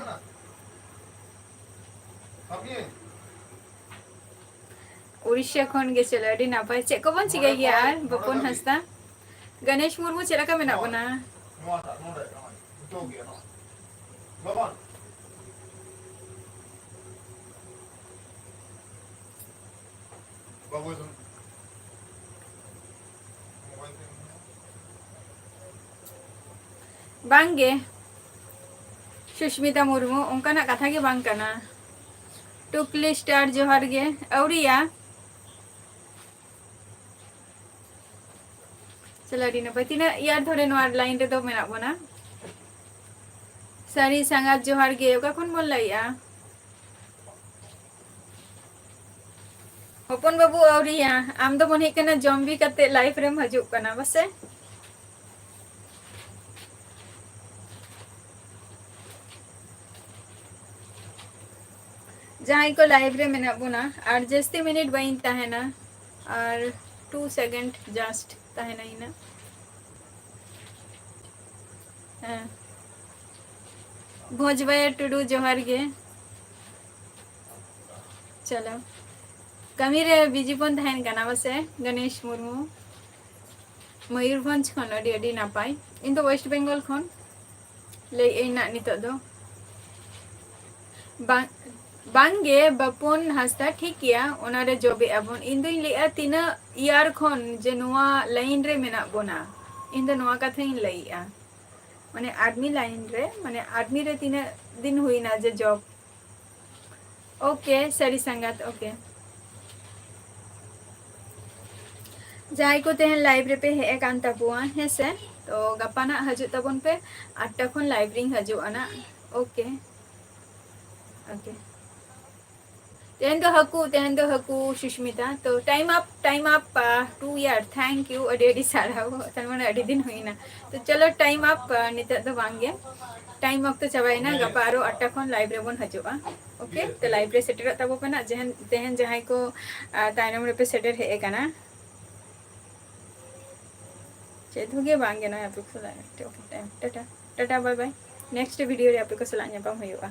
ᱩᱲᱤᱥᱥᱟ ᱠᱷᱚᱱ ᱜᱮ, ᱪᱚᱞᱚ, ᱟᱹᱰᱤ ᱱᱟᱯᱟᱭ᱾ ᱪᱮᱫ ᱠᱚᱵᱚᱱ ᱪᱤᱠᱟᱹᱭ ᱜᱮᱭᱟ ᱟᱨ, ᱵᱚᱯᱚᱱ ᱦᱟᱸᱥᱫᱟ? ᱜᱚᱱᱮᱥ ᱢᱩᱨᱢᱩ, ᱪᱮᱫ ᱞᱮᱠᱟ ᱢᱮᱱᱟᱜ ᱵᱚᱱᱟ? ᱵᱟᱝ ᱜᱮ᱾ ᱥᱩᱥᱢᱤᱛᱟ ᱢᱩᱨᱢᱩ, ᱚᱱᱠᱟᱱᱟᱜ ᱠᱟᱛᱷᱟ ᱜᱮ ᱵᱟᱝ ᱠᱟᱱᱟ᱾ ᱴᱩᱠᱞᱤ ᱥᱴᱟᱨ, ᱡᱚᱦᱟᱨ ᱜᱮ᱾ ᱟᱹᱣᱨᱤᱭᱟ᱾ ᱪᱚᱞᱚ, ᱟᱹᱰᱤ ᱱᱟᱯᱟᱭ᱾ ᱛᱤᱱᱟᱹᱜ ᱤᱭᱟᱨ ᱫᱷᱚᱨᱮ ᱱᱚᱣᱟ ᱞᱟᱭᱤᱱ ᱨᱮᱫᱚ ᱢᱮᱱᱟᱜ ᱵᱚᱱᱟ? ᱥᱟᱹᱨᱤ ᱥᱟᱸᱜᱟᱛ, ᱡᱚᱦᱟᱨ ᱜᱮ᱾ ᱚᱠᱟ ᱠᱷᱚᱱ ᱵᱚᱱ ᱞᱟᱹᱭᱮᱜᱼᱟ? ᱦᱚᱯᱚᱱ ᱵᱟᱹᱵᱩ, ᱟᱹᱣᱨᱤᱭᱟ᱾ ᱟᱢ ᱫᱚ ᱢᱚᱱᱮ ᱦᱩᱭᱩᱜ ᱠᱟᱱᱟ ᱡᱚᱢ ᱵᱤ ᱠᱟᱛᱮ ᱞᱟᱭᱤᱵᱷ ᱨᱮᱢ ᱦᱤᱡᱩᱜ ᱠᱟᱱᱟ ᱵᱟᱥᱮ? ᱡᱟᱦᱟᱸᱭ ᱠᱚ ᱞᱟᱭᱤᱵᱷ ᱨᱮ ᱢᱮᱱᱟᱜ ᱵᱚᱱᱟ, ᱟᱨ ᱡᱟᱹᱥᱛᱤ ᱢᱤᱱᱤᱴ ᱵᱟᱹᱧ ᱛᱟᱦᱮᱱᱟ, ᱟᱨ ᱴᱩ ᱥᱮᱠᱮᱱᱰ ᱡᱟᱥᱴ ᱛᱟᱦᱮᱱᱟ ᱤᱱᱟᱹᱜ᱾ ᱦᱮᱸ, ᱵᱷᱚᱸᱡᱽ ᱵᱟᱭᱟ ᱴᱩᱰᱩ, ᱡᱚᱦᱟᱨ ᱜᱮ᱾ ᱪᱚᱞᱚ, ᱠᱟᱹᱢᱤ ᱨᱮ ᱵᱤᱡᱤ ᱵᱚᱱ ᱛᱟᱦᱮᱱ ᱠᱟᱱᱟ ᱵᱟᱥᱮ? ᱜᱚᱱᱮᱥ ᱢᱩᱨᱢᱩ, ᱢᱚᱭᱩᱨᱵᱷᱚᱸᱡᱽ ᱠᱷᱚᱱ, ᱟᱹᱰᱤ ᱟᱹᱰᱤ ᱱᱟᱯᱟᱭ᱾ ᱤᱧ ᱫᱚ ᱳᱭᱮᱥᱴ ᱵᱮᱝᱜᱚᱞ ᱠᱷᱚᱱ ᱞᱟᱹᱭᱮᱫ ᱟᱹᱧ ᱱᱟᱜ ᱱᱤᱛᱚᱜ ᱫᱚ᱾ ᱵᱟᱝ, ᱵᱟᱝᱜᱮ ᱵᱟᱯᱚᱱ ᱦᱟᱸᱥᱫᱟ, ᱴᱷᱤᱠ ᱜᱮᱭᱟ, ᱚᱱᱟᱨᱮ ᱡᱚᱵᱮᱜ ᱟᱵᱚᱱ᱾ ᱤᱧ ᱫᱩᱧ ᱞᱟᱹᱭᱮᱫᱼᱟ ᱛᱤᱱᱟᱹᱜ ᱤᱭᱟᱨ ᱠᱷᱚᱱ ᱡᱮ ᱱᱚᱣᱟ ᱞᱟᱭᱤᱱ ᱨᱮ ᱢᱮᱱᱟᱜ ᱵᱚᱱᱟ, ᱤᱧ ᱫᱚ ᱱᱚᱣᱟ ᱠᱟᱛᱷᱟᱧ ᱞᱟᱹᱭᱮᱫᱼᱟ᱾ ᱢᱟᱱᱮ ᱟᱨᱢᱤ ᱞᱟᱭᱤᱱ ᱨᱮ, ᱢᱟᱱᱮ ᱟᱨᱢᱤ ᱨᱮ ᱛᱤᱱᱟᱹᱜ ᱫᱤᱱ ᱦᱩᱭᱱᱟ ᱡᱮ ᱡᱚᱵ? ᱳᱠᱮ, ᱥᱟᱹᱨᱤ ᱥᱟᱸᱜᱟᱛ, ᱳᱠᱮ᱾ ᱡᱟᱦᱟᱸᱭ ᱠᱚ ᱛᱮᱦᱮᱧ ᱞᱟᱭᱤᱵᱷ ᱨᱮᱯᱮ ᱦᱮᱡ ᱟᱠᱟᱱ ᱛᱟᱵᱚᱣᱟ, ᱦᱮᱸ ᱥᱮ, ᱛᱚ ᱜᱟᱯᱟ ᱱᱟᱜ ᱦᱤᱡᱩᱜ ᱛᱟᱵᱚᱱ ᱯᱮ, ᱟᱴᱴᱟ ᱠᱷᱚᱱ ᱞᱟᱭᱤᱵᱷ ᱨᱤᱧ ᱦᱤᱡᱩᱜᱼᱟ ᱱᱟᱜ᱾ Okay, okay. ᱛᱮᱦᱮᱧ ᱫᱚ ᱦᱟᱹᱠᱩ, ᱛᱮᱦᱮᱧ ᱫᱚ ᱦᱟᱹᱠᱩ, ᱥᱩᱥᱢᱤᱛᱟ᱾ ᱛᱚ time up, time up, uh, two year, thank you, ᱟᱹᱰᱤ ᱟᱹᱰᱤ ᱥᱟᱨᱦᱟᱣ, ᱛᱟᱨ ᱢᱟᱱᱮ ᱟᱹᱰᱤ ᱫᱤᱱ ᱦᱩᱭᱱᱟ᱾ ᱛᱚ ᱪᱚᱞᱚ, time up, uh, ᱱᱤᱛᱚᱜ ᱫᱚ ᱵᱟᱝ ᱜᱮ, time up ᱛᱚ ᱪᱟᱵᱟᱭᱮᱱᱟ, ᱜᱟᱯᱟ ᱟᱨᱚ ᱟᱴᱴᱟ ᱠᱷᱚᱱ ᱞᱟᱭᱤᱵᱷ ᱨᱮᱵᱚᱱ ᱦᱤᱡᱩᱜᱼᱟ᱾ ᱳᱠᱮ, ᱛᱚ ᱞᱟᱭᱤᱵᱷ ᱨᱮ ᱥᱮᱴᱮᱨᱚᱜ ᱛᱟᱵᱚ ᱯᱮ ᱱᱟᱜ, ᱡᱮᱦᱮᱱ-, ᱛᱮᱦᱮᱧ ᱡᱟᱦᱟᱸᱭ ᱠᱚ, uh, ᱛᱟᱭᱱᱚᱢ ᱨᱮᱯᱮ ᱥᱮᱴᱮᱨ ᱦᱮᱡ ᱟᱠᱟᱱᱟ᱾ ᱪᱮᱫ ᱦᱚᱸ ᱜᱮ ᱵᱟᱝ ᱜᱮ, ᱱᱚᱜᱼᱚᱭ ᱟᱯᱮ ᱠᱚ ᱥᱟᱞᱟᱜ Tata, Tata, bye bye, next video ᱨᱮ ᱟᱯᱮ ᱠᱚ ᱥᱟᱞᱟᱜ ᱧᱟᱯᱟᱢ ᱦᱩᱭᱩᱜᱼᱟ᱾